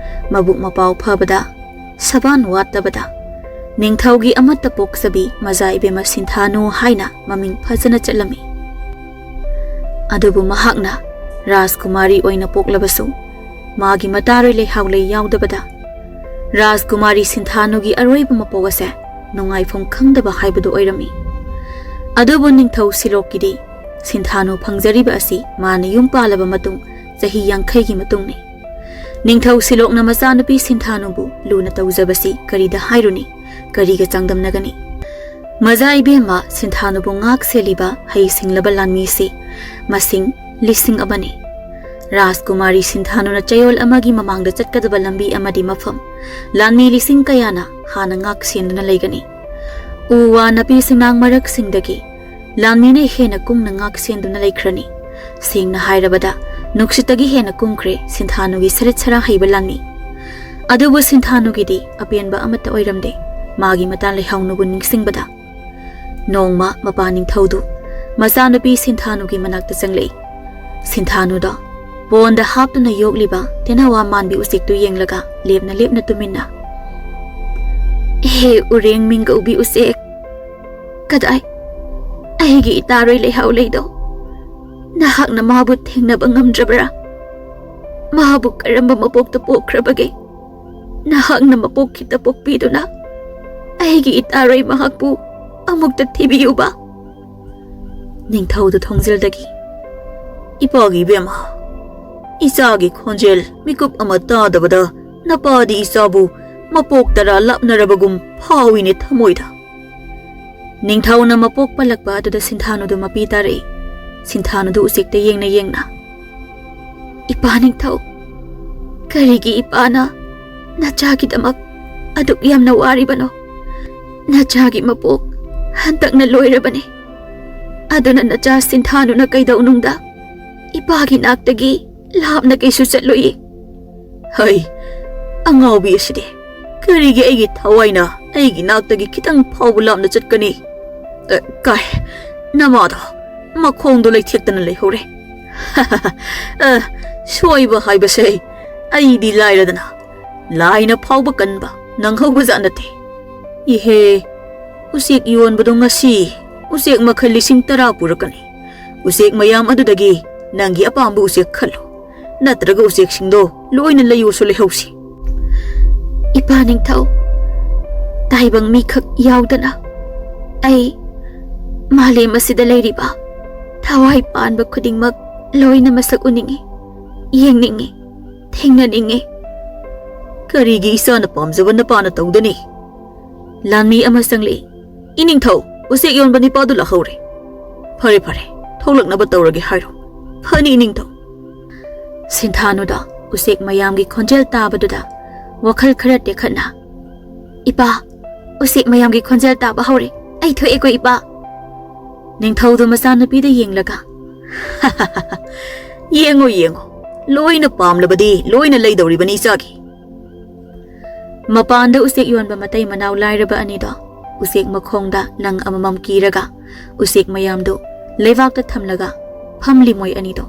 ꯃꯕꯨꯛ ꯃꯄꯥꯎ ꯐꯕꯗ, ꯁꯕꯥꯟ ꯋꯥꯠꯇꯕꯗ, ꯅꯤꯡꯊꯧꯒꯤ ꯑꯃꯠꯇ ꯄꯣꯛꯆꯕꯤ ꯃꯖꯥ ꯏꯕꯦꯝꯃ ꯁꯤꯟꯊꯥꯅꯨ ꯍꯥꯏꯅ ꯃꯃꯤꯡ ꯐꯖꯅ ꯆꯠꯂꯝꯃꯤ꯫ ꯑꯗꯨꯕꯨ ꯃꯍꯥꯛꯅ ꯔꯥꯖꯀꯨꯃꯥꯔꯤ ꯑꯣꯏꯅ ꯄꯣꯛꯂꯕꯁꯨ ꯃꯥꯒꯤ ꯃꯇꯥꯔꯣꯏ ꯂꯩꯍꯥꯎ ꯂꯩ ꯌꯥꯎꯗꯕꯗ ꯔꯥꯖꯀꯨꯃꯥꯔꯤ ꯁꯤꯟꯊꯥꯅꯨꯒꯤ ꯑꯔꯣꯏꯕ ꯃꯄꯣꯛ ꯑꯁꯦ ꯅꯨꯡꯉꯥꯏꯐꯝ ꯈꯪꯗꯕ ꯍꯥꯏꯕꯗꯨ ꯑꯣꯏꯔꯝꯃꯤ꯫ ꯑꯗꯨꯕꯨ ꯅꯤꯡꯊꯧ ꯁꯤꯂꯣꯛꯀꯤꯗꯤ ꯁꯤꯟꯊꯥꯅꯨ ꯐꯪꯖꯔꯤꯕ ꯑꯁꯤ ꯃꯥꯅ ꯌꯨꯝ ꯄꯥꯜꯂꯕ ꯃꯇꯨꯡ ꯆꯍꯤ ꯌꯥꯡꯈꯩꯒꯤ ꯃꯇꯨꯡꯅꯤ꯫ ꯅꯤꯡꯊꯧ ꯁꯤꯂꯣꯛꯅ ꯃꯆꯥꯅꯨꯄꯤ ꯁꯤꯟꯊꯥꯅꯨꯕꯨ ꯂꯨꯅ ꯇꯧꯖꯕꯁꯤ ꯀꯔꯤꯗ ꯍꯥꯏꯔꯨꯅꯤ, ꯀꯔꯤꯒ ꯆꯥꯡꯗꯝꯅꯒꯅꯤ? ꯃꯖꯥ ꯏꯕꯦꯝꯃ ꯁꯤꯟꯊꯥꯅꯨꯕꯨ ꯉꯥꯛ ꯁꯦꯜꯂꯤꯕ ꯍꯩ ꯁꯤꯡꯂꯕ ꯂꯥꯟꯃꯤꯁꯤ ꯃꯁꯤꯡ ꯂꯤꯁꯤꯡ ꯑꯃꯅꯤ꯫ ꯔꯥꯖꯀꯨꯃꯥꯔꯤ ꯁꯤꯟꯊꯥꯅꯨꯅ ꯆꯌꯣꯜ ꯑꯃꯒꯤ ꯃꯃꯥꯡꯗ ꯆꯠꯀꯗꯕ ꯂꯝꯕꯤ ꯑꯃꯗꯤ ꯃꯐꯝ ꯂꯥꯟꯃꯤ ꯂꯤꯁꯤꯡ ꯀꯌꯥꯅ ꯍꯥꯟꯅ ꯉꯥꯛ ꯁꯦꯟꯗꯨꯅ ꯂꯩꯒꯅꯤ꯫ ꯎ ꯋꯥ ꯅꯥꯄꯤ ꯁꯤꯡꯅꯥꯡ ꯃꯔꯛꯁꯤꯡꯗꯒꯤ ꯂꯥꯟꯃꯤꯅ ꯍꯦꯟꯅ ꯀꯨꯡꯅ ꯉꯥꯛ ꯁꯦꯟꯗꯨꯅ ꯂꯩꯈ꯭ꯔꯅꯤ꯫ ꯁꯦꯡꯅ ꯍꯥꯏꯔꯕꯗ ꯅꯨꯡꯁꯤꯠꯇꯒꯤ ꯍꯦꯟꯅ ꯀꯨꯡꯈ꯭ꯔꯦ ꯁꯤꯟꯊꯥꯅꯨꯒꯤ ꯁꯔꯤꯠ ꯁꯔꯥ ꯍꯩꯕ ꯂꯥꯟꯃꯤ꯫ ꯑꯗꯨꯕꯨ ꯁꯤꯟꯊꯥꯅꯨꯒꯤꯗꯤ ꯑꯄꯦꯟꯕ ꯑꯃꯠꯇ ꯑꯣꯏꯔꯝꯗꯦ꯫ ꯃꯥꯒꯤ ꯃꯇꯥ ꯂꯩꯍꯥꯎꯅꯨꯕꯨ ꯅꯤꯡꯁꯤꯡꯕꯗ ꯅꯣꯡꯃ ꯃꯄꯥ ꯅꯤꯡꯊꯧꯗꯨ ꯃꯆꯥꯅꯨꯄꯤ ꯁꯤꯟꯊꯥꯅꯨꯒꯤ ꯃꯅꯥꯛꯇ ꯆꯪꯂꯛꯏ꯫ ꯁꯤꯟꯊꯥꯅꯨꯗꯣ ꯄꯣꯟꯗ ꯍꯥꯞꯇꯨꯅ ꯌꯣꯛꯂꯤꯕ ꯇꯦꯅꯋꯥ ꯃꯥꯟꯕꯤ ꯎꯆꯦꯛꯇꯨ ꯌꯦꯡꯂꯒ ꯂꯦꯞꯅ ꯂꯦꯞꯅ ꯇꯨꯃꯤꯟꯅ, "ꯍꯦ ꯎꯔꯦꯡ ꯃꯤꯡꯒꯧꯕꯤ ꯎꯆꯦꯛ, ꯀꯗꯥꯏ ꯑꯩꯒꯤ ꯏꯇꯥꯔꯣꯏ ꯂꯩꯍꯥꯎ ꯂꯩꯗꯣ? ꯅꯍꯥꯛꯅ ꯃꯥꯕꯨ ꯊꯦꯡꯅꯕ ꯉꯝꯗ꯭ꯔꯕ꯭ꯔꯥ? ꯃꯥꯕꯨ ꯀꯔꯝꯕ ꯃꯄꯣꯛꯇ ꯄꯣꯛꯈ꯭ꯔꯕꯒꯦ? ꯅꯍꯥꯛꯅ ꯃꯄꯣꯛ ꯈꯤꯇ ꯄꯣꯛꯄꯤꯗꯨꯅ ꯑꯩꯒꯤ ꯏꯇꯥꯔꯣꯏ ꯃꯍꯥꯛꯄꯨ ꯑꯃꯨꯛꯇ ꯊꯤꯕꯤꯌꯨꯕ?" ꯅꯤꯡꯊꯧꯗꯨ ꯊꯣꯡꯖꯤꯜꯗꯒꯤ "ꯏꯄꯥꯒꯤ ꯏꯕꯦꯝꯃ, ꯏꯆꯥꯒꯤ ꯈꯣꯟꯖꯦꯜ ꯃꯤꯀꯨꯞ ꯑꯃ ꯇꯥꯗꯕꯗ ꯅꯄꯥꯗꯤ ꯏꯆꯥꯕꯨ ꯃꯄꯣꯛ ꯇꯔꯥ ꯂꯥꯞꯅꯔꯕꯒꯨꯝ ꯐꯥꯎꯏꯅꯦ ꯊꯃꯣꯏꯗ"꯫ ꯅꯤꯡꯊꯧꯅ ꯃꯄꯣꯛ ꯄꯜꯂꯛꯄ ꯑꯗꯨꯗ ꯁꯤꯟꯊꯥꯅꯨꯗꯨ ꯃꯄꯤ ꯇꯥꯔꯛꯏ꯫ ꯁꯤꯟꯊꯥꯅꯨꯗꯨ ꯎꯆꯦꯛꯇ ꯌꯦꯡꯅ ꯌꯦꯡꯅ, "ꯏꯄꯥ ꯅꯤꯡꯊꯧ, ꯀꯔꯤꯒꯤ ꯏꯄꯥꯅ ꯅꯆꯥꯒꯤꯗꯃꯛ ꯑꯗꯨꯛ ꯌꯥꯝꯅ ꯋꯥꯔꯤꯕꯅꯣ? ꯅꯆꯥꯒꯤ ꯃꯄꯣꯛ ꯍꯟꯇꯛꯅ ꯂꯣꯏꯔꯕꯅꯤ꯫ ꯑꯗꯨꯅ ꯅꯆꯥ ꯁꯤꯟꯊꯥꯅꯨꯅ ꯀꯩꯗꯧꯅꯨꯡꯗ ꯏꯄꯥꯒꯤ ꯅꯥꯛꯇꯒꯤ ꯂꯥꯞꯅ ꯀꯩꯁꯨ ꯆꯠꯂꯣꯏꯌꯦ"꯫ "ꯍꯩ, ꯑꯉꯥꯎꯕꯤ ꯑꯁꯤꯗꯤ! ꯀꯔꯤꯒꯤ ꯑꯩꯒꯤ ꯊꯋꯥꯏꯅ ꯑꯩꯒꯤ ꯅꯥꯛꯇꯒꯤ ꯈꯤꯇꯪ ꯐꯥꯎꯕ ꯂꯥꯞꯅ ꯆꯠꯀꯅꯤ? ꯑ, ꯀꯥꯏ, ꯅꯃꯥꯗꯣ ꯃꯈꯣꯡꯗꯣ ꯂꯩꯊꯦꯛꯇꯅ ꯂꯩꯍꯧꯔꯦ"꯫ "ꯑ, ꯁꯣꯏꯕ ꯍꯥꯏꯕꯁꯦ ꯑꯩꯗꯤ ꯂꯥꯏꯔꯗꯅ, ꯂꯥꯏꯅ ꯐꯥꯎꯕ ꯀꯟꯕ ꯅꯪꯍꯧꯕꯖꯥꯠ ꯅꯠꯇꯦ꯫ ꯏꯍꯦ, ꯎꯆꯦꯛ ꯌꯣꯟꯕꯗꯣ ꯉꯁꯤ ꯎꯆꯦꯛ ꯃꯈꯜ ꯂꯤꯁꯤꯡ ꯇꯔꯥ ꯄꯨꯔꯛꯀꯅꯤ꯫ ꯎꯆꯦꯛ ꯃꯌꯥꯝ ꯑꯗꯨꯗꯒꯤ ꯅꯪꯒꯤ ꯑꯄꯥꯝꯕ ꯎꯆꯦꯛ ꯈꯜꯂꯨ, ꯅꯠꯇ꯭ꯔꯒ ꯎꯆꯦꯛꯁꯤꯡꯗꯣ ꯂꯣꯏꯅ ꯂꯩꯌꯨꯁꯨ ꯂꯩꯍꯧꯁꯤ"꯫ "ꯏꯄꯥ ꯅꯤꯡꯊꯧ, ꯇꯥꯏꯕꯪ ꯃꯤꯈꯛ ꯌꯥꯎꯗꯅ ꯑꯩ ꯃꯥꯂꯦꯝ ꯑꯁꯤꯗ ꯂꯩꯔꯤꯕ ꯊꯋꯥꯏ ꯄꯥꯟꯕ ꯈꯨꯗꯤꯡꯃꯛ ꯂꯣꯏꯅ ꯃꯁꯛ ꯎꯅꯤꯡꯏ, ꯌꯦꯡꯅꯤꯡꯏ, ꯊꯦꯡꯅꯅꯤꯡꯏ"꯫ "ꯀꯔꯤꯒꯤ ꯏꯆꯥꯅ ꯄꯥꯝꯖꯕ ꯅꯄꯥꯅ ꯇꯧꯗꯅꯤ?" ꯂꯥꯟꯃꯤ ꯑꯃ ꯆꯪꯂꯛꯏ꯫ "ꯏꯅꯤꯡꯊꯧ, ꯎꯆꯦꯛ ꯌꯣꯟꯕ ꯅꯤꯄꯥꯗꯨ ꯂꯥꯛꯍꯧꯔꯦ"꯫ "ꯐꯔꯦ, ꯐꯔꯦ, ꯊꯣꯛꯂꯛꯅꯕ ꯇꯧꯔꯒꯦ ꯍꯥꯏꯔꯣ"꯫ "ꯐꯅꯤ, ꯏꯅꯤꯡꯊꯧ"꯫ ꯁꯤꯟꯊꯥꯅꯨꯗ ꯎꯆꯦꯛ ꯃꯌꯥꯝꯒꯤ ꯈꯣꯟꯖꯦꯜ ꯇꯥꯕꯗꯨꯗ ꯋꯥꯈꯜ ꯈꯔ ꯇꯦꯛꯈꯠꯅ, "ꯏꯄꯥ, ꯎꯆꯦꯛ ꯃꯌꯥꯝꯒꯤ ꯈꯣꯟꯖꯦꯜ ꯇꯥꯕ ꯍꯧꯔꯦ꯫ ꯑꯩ ꯊꯣꯛꯑꯦꯀꯣ, ꯏꯄꯥ"꯫ ꯅꯤꯡꯊꯧꯗꯨ ꯃꯆꯥꯅꯨꯄꯤꯗ ꯌꯦꯡꯂꯒ, "ꯌꯦꯡꯉꯣ, ꯌꯦꯡꯉꯣ, ꯂꯣꯏꯅ ꯄꯥꯝꯂꯕꯗꯤ ꯂꯣꯏꯅ ꯂꯩꯗꯧꯔꯤꯕꯅꯤ ꯏꯆꯥꯒꯤ"꯫ ꯃꯄꯥꯟꯗ ꯎꯆꯦꯛ ꯌꯣꯟꯕ ꯃꯇꯩ ꯃꯅꯥꯎ ꯂꯥꯏꯔꯕ ꯑꯅꯤꯗꯣ ꯎꯆꯦꯛ ꯃꯈꯣꯡꯗ ꯂꯪ ꯑꯃꯃꯝ ꯀꯤꯔꯒ ꯎꯆꯦꯛ ꯃꯌꯥꯝꯗꯨ ꯂꯩꯕꯥꯛꯇ ꯊꯝꯂꯒ ꯐꯝꯂꯤ ꯃꯣꯏ ꯑꯅꯤꯗꯣ꯫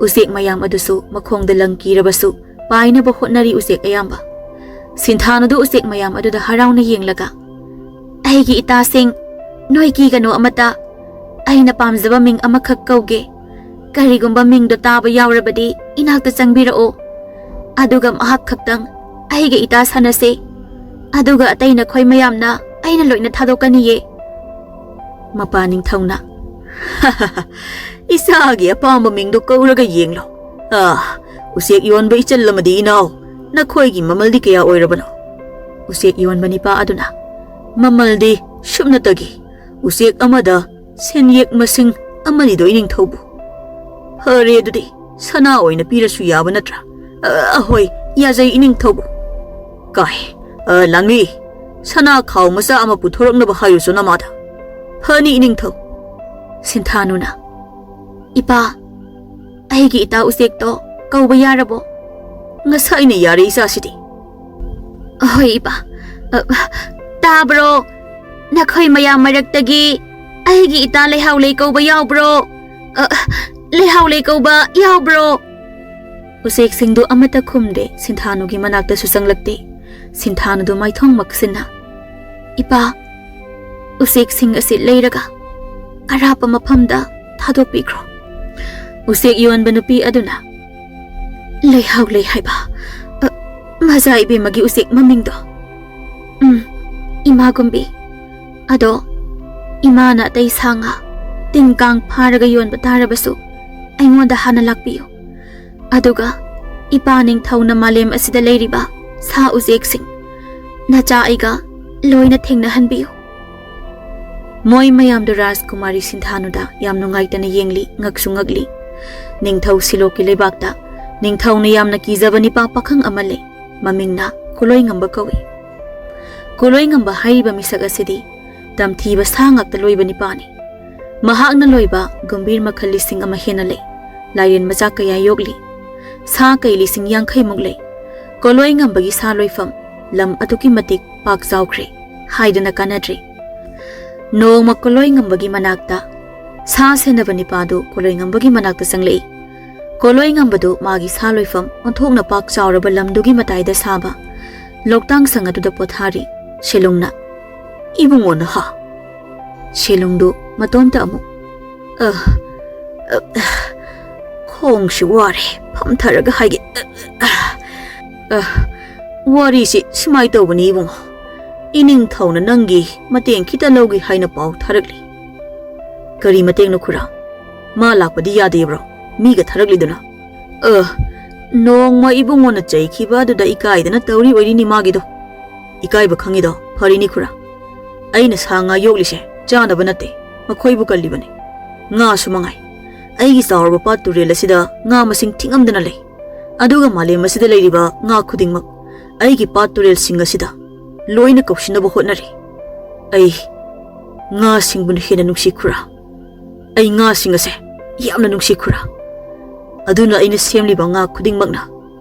ꯎꯆꯦꯛ ꯃꯌꯥꯝ ꯑꯗꯨꯁꯨ ꯃꯈꯣꯡꯗ ꯂꯪ ꯀꯤꯔꯕꯁꯨ ꯄꯥꯏꯅꯕ ꯍꯣꯠꯅꯔꯤ ꯎꯆꯦꯛ ꯑꯌꯥꯝꯕ꯫ ꯁꯤꯟꯊꯥꯅꯨꯗꯨ ꯎꯆꯦꯛ ꯃꯌꯥꯝ ꯑꯗꯨꯗ ꯍꯔꯥꯎꯅ ꯌꯦꯡꯂꯒ, "ꯑꯩꯒꯤ ꯏꯇꯥꯁꯤꯡ, ꯅꯣꯏ ꯀꯤꯒꯅꯨ ꯑꯃꯇ꯫ ꯑꯩꯅ ꯄꯥꯝꯖꯕ ꯃꯤꯡ ꯑꯃꯈꯛ ꯀꯧꯒꯦ꯫ ꯀꯔꯤꯒꯨꯝꯕ ꯃꯤꯡꯗꯣ ꯇꯥꯕ ꯌꯥꯎꯔꯕꯗꯤ ꯏꯅꯥꯛꯇ ꯆꯪꯕꯤꯔꯛꯑꯣ꯫ ꯑꯗꯨꯒ ꯃꯍꯥꯛ ꯈꯛꯇꯪ ꯑꯩꯒ ꯏꯇꯥ ꯁꯥꯟꯅꯁꯦ꯫ ꯑꯗꯨꯒ ꯑꯇꯩ ꯅꯈꯣꯏ ꯃꯌꯥꯝꯅ ꯑꯩꯅ ꯂꯣꯏꯅ ꯊꯥꯗꯣꯛꯀꯅꯤꯌꯦ"꯫ ꯃꯄꯥ ꯅꯤꯡꯊꯧꯅ, "ꯏꯆꯥꯒꯤ ꯑꯄꯥꯝꯕ ꯃꯤꯡꯗꯣ ꯀꯧꯔꯒ ꯌꯦꯡꯂꯣ꯫ ꯑꯥ, ꯎꯆꯦꯛ ꯌꯣꯟꯕ ꯏꯆꯜ ꯑꯃꯗꯤ ꯏꯅꯥꯎ, ꯅꯈꯣꯏꯒꯤ ꯃꯃꯜꯗꯤ ꯀꯌꯥ ꯑꯣꯏꯔꯕꯅꯣ?" ꯎꯆꯦꯛ ꯌꯣꯟꯕ ꯅꯤꯄꯥ ꯑꯗꯨꯅ, "ꯃꯃꯜꯗꯤ ꯁꯨꯞꯅꯇꯒꯤ ꯎꯆꯦꯛ ꯑꯃꯗ ꯁꯦꯟꯌꯦꯛ ꯃꯁꯤꯡ ꯑꯃꯅꯤꯗꯣ, ꯏꯅꯤꯡꯊꯧꯕꯨ꯫ ꯐꯔꯦ, ꯑꯗꯨꯗꯤ ꯁꯅꯥ ꯑꯣꯏꯅ ꯄꯤꯔꯁꯨ ꯌꯥꯕ ꯅꯠꯇ꯭ꯔꯥ?" "ꯑ, ꯑꯍꯣꯏ, ꯌꯥꯖꯩ, ꯏꯅꯤꯡꯊꯧꯕꯨ꯫" "ꯀꯥꯏ, ꯑ, ꯂꯥꯡꯃꯤ, ꯁꯅꯥ ꯈꯥꯎ ꯃꯆꯥ ꯑꯃ ꯄꯨꯊꯣꯔꯛꯅꯕ ꯍꯥꯏꯔꯨꯁꯣ ꯅꯃꯥꯗ꯫" "ꯐꯅꯤ, ꯏꯅꯤꯡꯊꯧ꯫" ꯁꯤꯟꯊꯥꯅꯨꯅ, "ꯏꯄꯥ, ꯑꯩꯒꯤ ꯏꯇꯥ ꯎꯆꯦꯛꯇꯣ ꯀꯧꯕ ꯌꯥꯔꯕꯣ?" "ꯉꯁꯥꯏꯅ ꯌꯥꯔꯦ, ꯏꯆꯥꯁꯤꯗꯤ꯫" "ꯍꯣꯏ, ꯏꯄꯥ꯫ ꯑ, ꯇꯥꯕ꯭ꯔꯣ? ꯅꯈꯣꯏ ꯃꯌꯥꯝ ꯃꯔꯛꯇꯒꯤ ꯑꯩꯒꯤ ꯏꯇꯥ ꯂꯩꯍꯥꯎ ꯂꯩ ꯀꯧꯕ ꯌꯥꯎꯕ꯭ꯔꯣ? ꯑ, ꯂꯩꯍꯥꯎ ꯂꯩ ꯀꯧꯕ ꯌꯥꯎꯕ꯭ꯔꯣ?" ꯎꯆꯦꯛꯁꯤꯡꯗꯨ ꯑꯃꯠꯇ ꯈꯨꯝꯗꯦ, ꯁꯤꯟꯊꯥꯅꯨꯒꯤ ꯃꯅꯥꯛꯇꯁꯨ ꯆꯪꯂꯛꯇꯦ꯫ ꯁꯤꯟꯊꯥꯅꯨꯗꯨ ꯃꯥꯏꯊꯣꯡ ꯃꯛꯁꯤꯟꯅ, "ꯏꯄꯥ, ꯎꯆꯦꯛꯁꯤꯡ ꯑꯁꯤ ꯂꯩꯔꯒ ꯑꯔꯥꯞꯄ ꯃꯐꯝꯗ ꯊꯥꯗꯣꯛꯄꯤꯈ꯭ꯔꯣ꯫" ꯎꯆꯦꯛ ꯌꯣꯟꯕ ꯅꯨꯄꯤ ꯑꯗꯨꯅ, "ꯂꯩꯍꯥꯎ ꯂꯩ ꯍꯥꯏꯕ, ꯑ, ꯃꯖꯥ ꯏꯕꯦꯝꯃꯒꯤ ꯎꯆꯦꯛ ꯃꯃꯤꯡꯗꯣ?" "ꯎꯝ, ꯏꯃꯥ ꯒꯨꯝꯕꯤ꯫ ꯑꯗꯣ ꯏꯃꯥꯅ ꯑꯇꯩ ꯁꯥ ꯉꯥ, ꯇꯤꯟ ꯀꯥꯡ ꯐꯥꯔꯒ ꯌꯣꯟꯕ ꯇꯥꯔꯕꯁꯨ ꯑꯩꯉꯣꯟꯗ ꯍꯥꯟꯅ ꯂꯥꯛꯄꯤꯌꯨ꯫ ꯑꯗꯨꯒ ꯏꯄꯥ ꯅꯤꯡꯊꯧꯅ ꯃꯥꯂꯦꯝ ꯑꯁꯤꯗ ꯂꯩꯔꯤꯕ ꯁꯥ ꯎꯆꯦꯛꯁꯤꯡ, ꯅꯆꯥ ꯑꯩꯒ ꯂꯣꯏꯅ ꯊꯦꯡꯅꯍꯟꯕꯤꯌꯨ꯫" ꯃꯣꯏ ꯃꯌꯥꯝꯗꯨ ꯔꯥꯖꯀꯨꯃꯥꯔꯤ ꯁꯤꯟꯊꯥꯅꯨꯗ ꯌꯥꯝ ꯅꯨꯡꯉꯥꯏꯇꯅ ꯌꯦꯡꯂꯤ, ꯉꯛꯁꯨ ꯉꯛꯂꯤ꯫ ꯅꯤꯡꯊꯧ ꯁꯤꯂꯣꯛꯀꯤ ꯂꯩꯕꯥꯛꯇ ꯅꯤꯡꯊꯧꯅ ꯌꯥꯝꯅ ꯀꯤꯖꯕ ꯅꯤꯄꯥ ꯄꯥꯈꯪ ꯑꯃ ꯂꯩ꯫ ꯃꯃꯤꯡꯅ ꯀꯨꯂꯣꯏꯉꯝꯕ ꯀꯧꯏ꯫ ꯀꯨꯂꯣꯏꯉꯝꯕ ꯍꯥꯏꯔꯤꯕ ꯃꯤꯁꯛ ꯑꯁꯤꯗꯤ ꯇꯝꯊꯤꯕ ꯁꯥ ꯉꯥꯛꯇ ꯂꯣꯏꯕ ꯅꯤꯄꯥꯅꯤ꯫ ꯃꯍꯥꯛꯅ ꯂꯣꯏꯕ ꯒꯨꯝꯕꯤꯔ ꯃꯈꯜ ꯂꯤꯁꯤꯡ ꯑꯃ ꯍꯦꯟꯅ ꯂꯩ꯫ ꯂꯥꯏꯔꯦꯟ ꯃꯆꯥ ꯀꯌꯥ ꯌꯣꯛꯂꯤ꯫ ꯁꯥ ꯀꯩ ꯂꯤꯁꯤꯡ ꯌꯥꯡꯈꯩꯃꯨꯛ ꯂꯩ꯫ ꯀꯣꯂꯣꯏꯉꯝꯕꯒꯤ ꯁꯥ ꯂꯣꯏꯐꯝ ꯂꯝ ꯑꯗꯨꯛꯀꯤ ꯃꯇꯤꯛ ꯄꯥꯛ ꯆꯥꯎꯈ꯭ꯔꯦ꯫ ꯍꯥꯏꯗꯅ ꯀꯥꯟꯅꯗ꯭ꯔꯦ꯫ ꯅꯣꯡꯃ ꯀꯣꯂꯣꯏꯉꯝꯕꯒꯤ ꯃꯅꯥꯛꯇ ꯁꯥ ꯁꯦꯟꯅꯕ ꯅꯤꯄꯥꯗꯨ ꯀꯣꯂꯣꯏꯉꯝꯕꯒꯤ ꯃꯅꯥꯛꯇ ꯆꯪꯂꯛꯏ꯫ ꯀꯣꯂꯣꯏꯉꯝꯕꯗꯨ ꯃꯥꯒꯤ ꯁꯥ ꯂꯣꯏꯐꯝ ꯑꯣꯟꯊꯣꯛꯅ ꯄꯥꯛ ꯆꯥꯎꯔꯕ ꯂꯝꯗꯨꯒꯤ ꯃꯇꯥꯏꯗ ꯁꯥꯕ ꯂꯣꯛꯇꯥꯡ ꯁꯪ ꯑꯗꯨꯗ ꯄꯣꯊꯥꯔꯤ꯫ ꯁꯦꯂꯨꯡꯅ, "ꯏꯕꯨꯡꯉꯣ ꯅꯍꯥ꯫" ꯁꯦꯂꯨꯡꯗꯨ ꯃꯇꯣꯝꯇ ꯑꯃꯨꯛ, "ꯑ, ꯑ, ꯈꯣꯡꯁꯤ ꯋꯥꯔꯦ, ꯐꯝꯊꯔꯒ ꯍꯥꯏꯒꯦ꯫ ꯑ, ꯑ, ꯑ, ꯋꯥꯔꯤꯁꯤ ꯁꯨꯃꯥꯏ ꯇꯧꯕꯅꯤ ꯏꯕꯨꯡꯉꯣ, ꯏꯅꯤꯡꯊꯧꯅ ꯅꯪꯒꯤ ꯃꯇꯦꯡ ꯈꯤꯇ ꯂꯧꯒꯦ ꯍꯥꯏꯅ ꯄꯥꯎ ꯊꯥꯔꯛꯂꯤ꯫" "ꯀꯔꯤ ꯃꯇꯦꯡꯅꯣ ꯈꯨꯔꯥ? ꯃꯥ ꯂꯥꯛꯄꯗꯤ ꯌꯥꯗꯦꯕ꯭ꯔꯣ? ꯃꯤꯒ ꯊꯥꯔꯛꯂꯤꯗꯨꯅ?" "ꯑ, ꯅꯣꯡꯃ ꯏꯕꯨꯡꯉꯣꯅ ꯆꯩꯈꯤꯕ ꯑꯗꯨꯗ ꯏꯀꯥꯏꯗꯅ ꯇꯧꯔꯤ ꯑꯣꯏꯔꯤꯅꯤ ꯃꯥꯒꯤꯗꯣ꯫ ꯏꯀꯥꯏꯕ ꯈꯪꯉꯤꯗꯣ ꯐꯔꯤꯅꯤ ꯈꯨꯔꯥ꯫ ꯑꯩꯅ ꯁꯥ ꯉꯥ ꯌꯣꯛꯂꯤꯁꯦ ꯆꯥꯅꯕ ꯅꯠꯇꯦ, ꯃꯈꯣꯏꯕꯨ ꯀꯜꯂꯤꯕꯅꯤ꯫ ꯉꯥꯁꯨ ꯃꯉꯥꯏ꯫ ꯑꯩꯒꯤ ꯆꯥꯎꯔꯕ ꯄꯥꯠ ꯇꯨꯔꯦꯜ ꯑꯁꯤꯗ ꯉꯥ ꯃꯁꯤꯡ ꯊꯤꯉꯝꯗꯅ ꯂꯩ꯫ ꯑꯗꯨꯒ ꯃꯥꯂꯦꯝ ꯑꯁꯤꯗ ꯂꯩꯔꯤꯕ ꯉꯥ ꯈꯨꯗꯤꯡꯃꯛ ꯑꯩꯒꯤ ꯄꯥꯠ ꯇꯨꯔꯦꯜꯁꯤꯡ ꯑꯁꯤꯗ ꯂꯣꯏꯅ ꯀꯧꯁꯤꯟꯅꯕ ꯍꯣꯠꯅꯔꯤ꯫ ꯑꯩ ꯉꯥꯁꯤꯡꯕꯨꯅ ꯍꯦꯟꯅ ꯅꯨꯡꯁꯤ ꯈꯨꯔꯥ꯫ ꯑꯩ ꯉꯥꯁꯤꯡ ꯑꯁꯦ ꯌꯥꯝꯅ ꯅꯨꯡꯁꯤ ꯈꯨꯔꯥ꯫ ꯑꯗꯨꯅ ꯑꯩꯅ ꯁꯦꯝꯂꯤꯕ ꯉꯥ ꯈꯨꯗꯤꯡꯃꯛꯅ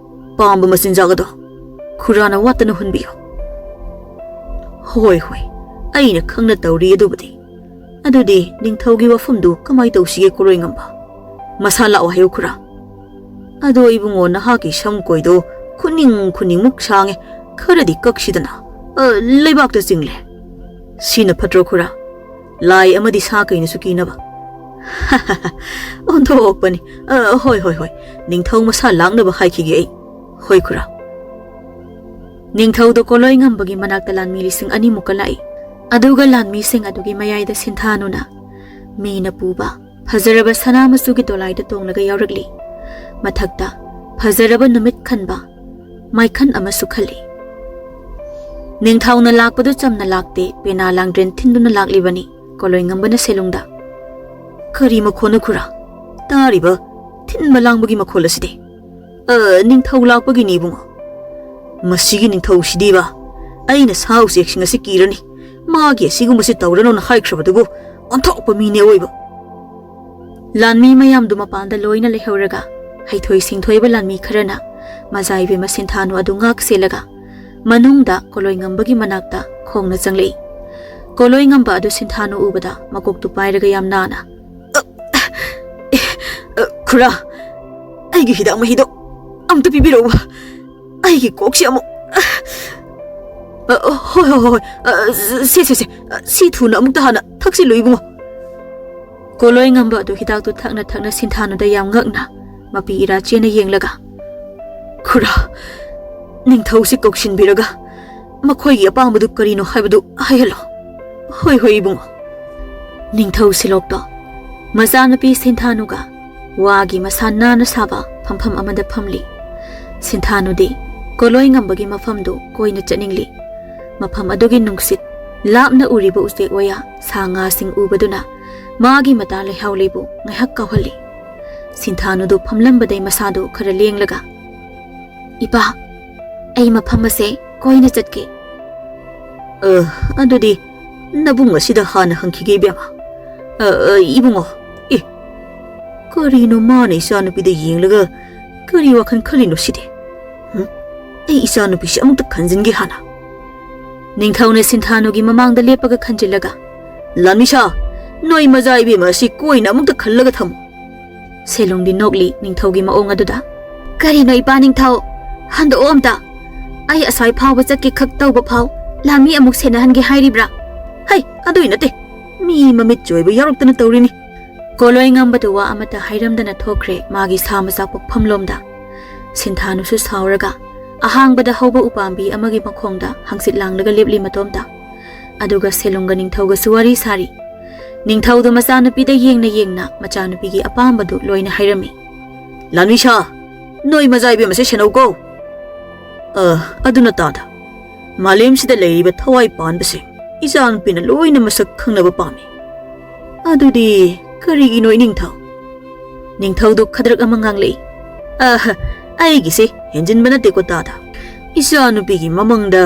ꯄꯥꯝꯕ ꯃꯆꯤꯟꯖꯥꯛ ꯑꯗꯣ ꯈꯨꯔꯥꯅ ꯋꯥꯠꯇꯅ ꯍꯨꯟꯕꯤꯌꯨ꯫" "ꯍꯣꯏ, ꯍꯣꯏ, ꯑꯩꯅ ꯈꯪꯅ ꯇꯧꯔꯤ ꯑꯗꯨꯕꯨꯗꯤ꯫ ꯑꯗꯨꯗꯤ ꯅꯤꯡꯊꯧꯒꯤ ꯋꯥꯐꯝꯗꯨ ꯀꯃꯥꯏ ꯇꯧꯁꯤꯒꯦ ꯀꯣꯂꯣꯏ ꯉꯝꯕ?" "ꯃꯁꯥ ꯂꯥꯛꯑꯣ ꯍꯥꯏꯌꯨ ꯈꯨꯔꯥ꯫" "ꯑꯗꯣ ꯏꯕꯨꯡꯉꯣ, ꯅꯍꯥꯛꯀꯤ ꯁꯝ ꯀꯣꯏꯗꯣ ꯈꯨꯅꯤꯡ ꯈꯨꯅꯤꯡꯃꯨꯛ ꯁꯥꯡꯉꯦ, ꯈꯔꯗꯤ ꯀꯛꯁꯤꯗꯅ꯫ ꯑ, ꯂꯩꯕꯥꯛꯇ ꯆꯤꯡꯂꯦ꯫ ꯁꯤꯅ ꯐꯠꯇ꯭ꯔꯣ ꯈꯨꯔꯥ? ꯂꯥꯏ ꯑꯃꯗꯤ ꯁꯥ ꯀꯩꯅꯁꯨ ꯀꯤꯅꯕ꯫" "ꯑꯣꯟꯊꯣꯛꯄꯅꯤ꯫ ꯑ, ꯍꯣꯏ, ꯍꯣꯏ, ꯍꯣꯏ, ꯅꯤꯡꯊꯧ ꯃꯁꯥ ꯂꯥꯛꯅꯕ ꯍꯥꯏꯈꯤꯒꯦ ꯑꯩ꯫ ꯍꯣꯏ ꯈꯨꯔꯥ꯫" ꯅꯤꯡꯊꯧꯗꯣ ꯀꯣꯂꯣꯏ ꯉꯝꯕꯒꯤ ꯃꯅꯥꯛꯇ ꯂꯥꯟꯃꯤ ꯂꯤꯁꯤꯡ ꯑꯅꯤꯃꯨꯛꯀ ꯂꯥꯛꯏ꯫ ꯑꯗꯨꯒ ꯂꯥꯟꯃꯤꯁꯤꯡ ꯑꯗꯨꯒꯤ ꯃꯌꯥꯏꯗ ꯁꯤꯟꯊꯥꯅꯨꯅ ꯃꯤꯅ ꯄꯨꯕ ꯐꯖꯔꯕ ꯁꯅꯥ ꯃꯆꯨꯒꯤ ꯗꯣꯂꯥꯏꯗ ꯇꯣꯡꯂꯒ ꯌꯥꯎꯔꯛꯂꯤ꯫ ꯃꯊꯛꯇ ꯐꯖꯔꯕ ꯅꯨꯃꯤꯠ ꯈꯟꯕ ꯃꯥꯏꯈꯟ ꯑꯃꯁꯨ ꯈꯜꯂꯤ꯫ ꯅꯤꯡꯊꯧꯅ ꯂꯥꯛꯄꯗꯨ ꯆꯝꯅ ꯂꯥꯛꯇꯦ, ꯄꯦꯅꯥ ꯂꯥꯡꯗ꯭ꯔꯦꯟ ꯊꯤꯟꯗꯨꯅ ꯂꯥꯛꯂꯤꯕꯅꯤ꯫ ꯀꯣꯂꯣꯏꯉꯝꯕꯅ ꯁꯦꯂꯨꯡꯗ, "ꯀꯔꯤ ꯃꯈꯣꯟꯅꯣ ꯈꯨꯔꯥ? ꯇꯥꯔꯤꯕ ꯊꯤꯟꯕ ꯂꯥꯡꯕꯒꯤ ꯃꯈꯣꯜ ꯑꯁꯤꯗꯤ?" "ꯑ, ꯅꯤꯡꯊꯧ ꯂꯥꯛꯄꯒꯤꯅꯤ ꯏꯕꯨꯡꯉꯣ꯫ ꯃꯁꯤꯒꯤ ꯅꯤꯡꯊꯧꯁꯤꯗꯤꯕ, ꯑꯩꯅ ꯁꯥ ꯎꯆꯦꯛꯁꯤꯡ ꯑꯁꯤ ꯀꯤꯔꯅꯤ꯫ ꯃꯥꯒꯤ ꯑꯁꯤꯒꯨꯝꯕꯁꯤ ꯇꯧꯔꯅꯨꯅ ꯍꯥꯏꯈ꯭ꯔꯕꯗꯨꯕꯨ ꯑꯣꯟꯊꯣꯛꯄ ꯃꯤꯅꯦ ꯑꯣꯏꯕ꯫" ꯂꯥꯟꯃꯤ ꯃꯌꯥꯝꯗꯨ ꯃꯄꯥꯟꯗ ꯂꯣꯏꯅ ꯂꯩꯍꯧꯔꯒ ꯍꯩꯊꯣꯏ ꯁꯤꯡꯊꯣꯏꯕ ꯂꯥꯟꯃꯤ ꯈꯔꯅ ꯃꯖꯥ ꯏꯕꯦꯝꯃ ꯁꯤꯟꯊꯥꯅꯨ ꯑꯗꯨ ꯉꯥꯛ ꯁꯦꯜꯂꯒ ꯃꯅꯨꯡꯗ ꯀꯣꯂꯣꯏꯉꯝꯕꯒꯤ ꯃꯅꯥꯛꯇ ꯈꯣꯡꯅ ꯆꯪꯂꯛꯏ꯫ ꯀꯣꯂꯣꯏꯉꯝꯕ ꯑꯗꯨ ꯁꯤꯟꯊꯥꯅꯨ ꯎꯕꯗ ꯃꯀꯣꯛꯇꯨ ꯄꯥꯏꯔꯒ ꯌꯥꯝ ꯅꯥꯅ, "ꯑ, ꯑ, ꯈꯨꯔꯥ, ꯑꯩꯒꯤ ꯍꯤꯗꯥꯛ ꯃꯍꯤꯗꯣ ꯑꯝꯇ ꯄꯤꯕꯤꯔꯛꯎꯕ꯫ ꯑꯩꯒꯤ ꯀꯣꯛꯁꯤ ꯑꯃꯨꯛ, ꯑ, ꯑ, ꯍꯣꯏ, ꯍꯣꯏ, ꯍꯣꯏ, ꯍꯣꯏ, ꯑ, ꯁꯦ, ꯁꯦ, ꯁꯦ, ꯑ, ꯁꯤ ꯊꯨꯅ ꯑꯃꯨꯛꯇ ꯍꯥꯟꯅ ꯊꯛꯆꯤꯜꯂꯨ ꯏꯕꯨꯡꯉꯣ꯫" ꯀꯣꯂꯣꯏ ꯉꯝꯕ ꯑꯗꯨ ꯍꯤꯗꯥꯛꯇꯨ ꯊꯛꯅ ꯊꯛꯅ ꯁꯤꯟꯊꯥꯅꯨꯗ ꯌꯥꯝ ꯉꯛꯅ ꯃꯄꯤ ꯏꯔꯥ ꯆꯦꯅ ꯌꯦꯡꯂꯒ, "ꯈꯨꯔꯥ, ꯅꯤꯡꯊꯧꯁꯤ ꯀꯧꯁꯤꯟꯕꯤꯔꯒ ꯃꯈꯣꯏꯒꯤ ꯑꯄꯥꯝꯕꯗꯨ ꯀꯔꯤꯅꯣ ꯍꯥꯏꯕꯗꯨ ꯍꯥꯏꯍꯜꯂꯣ꯫" "ꯍꯣꯏ, ꯍꯣꯏ, ꯏꯕꯨꯡꯉꯣ꯫" ꯅꯤꯡꯊꯧ ꯁꯤꯂꯣꯛꯇꯣ ꯃꯆꯥꯅꯨꯄꯤ ꯁꯤꯟꯊꯥꯅꯨꯒ ꯋꯥꯒꯤ ꯃꯁꯥ ꯅꯥꯟꯅ ꯁꯥꯕ ꯐꯝꯐꯝ ꯑꯃꯗ ꯐꯝꯂꯤ꯫ ꯁꯤꯟꯊꯥꯅꯨꯗꯤ ꯀꯣꯂꯣꯏ ꯉꯝꯕꯒꯤ ꯃꯐꯝꯗꯨ ꯀꯣꯏꯅ ꯆꯠꯅꯤꯡꯂꯤ꯫ ꯃꯐꯝ ꯑꯗꯨꯒꯤ ꯅꯨꯡꯁꯤꯠ, ꯂꯥꯞꯅ ꯎꯔꯤꯕ ꯎꯆꯦꯛ ꯋꯥꯌꯥ, ꯁꯥ ꯉꯥꯁꯤꯡ ꯎꯕꯗꯨꯅ ꯃꯥꯒꯤ ꯃꯇꯥ ꯂꯩꯍꯥꯎ ꯂꯩꯕꯨ ꯉꯥꯏꯍꯥꯛ ꯀꯥꯎꯍꯜꯂꯤ꯫ ꯁꯤꯟꯊꯥꯅꯨꯗꯨ ꯐꯝꯂꯝꯕꯗꯩ ꯃꯁꯥꯗꯨ ꯈꯔ ꯂꯦꯡꯂꯒ, "ꯏꯄꯥ, ꯑꯩ ꯃꯐꯝ ꯑꯁꯦ ꯀꯣꯏꯅ ꯆꯠꯀꯦ꯫" "ꯑ, ꯑꯗꯨꯗꯤ ꯅꯕꯨꯡ ꯑꯁꯤꯗ ꯍꯥꯟꯅ ꯍꯪꯈꯤꯒꯦ, ꯏꯕꯦꯝꯃ꯫ ꯑ, ꯑ, ꯏꯕꯨꯡꯉꯣ, ꯑꯦ, ꯀꯔꯤꯅꯣ ꯃꯥꯅ ꯏꯆꯥꯅꯨꯄꯤꯗ ꯌꯦꯡꯂꯒ ꯀꯔꯤ ꯋꯥꯈꯜ ꯈꯜꯂꯤꯅꯣ ꯁꯤꯗꯤ? ꯍꯨꯝ? ꯑꯩ ꯏꯆꯥꯅꯨꯄꯤꯁꯤ ꯑꯃꯨꯛꯇ ꯈꯟꯖꯤꯟꯒꯦ ꯍꯥꯟꯅ꯫" ꯅꯤꯡꯊꯧꯅ ꯁꯤꯟꯊꯥꯅꯨꯒꯤ ꯃꯃꯥꯡꯗ ꯂꯦꯞꯄꯒ ꯈꯟꯖꯤꯜꯂꯒ, "ꯂꯥꯟꯃꯤꯁꯥ, ꯅꯣꯏ ꯃꯖꯥ ꯏꯕꯦꯝꯃ ꯑꯁꯤ ꯀꯣꯏꯅ ꯑꯃꯨꯛꯇ ꯈꯜꯂꯒ ꯊꯝꯃꯨ꯫" ꯁꯦꯂꯨꯡꯗꯤ ꯅꯣꯛꯂꯤ ꯅꯤꯡꯊꯧꯒꯤ ꯃꯑꯣꯡ ꯑꯗꯨꯗ꯫ "ꯀꯔꯤꯅꯣ ꯏꯄꯥ ꯅꯤꯡꯊꯧ? ꯍꯟꯗꯣꯛꯑꯣ ꯑꯝꯇ꯫ ꯑꯩ ꯑꯁ꯭ꯋꯥꯏ ꯐꯥꯎꯕ ꯆꯠꯀꯦ ꯈꯛ ꯇꯧꯕ ꯐꯥꯎ ꯂꯥꯟꯃꯤ ꯑꯃꯨꯛ ꯁꯦꯟꯅꯍꯟꯒꯦ ꯍꯥꯏꯔꯤꯕ꯭ꯔꯥ?" "ꯍꯩ, ꯑꯗꯨꯏ ꯅꯠꯇꯦ꯫ ꯃꯤ ꯃꯃꯤꯠ ꯆꯣꯏꯕ ꯌꯥꯎꯔꯛꯇꯅ ꯇꯧꯔꯤꯅꯤ꯫" ꯀꯣꯂꯣꯏ ꯉꯝꯕꯗꯨ ꯋꯥ ꯑꯃꯠꯇ ꯍꯥꯏꯔꯝꯗꯅ ꯊꯣꯛꯈ꯭ꯔꯦ ꯃꯥꯒꯤ ꯁꯥ ꯃꯆꯥ ꯄꯣꯛꯐꯝꯂꯣꯝꯗ꯫ ꯁꯤꯟꯊꯥꯅꯨꯁꯨ ꯁꯥꯎꯔꯒ ꯑꯍꯥꯡꯕꯗ ꯍꯧꯕ ꯎꯄꯥꯝꯕꯤ ꯑꯃꯒꯤ ꯃꯈꯣꯡꯗ ꯍꯪꯆꯤꯠ ꯂꯥꯡꯂꯒ ꯂꯦꯞꯂꯤ ꯃꯇꯣꯝꯇ꯫ ꯑꯗꯨꯒ ꯁꯦꯂꯨꯡꯒ ꯅꯤꯡꯊꯧꯒꯁꯨ ꯋꯥꯔꯤ ꯁꯥꯔꯤ꯫ ꯅꯤꯡꯊꯧꯗꯨ ꯃꯆꯥꯅꯨꯄꯤꯗ ꯌꯦꯡꯅ ꯌꯦꯡꯅ ꯃꯆꯥꯅꯨꯄꯤꯒꯤ ꯑꯄꯥꯝꯕꯗꯨ ꯂꯣꯏꯅ ꯍꯥꯏꯔꯝꯃꯤ꯫ "ꯂꯥꯟꯃꯤꯁꯥ, ꯅꯣꯏ ꯃꯖꯥ ꯏꯕꯦꯝꯃꯁꯦ ꯁꯦꯟꯅꯧꯀꯣ꯫ ꯑ, ꯑꯗꯨꯅ ꯇꯥꯗ, ꯃꯥꯂꯦꯝꯁꯤꯗ ꯂꯩꯔꯤꯕ ꯊꯋꯥꯏ ꯄꯥꯟꯕꯁꯦ ꯏꯆꯥꯅꯨꯄꯤꯅ ꯂꯣꯏꯅ ꯃꯁꯛ ꯈꯪꯅꯕ ꯄꯥꯝꯃꯤ꯫ ꯑꯗꯨꯗꯤ ꯀꯔꯤꯒꯤꯅꯣ ꯏꯅꯤꯡꯊꯧ?" ꯅꯤꯡꯊꯧꯗꯨ ꯈꯗ꯭ꯔꯛ ꯑꯃ ꯉꯥꯡꯂꯛꯏ꯫ "ꯑꯍ, ꯑꯩꯒꯤꯁꯦ ꯍꯦꯟꯖꯤꯟꯕ ꯅꯠꯇꯦꯀꯣ ꯇꯥꯗ꯫ ꯏꯆꯥꯅꯨꯄꯤꯒꯤ ꯃꯃꯪꯗ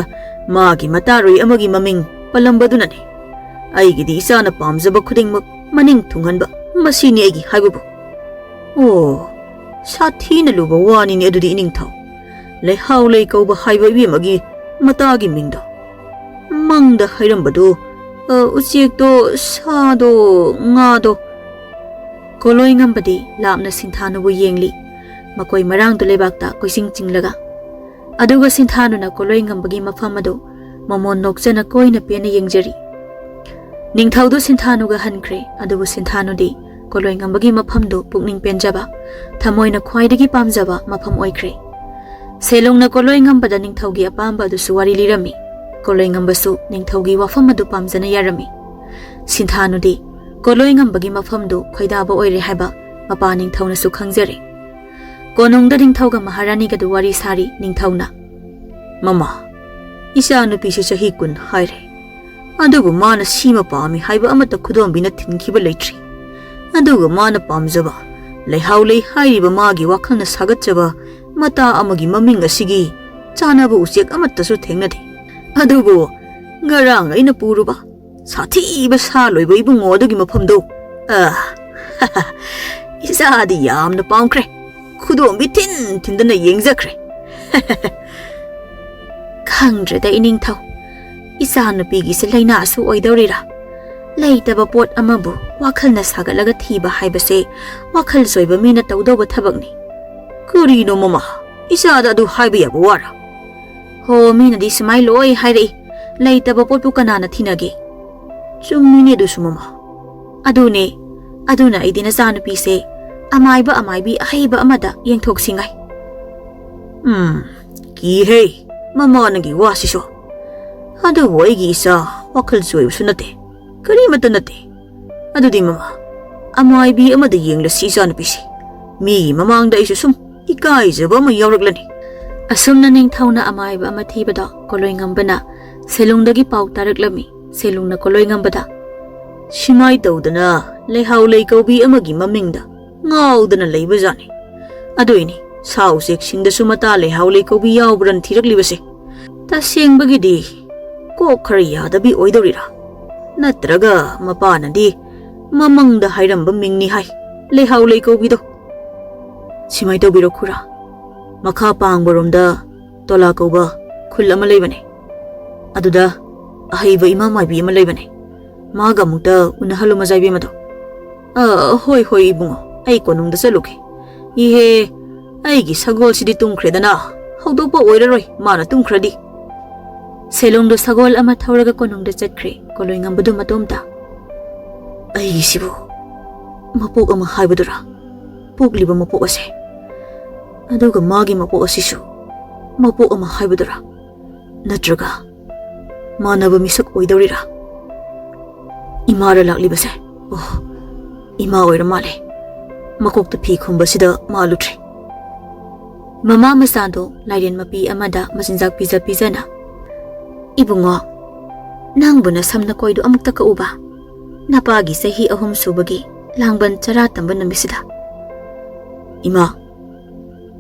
ꯃꯥꯒꯤ ꯃꯇꯥꯔꯣꯏ ꯑꯃꯒꯤ ꯃꯃꯤꯡ ꯄꯜꯂꯝꯕꯗꯨꯅꯅꯤ꯫ ꯑꯩꯒꯤꯗꯤ ꯏꯆꯥꯅ ꯄꯥꯝꯖꯕ ꯈꯨꯗꯤꯡꯃꯛ ꯃꯅꯤꯡ ꯊꯨꯡꯍꯟꯕ, ꯃꯁꯤꯅꯤ ꯑꯩꯒꯤ ꯍꯥꯏꯕꯕꯨ꯫" "ꯑꯣ, ꯁꯥꯊꯤꯅ ꯂꯨꯕ ꯋꯥꯅꯤꯅꯦ ꯑꯗꯨꯗꯤ ꯏꯅꯤꯡꯊꯧ꯫ ꯂꯩꯍꯥꯎ ꯂꯩ ꯀꯧꯕ ꯍꯥꯏꯕ ꯏꯕꯦꯝꯃꯒꯤ ꯃꯇꯥꯒꯤ ꯃꯤꯡꯗꯣ꯫ ꯃꯪꯗ ꯍꯥꯏꯔꯝꯕꯗꯨ, ꯑ, ꯎꯆꯦꯛꯇꯣ, ꯁꯥꯗꯣ, ꯉꯥꯗꯣ꯫" ꯀꯣꯂꯣꯏ ꯉꯝꯕꯗꯤ ꯂꯥꯞꯅ ꯁꯤꯟꯊꯥꯅꯨꯕꯨ ꯌꯦꯡꯂꯤ, ꯃꯀꯣꯏ ꯃꯔꯥꯡꯗꯨ ꯂꯩꯕꯥꯛꯇ ꯀꯣꯏꯆꯤꯡ ꯆꯤꯡꯂꯒ꯫ ꯑꯗꯨꯒ ꯁꯤꯟꯊꯥꯅꯨꯅ ꯀꯣꯂꯣꯏ ꯉꯝꯕꯒꯤ ꯃꯐꯝ ꯑꯗꯨ ꯃꯃꯣꯟ ꯅꯣꯛꯆꯅ ꯀꯣꯏꯅ ꯄꯦꯟꯅ ꯌꯦꯡꯖꯔꯤ꯫ ꯅꯤꯡꯊꯧꯗꯨ ꯁꯤꯟꯊꯥꯅꯨꯒ ꯍꯟꯈ꯭ꯔꯦ, ꯑꯗꯨꯕꯨ ꯁꯤꯟꯊꯥꯅꯨꯗꯤ ꯀꯣꯂꯣꯏ ꯉꯝꯕꯒꯤ ꯃꯐꯝꯗꯨ ꯄꯨꯛꯅꯤꯡ ꯄꯦꯟꯖꯕ, ꯊꯃꯣꯏꯅ ꯈ꯭ꯋꯥꯏꯗꯒꯤ ꯄꯥꯝꯖꯕ ꯃꯐꯝ ꯑꯣꯏꯈ꯭ꯔꯦ꯫ ꯁꯦꯂꯨꯡꯅ ꯀꯣꯂꯣꯏ ꯉꯝꯕꯗ ꯅꯤꯡꯊꯧꯒꯤ ꯑꯄꯥꯝꯕ ꯑꯗꯨꯁꯨ ꯋꯥꯔꯤ ꯂꯤꯔꯝꯃꯤ꯫ ꯀꯣꯂꯣꯏ ꯉꯝꯕꯁꯨ ꯅꯤꯡꯊꯧꯒꯤ ꯋꯥꯐꯝ ꯑꯗꯨ ꯄꯥꯝꯖꯅ ꯌꯥꯔꯝꯃꯤ꯫ ꯁꯤꯟꯊꯥꯅꯨꯗꯤ ꯀꯣꯂꯣꯏꯉꯝꯕꯒꯤ ꯃꯐꯝꯗꯨ ꯈꯣꯏꯗꯥꯕ ꯑꯣꯏꯔꯦ ꯍꯥꯏꯕ ꯃꯄꯥ ꯅꯤꯡꯊꯧꯅꯁꯨ ꯈꯪꯖꯔꯦ꯫ ꯀꯣꯅꯨꯡꯗ ꯅꯤꯡꯊꯧꯒ ꯃꯍꯥꯔꯥꯅꯤꯒꯗꯨ ꯋꯥꯔꯤ ꯁꯥꯔꯤ ꯅꯤꯡꯊꯧꯅ, "ꯃꯃꯥ, ꯏꯆꯥꯅꯨꯄꯤꯁꯤ ꯆꯍꯤ ꯀꯨꯟ ꯍꯥꯏꯔꯦ꯫ ꯑꯗꯨꯕꯨ ꯃꯥꯅ ꯁꯤꯃ ꯄꯥꯝꯃꯤ ꯍꯥꯏꯕ ꯑꯃꯠꯇ ꯈꯨꯗꯣꯝꯕꯤꯅ ꯊꯤꯡꯈꯤꯕ ꯂꯩꯇ꯭ꯔꯤ꯫ ꯑꯗꯨꯒ ꯃꯥꯅ ꯄꯥꯝꯖꯕ ꯂꯩꯍꯥꯎ ꯂꯩ ꯍꯥꯏꯔꯤꯕ ꯃꯥꯒꯤ ꯋꯥꯈꯜꯅ ꯁꯥꯒꯠꯆꯕ ꯃꯇꯥ ꯑꯃꯒꯤ ꯃꯃꯤꯡ ꯑꯁꯤꯒꯤ ꯆꯥꯅꯕ ꯎꯆꯦꯛ ꯑꯃꯠꯇꯁꯨ ꯊꯦꯡꯅꯗꯦ꯫ ꯑꯗꯨꯕꯨ ꯉꯔꯥꯡ ꯑꯩꯅ ꯄꯨꯔꯨꯕ ꯁꯥꯊꯤꯕ ꯁꯥ ꯂꯣꯏꯕ ꯏꯕꯨꯡꯉꯣ ꯑꯗꯨꯒꯤ ꯃꯐꯝꯗꯣ, ꯑ, ꯏꯆꯥꯗꯤ ꯌꯥꯝꯅ ꯄꯥꯝꯈ꯭ꯔꯦ꯫ ꯈꯨꯗꯣꯝꯕꯤ ꯊꯤꯟ ꯊꯤꯟꯗꯅ ꯌꯦꯡꯖꯈ꯭ꯔꯦ꯫" "ꯈꯪꯗ꯭ꯔꯦꯗ ꯏꯅꯤꯡꯊꯧ, ꯏꯆꯥꯅꯨꯄꯤꯒꯤꯁꯦ ꯂꯥꯏꯅꯥꯁꯨ ꯑꯣꯏꯗꯧꯔꯤꯔꯥ? ꯂꯩꯇꯕ ꯄꯣꯠ ꯑꯃꯕꯨ ꯋꯥꯈꯜꯅ ꯁꯥꯒꯠꯂꯒ ꯊꯤꯕ ꯍꯥꯏꯕꯁꯦ ꯋꯥꯈꯜ ꯆꯣꯏꯕ ꯃꯤꯅ ꯇꯧꯗꯧꯕ ꯊꯕꯛꯅꯤ꯫ ꯀꯔꯤꯅꯣ ꯃꯃꯥ, ꯏꯆꯥꯗ ꯑꯗꯨ ꯍꯥꯏꯕ ꯌꯥꯕ ꯋꯥꯔꯥ?" "ꯍꯣ, ꯃꯤꯅꯗꯤ ꯁꯨꯃꯥꯏ ꯂꯣꯏ ꯍꯥꯏꯔꯛꯏ, ꯂꯩꯇꯕ ꯄꯣꯠꯄꯨ ꯀꯅꯥꯅ ꯊꯤꯅꯒꯦ?" "ꯆꯨꯝꯃꯤꯅꯦ ꯑꯗꯨꯁꯨ ꯃꯃꯥ꯫ ꯑꯗꯨꯅꯦ, ꯑꯗꯨꯅ ꯑꯩꯗꯤ ꯅꯆꯥꯅꯨꯄꯤꯁꯦ ꯑꯃꯥꯏꯕ ꯑꯃꯥꯏꯕꯤ ꯑꯍꯩꯕ ꯑꯃꯗ ꯌꯦꯡꯊꯣꯛꯁꯤꯉꯥꯏ꯫" "ꯎꯝ, ꯀꯤꯍꯦ, ꯃꯃꯥ ꯅꯪꯒꯤ ꯋꯥꯁꯤꯁꯨ꯫ ꯑꯗꯨꯕꯨ ꯑꯩꯒꯤ ꯏꯆꯥ ꯋꯥꯈꯜ ꯆꯣꯏꯕꯁꯨ ꯅꯠꯇꯦ, ꯀꯔꯤꯃꯠꯇ ꯅꯠꯇꯦ꯫ ꯑꯗꯨꯗꯤ ꯃꯃꯥ, ꯑꯃꯥꯏꯕꯤ ꯑꯃꯗ ꯌꯦꯡꯂꯁꯤ ꯏꯆꯥꯅꯨꯄꯤꯁꯤ꯫ ꯃꯤꯒꯤ ꯃꯃꯥꯡꯗ ꯑꯩꯁꯨ ꯁꯨꯝ ꯏꯀꯥꯏꯖꯕ ꯑꯃ ꯌꯥꯎꯔꯛꯂꯅꯤ꯫" ꯑꯁꯨꯝꯅ ꯅꯤꯡꯊꯧꯅ ꯑꯃꯥꯏꯕ ꯑꯃ ꯊꯤꯕꯗꯣ ꯀꯣꯂꯣꯏꯉꯝꯕꯅ ꯁꯦꯂꯨꯡꯗꯒꯤ ꯄꯥꯎ ꯇꯥꯔꯛꯂꯝꯃꯤ꯫ ꯁꯦꯂꯨꯡꯅ ꯀꯣꯂꯣꯏꯉꯝꯕꯗ, "ꯁꯤꯃꯥꯏ ꯇꯧꯗꯅ ꯂꯩꯍꯥꯎ ꯂꯩꯀꯧꯕꯤ ꯑꯃꯒꯤ ꯃꯃꯤꯡꯗ ꯉꯥꯎꯗꯅ ꯂꯩꯕꯖꯥꯠꯅꯤ꯫ ꯑꯗꯨꯏꯅꯤ ꯁꯥ ꯎꯆꯦꯛꯁꯤꯡꯗꯁꯨ ꯃꯇꯥ ꯂꯩꯍꯥꯎ ꯂꯩꯀꯧꯕꯤ ꯌꯥꯎꯕ꯭ꯔꯅ ꯊꯤꯔꯛꯂꯤꯕꯁꯦ꯫ ꯇꯁꯦꯡꯕꯒꯤꯗꯤ ꯀꯣꯛ ꯈꯔ ꯌꯥꯗꯕꯤ ꯑꯣꯏꯗꯧꯔꯤꯔꯥ? ꯅꯠꯇ꯭ꯔꯒ ꯃꯄꯥꯅꯗꯤ ꯃꯃꯪꯗ ꯍꯥꯏꯔꯝꯕ ꯃꯤꯡꯅꯤ ꯍꯥꯏ, ꯂꯩꯍꯥꯎ ꯂꯩꯀꯧꯕꯤꯗꯣ꯫ ꯁꯤꯃꯥꯏ ꯇꯧꯕꯤꯔꯣ ꯈꯨꯔꯥ, ꯃꯈꯥ ꯄꯥꯡꯕꯔꯣꯝꯗ ꯇꯣꯂꯥ ꯀꯧꯕ ꯈꯨꯜ ꯑꯃ ꯂꯩꯕꯅꯦ꯫ ꯑꯗꯨꯗ ꯑꯍꯩꯕ ꯏꯃꯥ ꯃꯥꯏꯕꯤ ꯑꯃ ꯂꯩꯕꯅꯦ꯫ ꯃꯥꯒ ꯑꯃꯨꯛꯇ ꯎꯅꯍꯜꯂꯨ ꯃꯖꯥꯏꯕꯦꯝꯃꯗꯣ꯫" "ꯑ, ꯍꯣꯏ, ꯍꯣꯏ, ꯏꯕꯨꯡꯉꯣ, ꯑꯩ ꯀꯣꯅꯨꯡꯗ ꯆꯠꯂꯨꯒꯦ꯫ ꯏꯍꯦ, ꯑꯩꯒꯤ ꯁꯒꯣꯜꯁꯤꯗꯤ ꯇꯨꯝꯈ꯭ꯔꯦꯗꯅ, ꯍꯧꯗꯣꯛꯄ ꯑꯣꯏꯔꯔꯣꯏ, ꯃꯥꯅ ꯇꯨꯝꯈ꯭ꯔꯗꯤ꯫" ꯁꯦꯂꯨꯡꯗꯣ ꯁꯒꯣꯜ ꯑꯃ ꯊꯧꯔꯒ ꯀꯣꯅꯨꯡꯗ ꯆꯠꯈ꯭ꯔꯦ, ꯀꯣꯂꯣꯏꯉꯝꯕꯗꯨ ꯃꯇꯣꯝꯇ꯫ "ꯑꯩꯒꯤꯁꯤꯕꯨ ꯃꯄꯣꯛ ꯑꯃ ꯍꯥꯏꯕꯗꯨꯔꯥ? ꯄꯣꯛꯂꯤꯕ ꯃꯄꯣꯛ ꯑꯁꯦ? ꯑꯗꯨꯒ ꯃꯥꯒꯤ ꯃꯄꯣꯛ ꯑꯁꯤꯁꯨ ꯃꯄꯣꯛ ꯑꯃ ꯍꯥꯏꯕꯗꯨꯔꯥ? ꯅꯠꯇ꯭ꯔꯒ ꯃꯥꯟꯅꯕ ꯃꯤꯁꯛ ꯑꯣꯏꯗꯧꯔꯤꯔꯥ? ꯏꯃꯥꯔ ꯂꯥꯛꯂꯤꯕꯁꯦ?" ꯑꯣ, ꯏꯃꯥ ꯑꯣꯏꯔ ꯃꯥꯜꯂꯦ꯫ ꯃꯀꯣꯛꯇ ꯐꯤ ꯈꯨꯝꯕꯁꯤꯗ ꯃꯥꯜꯂꯨꯗ꯭ꯔꯦ꯫ ꯃꯃꯥ ꯃꯆꯥꯗꯣ ꯂꯥꯏꯔꯦꯟ ꯃꯄꯤ ꯑꯃꯗ ꯃꯆꯤꯟꯖꯥꯛ ꯄꯤꯖ ꯄꯤꯖꯅ, "ꯏꯕꯨꯡꯉꯣ, ꯅꯪꯕꯨ ꯅꯁꯝ ꯅꯀꯣꯏꯗꯣ ꯑꯃꯨꯛꯇ ꯀꯛꯎꯕ, ꯅꯄꯥꯒꯤ ꯆꯍꯤ ꯑꯍꯨꯝ ꯁꯨꯕꯒꯤ ꯂꯥꯡꯕꯟ ꯆꯔꯥ ꯇꯝꯕ ꯅꯨꯃꯤꯠꯁꯤꯗ"꯫ "ꯏꯃꯥ,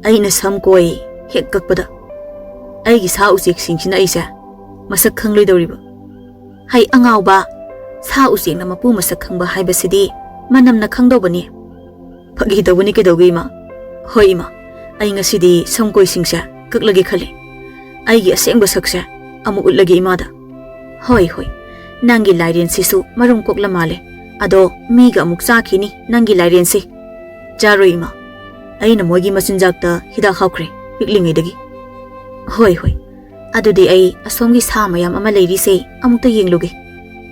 ꯑꯩꯅ ꯁꯝ ꯀꯣꯏ ꯍꯦꯛ ꯀꯛꯄꯗ ꯑꯩꯒꯤ ꯁꯥ ꯎꯆꯦꯛꯁꯤꯡꯁꯤꯅ ꯑꯩꯁꯦ ꯃꯁꯛ ꯈꯪꯂꯣꯏꯗꯧꯔꯤꯕ"꯫ "ꯍꯩ ꯑꯉꯥꯎꯕ, ꯁꯥ ꯎꯆꯦꯛꯅ ꯃꯄꯨ ꯃꯁꯛ ꯈꯪꯕ ꯍꯥꯏꯕꯁꯤꯗꯤ ꯃꯅꯝꯅ ꯈꯪꯗꯧꯕꯅꯤ"꯫ "ꯐꯥꯒꯤ ꯇꯧꯕꯅꯤ, ꯀꯩꯗꯧꯒꯦ ꯏꯃꯥ?" "ꯍꯣꯏ ꯏꯃꯥ, ꯑꯩ ꯉꯁꯤꯗꯤ ꯁꯝ ꯀꯣꯏꯁꯤꯡꯁꯦ ꯀꯛꯂꯒꯦ ꯈꯜꯂꯤ꯫ ꯑꯩꯒꯤ ꯑꯁꯦꯡꯕ ꯁꯛꯁꯦ ꯑꯃꯨꯛ ꯎꯠꯂꯒꯦ ꯏꯃꯥꯗ"꯫ "ꯍꯣꯏ ꯍꯣꯏ, ꯅꯪꯒꯤ ꯂꯥꯏꯔꯦꯟꯁꯤꯁꯨ ꯃꯔꯨꯝ ꯀꯣꯛꯂ ꯃꯥꯜꯂꯦ꯫ ꯑꯗꯣ ꯃꯤꯒ ꯑꯃꯨꯛ ꯆꯥꯈꯤꯅꯤ ꯅꯪꯒꯤ ꯂꯥꯏꯔꯦꯟꯁꯤ"꯫ "ꯆꯥꯔꯣꯏ ꯏꯃꯥ, ꯑꯩꯅ ꯃꯣꯏꯒꯤ ꯃꯆꯤꯟꯖꯥꯛꯇ ꯍꯤꯗꯥꯛ ꯍꯥꯞꯈ꯭ꯔꯦ ꯄꯤꯛꯂꯤꯉꯩꯗꯒꯤ"꯫ "ꯍꯣꯏ ꯍꯣꯏ, ꯑꯗꯨꯗꯤ ꯑꯩ ꯑꯁꯣꯝꯒꯤ ꯁꯥ ꯃꯌꯥꯝ ꯑꯃ ꯂꯩꯔꯤꯁꯦ ꯑꯃꯨꯛꯇ ꯌꯦꯡꯂꯨꯒꯦ"꯫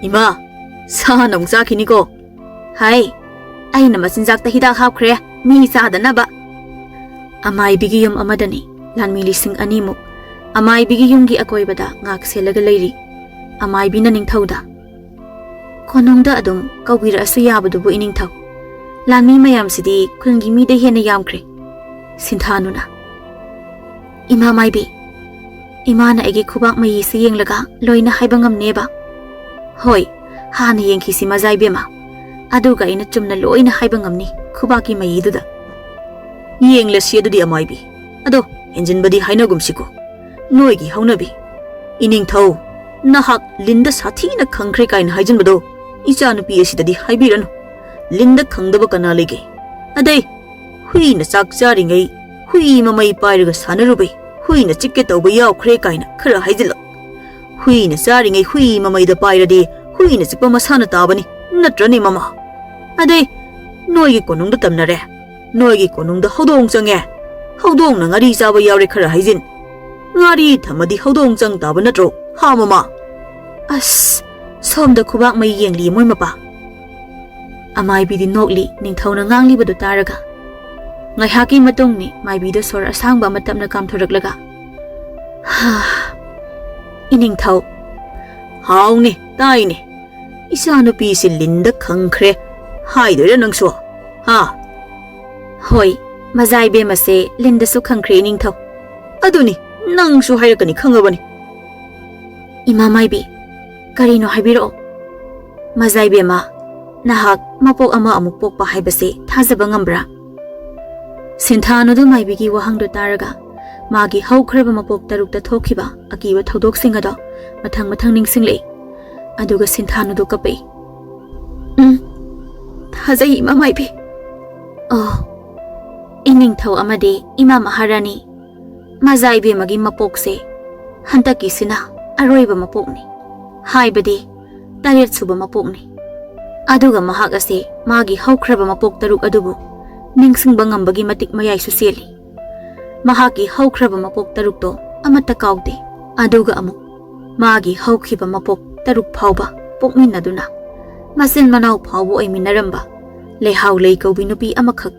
"ꯏꯃꯥ, ꯁꯥꯅ ꯑꯃꯨꯛ ꯆꯥꯈꯤꯅꯤꯀꯣ"꯫ "ꯍꯥꯏ, ꯑꯩꯅ ꯃꯆꯤꯟꯖꯥꯛꯇ ꯍꯤꯗꯥꯛ ꯍꯥꯞꯈ꯭ꯔꯦ, ꯃꯤ ꯆꯥꯗꯅꯕ"꯫ ꯑꯃꯥꯏꯕꯤꯒꯤ ꯌꯨꯝ ꯑꯃꯗꯅꯤ ꯂꯥꯟꯃꯤ ꯂꯤꯁꯤꯡ ꯑꯅꯤꯃꯨꯛ ꯑꯃꯥꯏꯕꯤꯒꯤ ꯌꯨꯝꯒꯤ ꯑꯀꯣꯏꯕꯗ ꯉꯥꯛ ꯁꯦꯜꯂꯒ ꯂꯩꯔꯤ꯫ ꯑꯃꯥꯏꯕꯤꯅ ꯅꯤꯡꯊꯧꯗ, "ꯀꯣꯅꯨꯡꯗ ꯑꯗꯨꯝ ꯀꯧꯕꯤꯔꯛꯑꯁꯨ ꯌꯥꯕꯗꯨꯕꯨ, ꯏꯅꯤꯡꯊꯧ꯫ ꯂꯥꯟꯃꯤ ꯃꯌꯥꯝꯁꯤꯗꯤ ꯈꯨꯜꯒꯤ ꯃꯤꯗ ꯍꯦꯟꯅ ꯌꯥꯝꯈ꯭ꯔꯦ"꯫ ꯁꯤꯟꯊꯥꯅꯨꯅ, "ꯏꯃꯥ ꯃꯥꯏꯕꯤ, ꯏꯃꯥꯅ ꯑꯩꯒꯤ ꯈꯨꯕꯥꯛ ꯃꯌꯤꯁꯤ ꯌꯦꯡꯂꯒ ꯂꯣꯏꯅ ꯍꯥꯏꯕ ꯉꯝꯅꯦꯕ"꯫ "ꯍꯣꯏ, ꯍꯥꯟꯅ ꯌꯦꯡꯈꯤꯁꯤ ꯃꯖꯥ ꯏꯕꯦꯝꯃ, ꯑꯗꯨꯒ ꯑꯩꯅ ꯆꯨꯝꯅ ꯂꯣꯏꯅ ꯍꯥꯏꯕ ꯉꯝꯅꯤ ꯈꯨꯕꯥꯛꯀꯤ ꯃꯌꯤꯗꯨꯗ"꯫ "ꯌꯦꯡꯂꯁꯤ ꯑꯗꯨꯗꯤ ꯑꯃꯥꯏꯕꯤ꯫ ꯑꯗꯣ ꯍꯦꯟꯖꯤꯟꯕꯗꯤ ꯍꯥꯏꯅꯒꯨꯝꯁꯤꯀꯣ꯫ ꯅꯣꯏꯒꯤ ꯍꯧꯅꯕꯤ꯫ ꯏꯅꯤꯡꯊꯧ, ꯅꯍꯥꯛ ꯂꯤꯟꯗ ꯁꯥꯊꯤꯅ ꯈꯪꯈ꯭ꯔꯦ ꯀꯥꯏꯅ ꯍꯥꯏꯖꯤꯟꯕꯗꯣ ꯏꯆꯥꯅꯨꯄꯤ ꯑꯁꯤꯗꯗꯤ ꯍꯥꯏꯕꯤꯔꯅꯨ꯫ ꯂꯤꯟꯗ ꯈꯪꯗꯕ ꯀꯅꯥ ꯂꯩꯒꯦ? ꯑꯗꯩ, ꯍꯨꯏꯅ ꯆꯥꯛ ꯆꯥꯔꯤꯉꯩ ꯍꯨꯏ ꯃꯃꯩ ꯄꯥꯏꯔꯒ ꯁꯥꯟꯅꯔꯨꯕꯩ ꯍꯨꯏꯅ ꯆꯤꯛꯀꯦ ꯇꯧꯕ ꯌꯥꯎꯈ꯭ꯔꯦ ꯀꯥꯏꯅ ꯈꯔ ꯍꯥꯏꯖꯤꯜꯂꯛ꯫ ꯍꯨꯏꯅ ꯆꯥꯔꯤꯉꯩ ꯍꯨꯏ ꯃꯃꯩꯗ ꯄꯥꯏꯔꯗꯤ ꯍꯨꯏꯅ ꯆꯤꯛꯄ ꯃꯁꯥꯅ ꯇꯥꯕꯅꯤ, ꯅꯠꯇ꯭ꯔꯅꯦ ꯃꯃꯥ? ꯑꯗꯩ, ꯅꯣꯏꯒꯤ ꯀꯣꯅꯨꯡꯗ ꯇꯝꯅꯔꯦ꯫ ꯅꯣꯏꯒꯤ ꯀꯣꯅꯨꯡꯗ ꯍꯧꯗꯣꯡ ꯆꯪꯉꯦ꯫ ꯍꯧꯗꯣꯡꯅ ꯉꯥꯔꯤ ꯆꯥꯕ ꯌꯥꯎꯔꯦ ꯈꯔ ꯍꯥꯏꯖꯤꯟ꯫ ꯉꯥꯔꯤ ꯊꯝꯃꯗꯤ ꯍꯧꯗꯣꯡ ꯆꯪ ꯇꯥꯕ ꯅꯠꯇ꯭ꯔꯣ, ꯍꯥ ꯃꯃꯥ? ꯑꯁ, ꯁꯣꯝꯗ ꯈꯨꯕꯥꯛ ꯃꯩ ꯌꯦꯡꯂꯤ ꯃꯣꯏ ꯃꯄꯥ꯫ ꯑꯃꯥꯏꯕꯤꯗꯤ ꯅꯣꯛꯂꯤ ꯅꯤꯡꯊꯧꯅ ꯉꯥꯡꯂꯤꯕꯗꯨ ꯇꯥꯔꯒ꯫ ꯉꯥꯏꯍꯥꯛꯀꯤ ꯃꯇꯨꯡꯅꯤ ꯃꯥꯏꯕꯤꯗ ꯁꯣꯔ ꯑꯁꯥꯡꯕ ꯑꯃ ꯇꯞꯅ ꯀꯥꯝꯊꯣꯔꯛꯂꯒ, "ꯍꯥ, ꯏꯅꯤꯡꯊꯧ"꯫ "ꯍꯥꯎꯅꯦ, ꯇꯥꯏꯅꯦ꯫ ꯏꯆꯥꯅꯨꯄꯤꯁꯤ ꯂꯤꯟꯗ ꯈꯪꯈ꯭ꯔꯦ ꯍꯥꯏꯗꯣꯏꯔꯥ ꯅꯪꯁꯨ? ꯍꯥ? ꯍꯣꯏ, ꯃꯖꯥ ꯏꯕꯦꯝꯃꯁꯦ ꯂꯤꯟꯗꯁꯨ ꯈꯪꯈ꯭ꯔꯦ, ꯏꯅꯤꯡꯊꯧ꯫ ꯑꯗꯨꯅꯤ, ꯅꯪꯁꯨ ꯍꯥꯏꯔꯛꯀꯅꯤ ꯈꯪꯉꯕꯅꯤ꯫ ꯏꯃꯥ ꯃꯥꯏꯕꯤ, ꯀꯔꯤꯅꯣ ꯍꯥꯏꯕꯤꯔꯛꯑꯣ꯫ ꯃꯖꯥ ꯏꯕꯦꯝꯃ, ꯅꯍꯥꯛ ꯃꯄꯣꯛ ꯑꯃ ꯑꯃꯨꯛ ꯄꯣꯛꯄ ꯍꯥꯏꯕꯁꯦ ꯊꯥꯖꯕ ꯉꯝꯕ꯭ꯔꯥ? ꯁꯤꯟꯊꯥꯅꯨꯗꯨ ꯃꯥꯏꯕꯤꯒꯤ ꯋꯥꯍꯪꯗꯨ ꯇꯥꯔꯒ ꯃꯥꯒꯤ ꯍꯧꯈ꯭ꯔꯕ ꯃꯄꯣꯛ ꯇꯔꯨꯛꯇ ꯊꯣꯛꯈꯤꯕ ꯑꯀꯤꯕ ꯊꯧꯗꯣꯛꯁꯤꯡ ꯑꯗꯣ ꯃꯊꯪ ꯃꯊꯪ ꯅꯤꯡꯁꯤꯡꯂꯛꯏ꯫ ꯑꯗꯨꯒ ꯁꯤꯟꯊꯥꯅꯨꯗꯨ ꯀꯞꯄꯛꯏ꯫ ꯎꯝ, ꯊꯥꯖꯩ, ꯏꯃꯥ ꯃꯥꯏꯕꯤ꯫ ꯑꯣ, ꯏꯅꯤꯡꯊꯧ ꯑꯃꯗꯤ ꯏꯃꯥ ꯃꯍꯥꯔꯥꯅꯤ, ꯃꯖꯥ ꯏꯕꯦꯝꯃꯒꯤ ꯃꯄꯣꯛꯁꯦ ꯍꯟꯗꯛꯀꯤꯁꯤꯅ ꯑꯔꯣꯏꯕ ꯃꯄꯣꯛꯅꯤ, ꯍꯥꯏꯕꯗꯤ ꯇꯔꯦꯠ ꯁꯨꯕ ꯃꯄꯣꯛꯅꯤ꯫ ꯑꯗꯨꯒ ꯃꯍꯥꯛ ꯑꯁꯤ ꯃꯥꯒꯤ ꯍꯧꯈ꯭ꯔꯕ ꯃꯄꯣꯛ ꯇꯔꯨꯛ ꯑꯗꯨꯕꯨ ꯅꯤꯡꯁꯤꯡꯕ ꯉꯝꯕꯒꯤ ꯃꯇꯤꯛ ꯃꯌꯥꯏꯁꯨ ꯆꯦꯜꯂꯤ꯫ ꯃꯍꯥꯛꯀꯤ ꯍꯧꯈ꯭ꯔꯕ ꯃꯄꯣꯛ ꯇꯔꯨꯛꯇꯣ ꯑꯃꯠꯇ ꯀꯥꯎꯗꯦ꯫ ꯑꯗꯨꯒ ꯑꯃꯨꯛ ꯃꯥꯒꯤ ꯍꯧꯈꯤꯕ ꯃꯄꯣꯛ ꯇꯔꯨꯛ ꯐꯥꯎꯕ ꯄꯣꯛꯃꯤꯟꯅꯗꯨꯅ ꯃꯆꯤꯟ ꯃꯅꯥꯎ ꯐꯥꯎꯕ ꯑꯣꯏꯃꯤꯟꯅꯔꯝꯕ ꯂꯩꯍꯥꯎ ꯂꯩ ꯀꯧꯕꯤ ꯅꯨꯄꯤ ꯑꯃꯈꯛ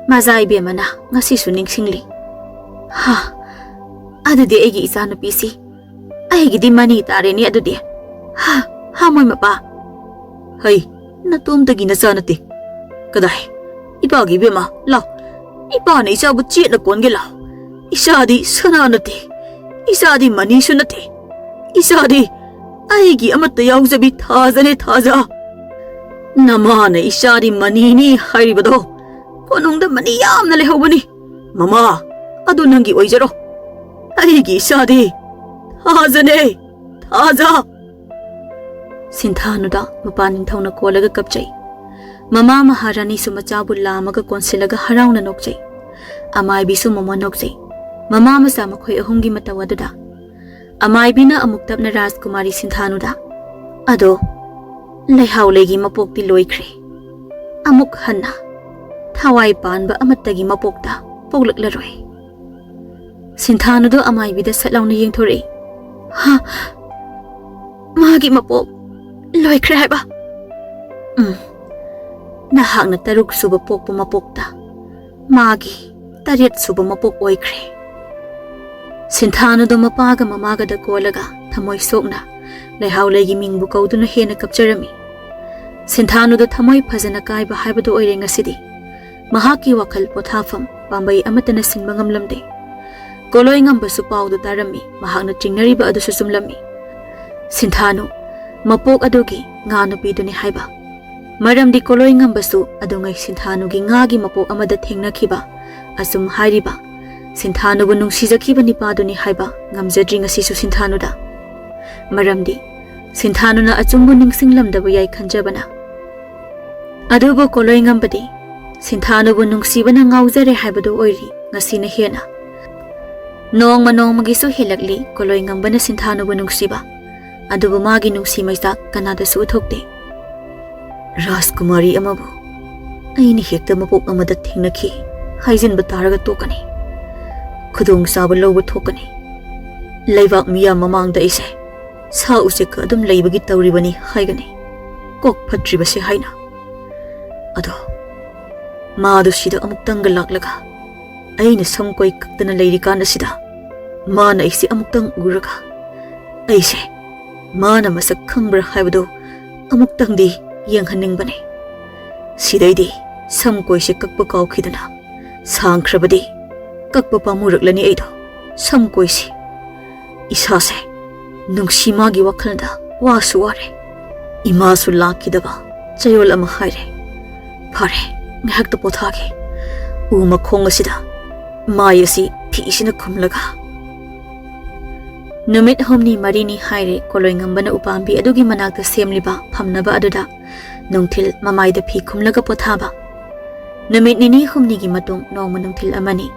ꯃꯖꯥ ꯏꯕꯦꯝꯃꯅ ꯉꯁꯤꯁꯨ ꯅꯤꯡꯁꯤꯡꯂꯤ꯫ ꯍꯥ, ꯑꯗꯨꯗꯤ ꯑꯩꯒꯤ ꯏꯆꯥꯅꯨꯄꯤꯁꯤ ꯑꯩꯒꯤꯗꯤ ꯃꯅꯤ ꯇꯥꯔꯦꯅꯦ ꯑꯗꯨꯗꯤ꯫ ꯍꯥ, ꯍꯥ, ꯃꯣꯏ ꯃꯄꯥ꯫ ꯍꯩ, ꯅꯇꯣꯝꯇꯒꯤ ꯅꯆꯥ ꯅꯠꯇꯦ꯫ ꯀꯗꯥꯏ? ꯏꯄꯥꯒꯤ ꯏꯕꯦꯝꯃ, ꯂꯥꯎ꯫ ꯏꯄꯥꯅ ꯏꯆꯥꯕꯨ ꯆꯦꯠꯅ ꯀꯣꯟꯒꯦ ꯂꯥꯎ꯫ ꯏꯆꯥꯗꯤ ꯁꯅꯥ ꯅꯠꯇꯦ꯫ ꯏꯆꯥꯗꯤ ꯃꯅꯤꯁꯨ ꯅꯠꯇꯦ꯫ ꯏꯆꯥꯗꯤ ꯑꯩꯒꯤ ꯑꯃꯠꯇ ꯌꯥꯎꯖꯕꯤ ꯊꯥꯖꯅꯦ, ꯊꯥꯖ꯫ ꯅꯃꯥꯅ ꯏꯆꯥꯗꯤ ꯃꯅꯤꯅꯤ ꯍꯥꯏꯔꯤꯕꯗꯣ ꯀꯣꯅꯨꯡꯗ ꯃꯅꯤ ꯌꯥꯝꯅ ꯂꯩꯍꯧꯕꯅꯤ꯫ ꯃꯃꯥ, ꯑꯗꯨ ꯅꯪꯒꯤ ꯑꯣꯏꯖꯔꯣ꯫ ꯑꯩꯒꯤ ꯏꯆꯥꯗꯤ ꯊꯥꯖꯅꯦ, ꯊꯥꯖ꯫ ꯁꯤꯟꯊꯥꯅꯨꯗ ꯃꯄꯥ ꯅꯤꯡꯊꯧꯅ ꯀꯣꯜꯂꯒ ꯀꯞꯆꯩ꯫ ꯃꯃꯥ ꯃꯍꯥꯔꯥꯅꯤꯁꯨ ꯃꯆꯥꯕꯨ ꯂꯥꯝꯃꯒ ꯀꯣꯟꯁꯤꯜꯂꯒ ꯍꯔꯥꯎꯅ ꯅꯣꯛꯆꯩ꯫ ꯑꯃꯥꯏꯕꯤꯁꯨ ꯃꯃꯣꯟ ꯅꯣꯛꯆꯩ꯫ ꯃꯃꯥ ꯃꯆꯥ ꯃꯈꯣꯏ ꯑꯍꯨꯝꯒꯤ ꯃꯇꯧ ꯑꯗꯨꯗ ꯑꯃꯥꯏꯕꯤꯅ ꯑꯃꯨꯛ ꯇꯞꯅ ꯔꯥꯖꯀꯨꯃꯥꯔꯤ ꯁꯤꯟꯊꯥꯅꯨꯗ, "ꯑꯗꯣ ꯂꯩꯍꯥꯎ ꯂꯩꯒꯤ ꯃꯄꯣꯛꯇꯤ ꯂꯣꯏꯈ꯭ꯔꯦ꯫ ꯑꯃꯨꯛ ꯍꯟꯅ ꯊꯋꯥꯏ ꯄꯥꯟꯕ ꯑꯃꯠꯇꯒꯤ ꯃꯄꯣꯛꯇ ꯄꯣꯛꯂꯛꯂꯔꯣꯏ꯫" ꯁꯤꯟꯊꯥꯅꯨꯗꯣ ꯑꯃꯥꯏꯕꯤꯗ ꯁꯠ ꯂꯥꯎꯅ ꯌꯦꯡꯊꯣꯔꯛꯏ꯫ "ꯍꯥ? ꯃꯥꯒꯤ ꯃꯄꯣꯛ ꯂꯣꯏꯈ꯭ꯔꯦ ꯍꯥꯏꯕ?" "ꯎꯝ, ꯅꯍꯥꯛꯅ ꯇꯔꯨꯛ ꯁꯨꯕ ꯄꯣꯛꯄ ꯃꯄꯣꯛꯇ ꯃꯥꯒꯤ ꯇꯔꯦꯠ ꯁꯨꯕ ꯃꯄꯣꯛ ꯑꯣꯏꯈ꯭ꯔꯦ꯫" ꯁꯤꯟꯊꯥꯅꯨꯗꯣ ꯃꯄꯥꯒ ꯃꯃꯥꯒꯗ ꯀꯣꯜꯂꯒ ꯊꯃꯣꯏ ꯁꯣꯛꯅ ꯂꯩꯍꯥꯎ ꯂꯩꯒꯤ ꯃꯤꯡꯕꯨ ꯀꯧꯗꯨꯅ ꯍꯦꯟꯅ ꯀꯞꯆꯔꯝꯃꯤ꯫ ꯁꯤꯟꯊꯥꯅꯨꯗ ꯊꯃꯣꯏ ꯐꯖꯅ ꯀꯥꯏꯕ ꯍꯥꯏꯕꯗꯨ ꯑꯣꯏꯔꯦ ꯉꯁꯤꯗꯤ꯫ ꯃꯍꯥꯛꯀꯤ ꯋꯥꯈꯜ ꯄꯣꯊꯥꯐꯝ ꯄꯥꯝꯕꯩ ꯑꯃꯠꯇꯅ ꯁꯤꯟꯕ ꯉꯝꯂꯝꯗꯦ꯫ ꯀꯣꯂꯣꯏ ꯉꯝꯕꯁꯨ ꯄꯥꯎꯗꯨ ꯇꯥꯔꯝꯃꯤ, ꯃꯍꯥꯛꯅ ꯆꯤꯡꯅꯔꯤꯕ ꯑꯗꯨꯁꯨ ꯆꯨꯝꯂꯝꯃꯤ꯫ ꯁꯤꯟꯊꯥꯅꯨ, ꯃꯄꯣꯛ ꯑꯗꯨꯒꯤ ꯉꯥ ꯅꯨꯄꯤꯗꯨꯅꯤ ꯍꯥꯏꯕ꯫ ꯃꯔꯝꯗꯤ ꯀꯣꯂꯣꯏ ꯉꯝꯕꯁꯨ ꯑꯗꯨꯉꯩ ꯁꯤꯟꯊꯥꯅꯨꯒꯤ ꯉꯥꯒꯤ ꯃꯄꯣꯛ ꯑꯃꯗ ꯊꯦꯡꯅꯈꯤꯕ, ꯑꯆꯨꯝ ꯍꯥꯏꯔꯤꯕ, ꯁꯤꯟꯊꯥꯅꯨꯕꯨ ꯅꯨꯡꯁꯤꯖꯈꯤꯕ ꯅꯤꯄꯥꯗꯨꯅꯤ ꯍꯥꯏꯕ ꯉꯝꯖꯗ꯭ꯔꯤ ꯉꯁꯤꯁꯨ ꯁꯤꯟꯊꯥꯅꯨꯗ꯫ ꯃꯔꯝꯗꯤ ꯁꯤꯟꯊꯥꯅꯨꯅ ꯑꯆꯨꯝꯕ ꯅꯤꯡꯁꯤꯡꯂꯝꯗꯕ ꯌꯥꯏ ꯈꯟꯖꯕꯅ꯫ ꯑꯗꯨꯕꯨ ꯀꯣꯂꯣꯏ ꯉꯝꯕꯗꯤ ꯁꯤꯟꯊꯥꯅꯨꯕꯨ ꯅꯨꯡꯁꯤꯕꯅ ꯉꯥꯎꯖꯔꯦ ꯍꯥꯏꯕꯗꯨ ꯑꯣꯏꯔꯤ ꯉꯁꯤꯅ ꯍꯦꯟꯅ꯫ ꯅꯣꯡꯃ ꯅꯣꯡꯃꯒꯤꯁꯨ ꯍꯦꯜꯂꯛꯂꯤ ꯀꯣꯂꯣꯏ ꯉꯝꯕꯅ ꯁꯤꯟꯊꯥꯅꯨꯕꯨ ꯅꯨꯡꯁꯤꯕ꯫ ꯑꯗꯨꯕꯨ ꯃꯥꯒꯤ ꯅꯨꯡꯁꯤ ꯃꯩꯆꯥꯛ ꯀꯅꯥꯗꯁꯨ ꯎꯠꯊꯣꯛꯇꯦ꯫ "ꯔꯥꯖꯀꯨꯃꯥꯔꯤ ꯑꯃꯕꯨ ꯑꯩꯅ ꯍꯦꯛꯇ ꯃꯄꯣꯛ ꯑꯃꯗ ꯊꯦꯡꯅꯈꯤ ꯍꯥꯏꯖꯤꯟꯕ ꯇꯥꯔꯒ ꯇꯣꯛꯀꯅꯤ꯫ ꯈꯨꯗꯣꯡꯆꯥꯕ ꯂꯧꯕ ꯊꯣꯛꯀꯅꯤ꯫ ꯂꯩꯕꯥꯛ ꯃꯤꯌꯥꯝ ꯃꯃꯥꯡꯗ ꯑꯩꯁꯦ ꯁꯥ ꯎꯆꯦꯛꯀ ꯑꯗꯨꯝ ꯂꯩꯕꯒꯤ ꯇꯧꯔꯤꯕꯅꯤ ꯍꯥꯏꯒꯅꯤ꯫ ꯀꯣꯛ ꯐꯠꯇ꯭ꯔꯤꯕꯁꯦ ꯍꯥꯏꯅ꯫ ꯑꯗꯣ ꯃꯥꯗꯨ ꯁꯤꯗ ꯑꯃꯨꯛꯇꯪꯒ ꯂꯥꯛꯂꯒ ꯑꯩꯅ ꯁꯝ ꯀꯣꯏ ꯀꯛꯇꯅ ꯂꯩꯔꯤꯀꯥꯟ ꯑꯁꯤꯗ ꯃꯥꯅ ꯑꯩꯁꯦ ꯑꯃꯨꯛꯇꯪ ꯎꯔꯒ ꯑꯩꯁꯦ ꯃꯥꯅ ꯃꯁꯛ ꯈꯪꯕ꯭ꯔꯥ ꯍꯥꯏꯕꯗꯨ ꯑꯃꯨꯛꯇꯪꯗꯤ ꯌꯦꯡꯍꯟꯅꯤꯡꯕꯅꯤ꯫ ꯁꯤꯗꯩꯗꯤ ꯁꯝ ꯀꯣꯏꯁꯦ ꯀꯛꯄ ꯀꯥꯎꯈꯤꯗꯅ ꯁꯥꯡꯈ꯭ꯔꯕꯗꯤ ꯀꯛꯄ ꯄꯥꯝꯃꯨꯔꯛꯂꯅꯤ ꯑꯩꯗꯣ꯫ ꯁꯝ ꯀꯣꯏꯁꯦ ꯏꯁꯥꯁꯦ ꯅꯨꯡꯁꯤ ꯃꯥꯒꯤ ꯋꯥꯈꯜꯗ ꯋꯥꯁꯨ ꯋꯥꯔꯦ꯫ ꯏꯃꯥꯁꯨ ꯂꯥꯛꯈꯤꯗꯕ ꯆꯌꯣꯜ ꯑꯃ ꯍꯥꯏꯔꯦ꯫ ꯐꯔꯦ, ꯉꯥꯏꯍꯥꯛꯇ ꯄꯣꯊꯥꯒꯦ꯫ ꯎ ꯃꯈꯣꯡ ꯑꯁꯤꯗ ꯃꯥꯏ ꯑꯁꯤ ꯐꯤꯁꯤꯅ ꯈꯨꯝꯂꯒ꯫ ꯅꯨꯃꯤꯠ ꯍꯨꯝꯅꯤ ꯃꯔꯤꯅꯤ ꯍꯥꯏꯔꯦ ꯀꯣꯂꯣꯏꯉꯝꯕꯅ ꯎꯄꯥꯝꯕꯤ ꯑꯗꯨꯒꯤ ꯃꯅꯥꯛꯇ ꯁꯦꯝꯂꯤꯕ ꯐꯝꯅꯕ ꯑꯗꯨꯗ ꯅꯨꯡꯊꯤꯜ ꯃꯃꯥꯏꯗ ꯐꯤ ꯈꯨꯝꯂꯒ ꯄꯣꯊꯥꯕ꯫ ꯅꯨꯃꯤꯠ ꯅꯤꯅꯤ ꯍꯨꯝꯅꯤꯒꯤ ꯃꯇꯨꯡ ꯅꯣꯡꯃ ꯅꯨꯡꯊꯤꯜ ꯑꯃꯅꯤ꯫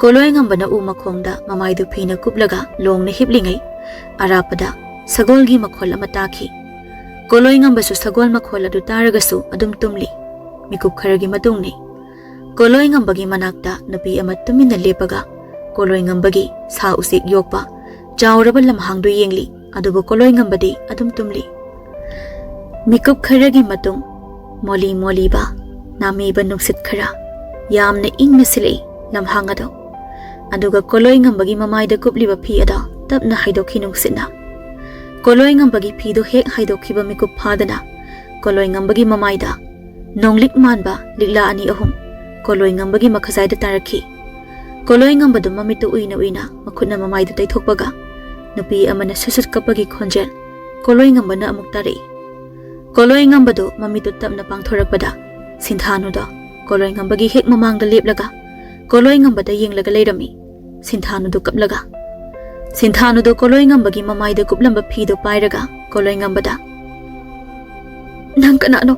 ꯀꯣꯂꯣꯏꯉꯝꯕꯅ ꯎ ꯃꯈꯣꯡꯗ ꯃꯃꯥꯏꯗꯨ ꯐꯤꯅ ꯀꯨꯞꯂꯒ ꯂꯣꯡꯅ ꯍꯤꯞꯂꯤꯉꯩ ꯑꯔꯥꯞꯄꯗ ꯁꯒꯣꯜꯒꯤ ꯃꯈꯣꯜ ꯑꯃ ꯇꯥꯈꯤ꯫ ꯀꯣꯂꯣꯏꯉꯝꯕꯁꯨ ꯁꯒꯣꯜ ꯃꯈꯣꯜ ꯑꯗꯨ ꯇꯥꯔꯒꯁꯨ ꯑꯗꯨꯝ ꯇꯨꯝꯂꯤ꯫ ꯃꯤꯀꯨꯞ ꯈꯔꯒꯤ ꯃꯇꯨꯡꯅꯤ꯫ ꯀꯣꯂꯣꯏꯉꯝꯕꯒꯤ ꯃꯅꯥꯛꯇ ꯅꯨꯄꯤ ꯑꯃ ꯇꯨꯃꯤꯟꯅ ꯂꯦꯞꯄꯒ ꯀꯣꯂꯣꯏꯉꯝꯕꯒꯤ ꯁꯥ ꯎꯆꯦꯛ ꯌꯣꯛꯄ ꯆꯥꯎꯔꯕ ꯂꯝꯍꯥꯡꯗꯨ ꯌꯦꯡꯂꯤ꯫ ꯑꯗꯨꯕꯨ ꯀꯣꯂꯣꯏꯉꯝꯕꯗꯤ ꯑꯗꯨꯝ ꯇꯨꯝꯂꯤ꯫ ꯃꯤꯀꯨꯞ ꯈꯔꯒꯤ ꯃꯇꯨꯡ ꯃꯣꯂꯤ ꯃꯣꯂꯤꯕ ꯅꯥꯃꯤꯕ ꯅꯨꯡꯁꯤꯠ ꯈꯔ ꯌꯥꯝꯅ ꯏꯪꯅ ꯁꯤꯜꯂꯛꯏ ꯂꯝꯍꯥꯡ ꯑꯗꯨ꯫ ꯑꯗꯨꯒ ꯀꯣꯂꯣꯏꯉꯝꯕꯒꯤ ꯃꯃꯥꯏꯗ ꯀꯨꯞꯂꯤꯕ ꯐꯤ ꯑꯗꯨ ꯇꯞꯅ ꯍꯥꯏꯗꯣꯛꯈꯤ ꯅꯨꯡꯁꯤꯠꯅ꯫ ꯀꯣꯂꯣꯏꯉꯝꯕꯒꯤ ꯐꯤꯗꯨ ꯍꯦꯛ ꯍꯥꯏꯗꯣꯛꯈꯤꯕ ꯃꯤꯀꯨꯞ ꯐꯥꯗꯅ ꯀꯣꯂꯣꯏꯉꯝꯕꯒꯤ ꯃꯃꯥꯏꯗ ꯅꯣꯡꯂꯤꯛ ꯃꯥꯟꯕ ꯂꯤꯛꯂꯥ ꯑꯅꯤ ꯑꯍꯨꯝ ꯀꯣꯂꯣꯏꯉꯝꯕꯒꯤ ꯃꯈꯖꯥꯏꯗ ꯇꯥꯔꯛꯈꯤ꯫ ꯀꯣꯂꯣꯏꯉꯝꯕꯗꯨ ꯃꯃꯤꯠꯇꯨ ꯎꯏꯅ ꯎꯏꯅ ꯃꯈꯨꯠꯅ ꯃꯃꯥꯏꯗꯨ ꯇꯩꯊꯣꯛꯄꯒ ꯅꯨꯄꯤ ꯑꯃꯅ ꯁꯨꯠ ꯁꯨꯠ ꯀꯞꯄꯒꯤ ꯈꯣꯟꯖꯦꯜ ꯀꯣꯂꯣꯏꯉꯝꯕꯅ ꯑꯃꯨꯛ ꯇꯥꯔꯛꯏ꯫ ꯀꯣꯂꯣꯏꯉꯝꯕꯗꯨ ꯃꯃꯤꯠꯇꯨ ꯇꯞꯅ ꯄꯥꯡꯊꯣꯔꯛꯄꯗ ꯁꯤꯟꯊꯥꯅꯨꯗꯣ ꯀꯣꯂꯣꯏꯉꯝꯕꯒꯤ ꯍꯦꯛ ꯃꯃꯥꯡꯗ ꯂꯦꯞꯂꯒ ꯀꯣꯂꯣꯏꯉꯝꯕꯗ ꯌꯦꯡꯂꯒ ꯂꯩꯔꯝꯃꯤ꯫ ꯁꯤꯟꯊꯥꯅꯨꯗꯨ ꯀꯞꯂꯒ ꯁꯤꯟꯊꯥꯅꯨꯗꯨ ꯀꯣꯂꯣꯏꯉꯝꯕꯒꯤ ꯃꯃꯥꯏꯗ ꯀꯨꯞꯂꯝꯕ ꯐꯤꯗꯨ ꯄꯥꯏꯔꯒ ꯀꯣꯂꯣꯏꯉꯝꯕꯗ, "ꯅꯪ ꯀꯅꯥꯅꯣ?"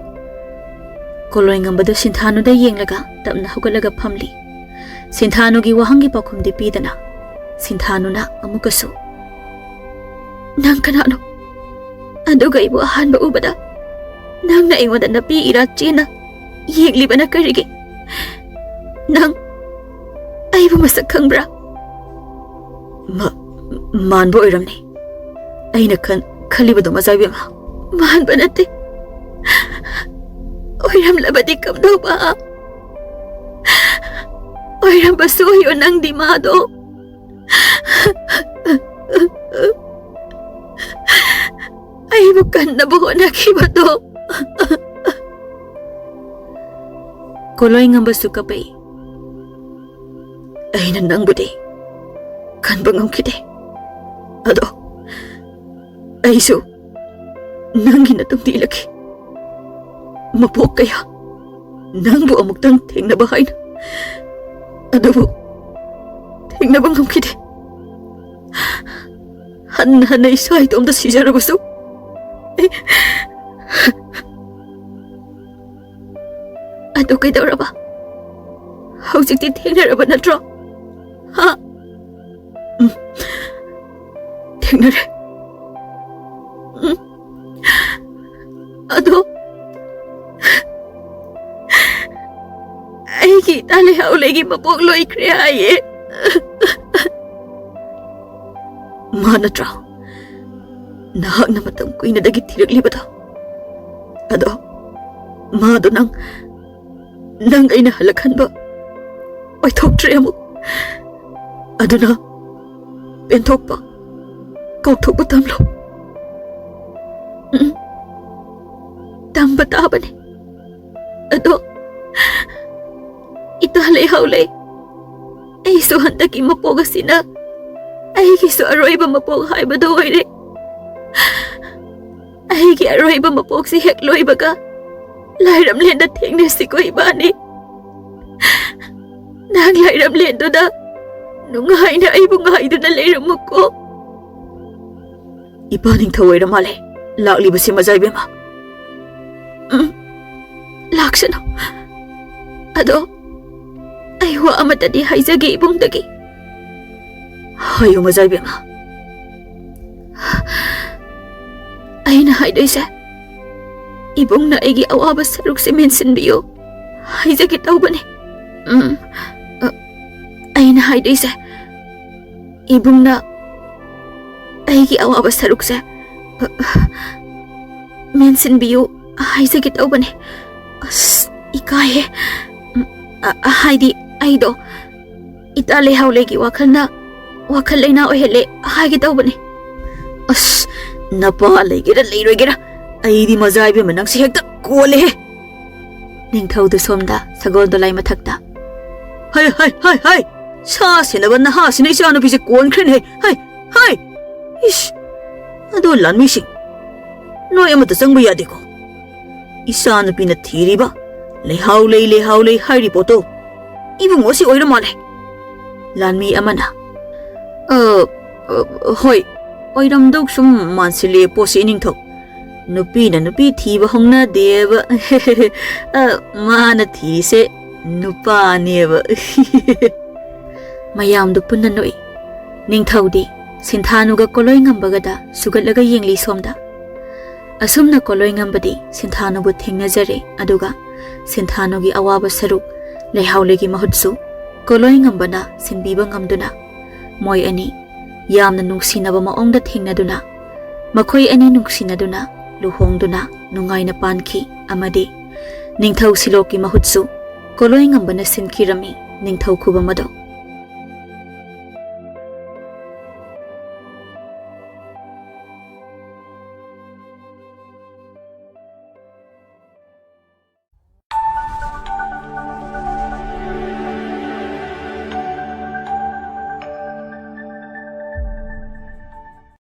ꯀꯣꯂꯣꯏꯉꯝꯕꯗꯨ ꯁꯤꯟꯊꯥꯅꯨꯗ ꯌꯦꯡꯂꯒ ꯇꯞꯅ ꯍꯧꯒꯠꯂꯒ ꯐꯝꯂꯤ꯫ ꯁꯤꯟꯊꯥꯅꯨꯒꯤ ꯋꯥꯍꯪꯒꯤ ꯄꯥꯎꯈꯨꯝꯗꯤ ꯄꯤꯗꯅ ꯁꯤꯟꯊꯥꯅꯨꯅ ꯑꯃꯨꯛꯀꯁꯨ, "ꯅꯪ ꯀꯅꯥꯅꯣ? ꯑꯗꯨꯒ ꯑꯩꯕꯨ ꯑꯍꯥꯟꯕ ꯎꯕꯗ ꯅꯪꯅ ꯑꯩꯉꯣꯟꯗ ꯅꯄꯤ ꯏꯔꯥ ꯆꯦꯟꯅ ꯌꯦꯡꯂꯤꯕꯅ ꯀꯔꯤꯒꯤ? ꯅꯪ ꯑꯩꯕꯨ ꯃꯁꯛ ꯈꯪꯕ꯭ꯔꯥ?" ꯃꯥꯟꯕ ꯑꯣꯏꯔꯝꯅꯤ꯫ ꯑꯩꯅ ꯈꯟ-, ꯈꯜꯂꯤꯕꯗꯣ, ꯃꯆꯥ ꯏꯕꯦꯝꯃ꯫ ꯃꯥꯟꯕ ꯅꯠꯇꯦ꯫ ꯑꯣꯏꯔꯝꯂꯕꯗꯤ ꯀꯝꯗꯧꯕ? ꯑꯣꯏꯔꯝꯕꯁꯨ ꯑꯣꯏꯌꯣ, ꯅꯪꯗꯤ ꯃꯥꯗꯣ꯫ ꯑꯩꯕꯨ ꯀꯟꯅꯕ ꯍꯣꯠꯅꯈꯤꯕꯗꯣ꯫ ꯀꯣꯂꯣꯏꯉꯝꯕꯁꯨ ꯀꯞꯄꯛꯏ꯫ ꯑꯩꯅ ꯅꯪꯕꯨꯗꯤ ꯀꯟꯕ ꯉꯝꯈꯤꯗꯦ꯫ ꯑꯗꯣ ꯑꯩꯁꯨ ꯅꯪꯒꯤ ꯅꯇꯨꯡꯗ ꯏꯜꯂꯛꯈꯤ꯫ ꯃꯄꯣꯛ ꯀꯌꯥ ꯅꯪꯕꯨ ꯑꯃꯨꯛꯇꯪ ꯊꯦꯡꯅꯕ ꯍꯥꯏꯅ꯫ ꯑꯗꯨꯕꯨ ꯊꯦꯡꯅꯕ ꯉꯝꯈꯤꯗꯦ꯫ ꯍꯟꯅ ꯍꯟꯅ ꯏꯁꯥ ꯏꯇꯣꯝꯇ ꯁꯤꯖꯔꯕꯁꯨ ꯑꯩ ꯑꯗꯨ ꯀꯩꯗꯧꯔꯕ? ꯍꯧꯖꯤꯛꯇꯤ ꯊꯦꯡꯅꯔꯕ ꯅꯠꯇ꯭ꯔꯣ? ꯍꯥ? ꯎꯝ꯫ ꯊꯦꯡꯅꯔꯦ꯫ ꯎꯝ꯫ ꯑꯗꯣ ꯑꯩꯒꯤ ꯏꯇꯥ ꯂꯩꯍꯥꯎꯂꯩꯒꯤ ꯃꯄꯣꯛ ꯂꯣꯏꯈ꯭ꯔꯦ ꯍꯥꯏꯌꯦ꯫ ꯃꯥ ꯅꯠꯇ꯭ꯔꯥ ꯅꯍꯥꯛꯅ ꯃꯇꯝ ꯀꯨꯏꯅꯗꯒꯤ ꯊꯤꯔꯛꯂꯤꯕꯗꯣ? ꯑꯗꯣ ꯃꯥꯗꯣ ꯅꯪ, ꯅꯪ ꯑꯩꯅ ꯍꯜꯂꯛꯍꯟꯕ ꯑꯣꯏꯊꯣꯛꯇ꯭ꯔꯦ ꯑꯃꯨꯛ꯫ ꯑꯗꯨꯅ ꯄꯦꯟꯊꯣꯛꯄ, ꯀꯥꯎꯊꯣꯛꯄ ꯇꯝꯂꯣ꯫ ꯎꯝ, ꯇꯝꯕ ꯇꯥꯕꯅꯤ꯫ ꯑꯗꯣ ꯏꯇꯥ ꯂꯩꯍꯥꯎ ꯂꯩ, ꯑꯩꯁꯨ ꯍꯟꯗꯛꯀꯤ ꯃꯄꯣꯛ ꯑꯁꯤꯅ ꯑꯩꯒꯤꯁꯨ ꯑꯔꯣꯏꯕ ꯃꯄꯣꯛ ꯍꯥꯏꯕꯗꯨ ꯑꯣꯏꯔꯦ꯫ ꯑꯩꯒꯤ ꯑꯔꯣꯏꯕ ꯃꯄꯣꯛꯁꯤ ꯍꯦꯛ ꯂꯣꯏꯕꯒ ꯂꯥꯏꯔꯝꯂꯦꯟꯗ ꯊꯦꯡꯅꯁꯤꯀꯣ ꯏꯕꯥꯅꯤ꯫ ꯅꯪ ꯂꯥꯏꯔꯝꯂꯦꯟꯗꯨꯗ ꯅꯨꯡꯉꯥꯏꯅ ꯑꯩꯕꯨ ꯉꯥꯏꯗꯨꯅ ꯂꯩꯔꯝꯃꯨꯀꯣ꯫ ꯏꯄꯥ ꯅꯤꯡꯊꯧ ꯑꯣꯏꯔ ꯃꯥꯜꯂꯦ꯫ ꯂꯥꯛꯂꯤꯕꯁꯤ ꯃꯖꯥ ꯏꯕꯦꯝꯃ꯫ ꯎꯝ, ꯂꯥꯛꯁꯅꯨ꯫ ꯑꯗꯣ ꯑꯩ ꯋꯥ ꯑꯃꯇꯗꯤ ꯍꯥꯏꯖꯒꯦ ꯏꯕꯨꯡꯗꯒꯤ꯫ ꯍꯥꯏꯌꯨ ꯃꯖꯥ ꯏꯕꯦꯝꯃ꯫ ꯑꯩꯅ ꯍꯥꯏꯗꯣꯏꯁꯦ, ꯏꯕꯨꯡꯅ ꯑꯩꯒꯤ ꯑꯋꯥꯕ ꯁꯔꯨꯛꯁꯦ ꯃꯦꯟꯁꯤꯟꯕꯤꯌꯨ ꯍꯥꯏꯖꯒꯦ ꯇꯧꯕꯅꯦ꯫ ꯎꯝ, ꯑ, ꯑꯩꯅ ꯍꯥꯏꯗꯣꯏꯁꯦ, ꯏꯕꯨꯡꯅ ꯑꯩꯒꯤ ꯑꯋꯥꯕ ꯁꯔꯨꯛꯁꯦ, ꯑ, ꯃꯦꯟꯁꯤꯟꯕꯤꯌꯨ ꯍꯥꯏꯖꯒꯦ ꯇꯧꯕꯅꯦ꯫ ꯑꯁ, ꯏꯀꯥꯏꯍꯦ꯫ ꯎꯝ, ꯑ, ꯍꯥꯏꯗꯤ ꯑꯩꯗꯣ ꯏꯇꯥ ꯂꯩꯍꯥꯎ ꯂꯩꯒꯤ ꯋꯥꯈꯜꯅ ꯋꯥꯈꯜ ꯂꯩꯅꯥ ꯑꯣꯏꯍꯜꯂꯦ ꯍꯥꯏꯒꯦ ꯇꯧꯕꯅꯦ꯫ ꯑꯁ, ꯅꯄꯥ ꯂꯩꯒꯦꯔꯥ ꯂꯩꯔꯣꯏꯒꯦꯔꯥ, ꯑꯩꯗꯤ ꯃꯖꯥ ꯏꯕꯦꯝꯃ ꯅꯪꯁꯦ ꯍꯦꯛꯇ ꯀꯣꯜꯂꯦꯍꯦ꯫ ꯅꯤꯡꯊꯧꯗꯨ ꯁꯣꯝꯗ ꯁꯒꯣꯜ ꯗꯣꯂꯥꯏ ꯃꯊꯛꯇ꯫ ꯍꯩ, ꯍꯩ, ꯍꯩ, ꯍꯩ! ꯁꯥ ꯁꯦꯟꯅꯕ ꯅꯍꯥꯁꯤꯅ ꯏꯆꯥꯅꯨꯄꯤꯁꯦ ꯀꯣꯟꯈ꯭ꯔꯦꯅꯦꯍꯦ! ꯍꯩ, ꯍꯩ! ꯏꯁ! ꯑꯗꯣ ꯂꯥꯟꯃꯤꯁꯤꯡ, ꯅꯣꯏ ꯑꯃꯠꯇ ꯆꯪꯕ ꯌꯥꯗꯦꯀꯣ꯫ ꯏꯆꯥꯅꯨꯄꯤꯅ ꯊꯤꯔꯤꯕ ꯂꯩꯍꯥꯎ ꯂꯩ, ꯂꯩꯍꯥꯎ ꯂꯩ ꯍꯥꯏꯔꯤ ꯄꯣꯠꯇꯣ ꯏꯕꯨꯡꯉꯣꯁꯤ ꯑꯣꯏꯔ ꯃꯥꯜꯂꯦ꯫ ꯂꯥꯟꯃꯤ ꯑꯃꯅ, "ꯑ, ꯑ, ꯍꯣꯏ, ꯑꯣꯏꯔꯝꯗꯧ ꯁꯨꯝ ꯃꯥꯟꯁꯤꯜꯂꯦ ꯄꯣꯠꯁꯤ, ꯏꯅꯤꯡꯊꯧ꯫ ꯅꯨꯄꯤꯅ ꯅꯨꯄꯤ ꯊꯤꯕ ꯍꯧꯅꯗꯦꯕ꯫ ꯑ, ꯃꯥꯅ ꯊꯤꯔꯤꯁꯦ ꯅꯨꯄꯥꯅꯦꯕ꯫" ꯃꯌꯥꯝꯗꯨ ꯄꯨꯟꯅ ꯅꯣꯛꯏ꯫ ꯅꯤꯡꯊꯧꯗꯤ ꯁꯤꯟꯊꯥꯅꯨꯒ ꯀꯣꯂꯣꯏ ꯉꯝꯕꯒꯗ ꯁꯨꯒꯠꯂꯒ ꯌꯦꯡꯂꯤ ꯁꯣꯝꯗ꯫ ꯑꯁꯨꯝꯅ ꯀꯣꯂꯣꯏ ꯉꯝꯕꯗꯤ ꯁꯤꯟꯊꯥꯅꯨꯕꯨ ꯊꯦꯡꯅꯖꯔꯦ, ꯑꯗꯨꯒ ꯁꯤꯟꯊꯥꯅꯨꯒꯤ ꯑꯋꯥꯕ ꯁꯔꯨꯛ ꯂꯩꯍꯥꯎꯂꯩꯒꯤ ꯃꯍꯨꯠꯁꯨ ꯀꯣꯂꯣꯏ ꯉꯝꯕꯅ ꯁꯤꯟꯕꯤꯕ ꯉꯝꯗꯨꯅ, ꯃꯣꯏ ꯑꯅꯤ ꯌꯥꯝꯅ ꯅꯨꯡꯁꯤꯅꯕ ꯃꯑꯣꯡꯗ ꯊꯦꯡꯅꯗꯨꯅ, ꯃꯈꯣꯏ ꯑꯅꯤ ꯅꯨꯡꯁꯤꯅꯗꯨꯅ ꯂꯨꯍꯣꯡꯗꯨꯅ ꯅꯨꯡꯉꯥꯏꯅ ꯄꯥꯟꯈꯤ, ꯑꯃꯗꯤ ꯅꯤꯡꯊꯧ ꯁꯤꯂꯣꯛꯀꯤ ꯃꯍꯨꯠꯁꯨ ꯀꯣꯂꯣꯏ ꯉꯝꯕꯅ ꯁꯤꯟꯈꯤꯔꯝꯃꯤ ꯅꯤꯡꯊꯧ ꯈꯨꯕꯝ ꯑꯗꯣ꯫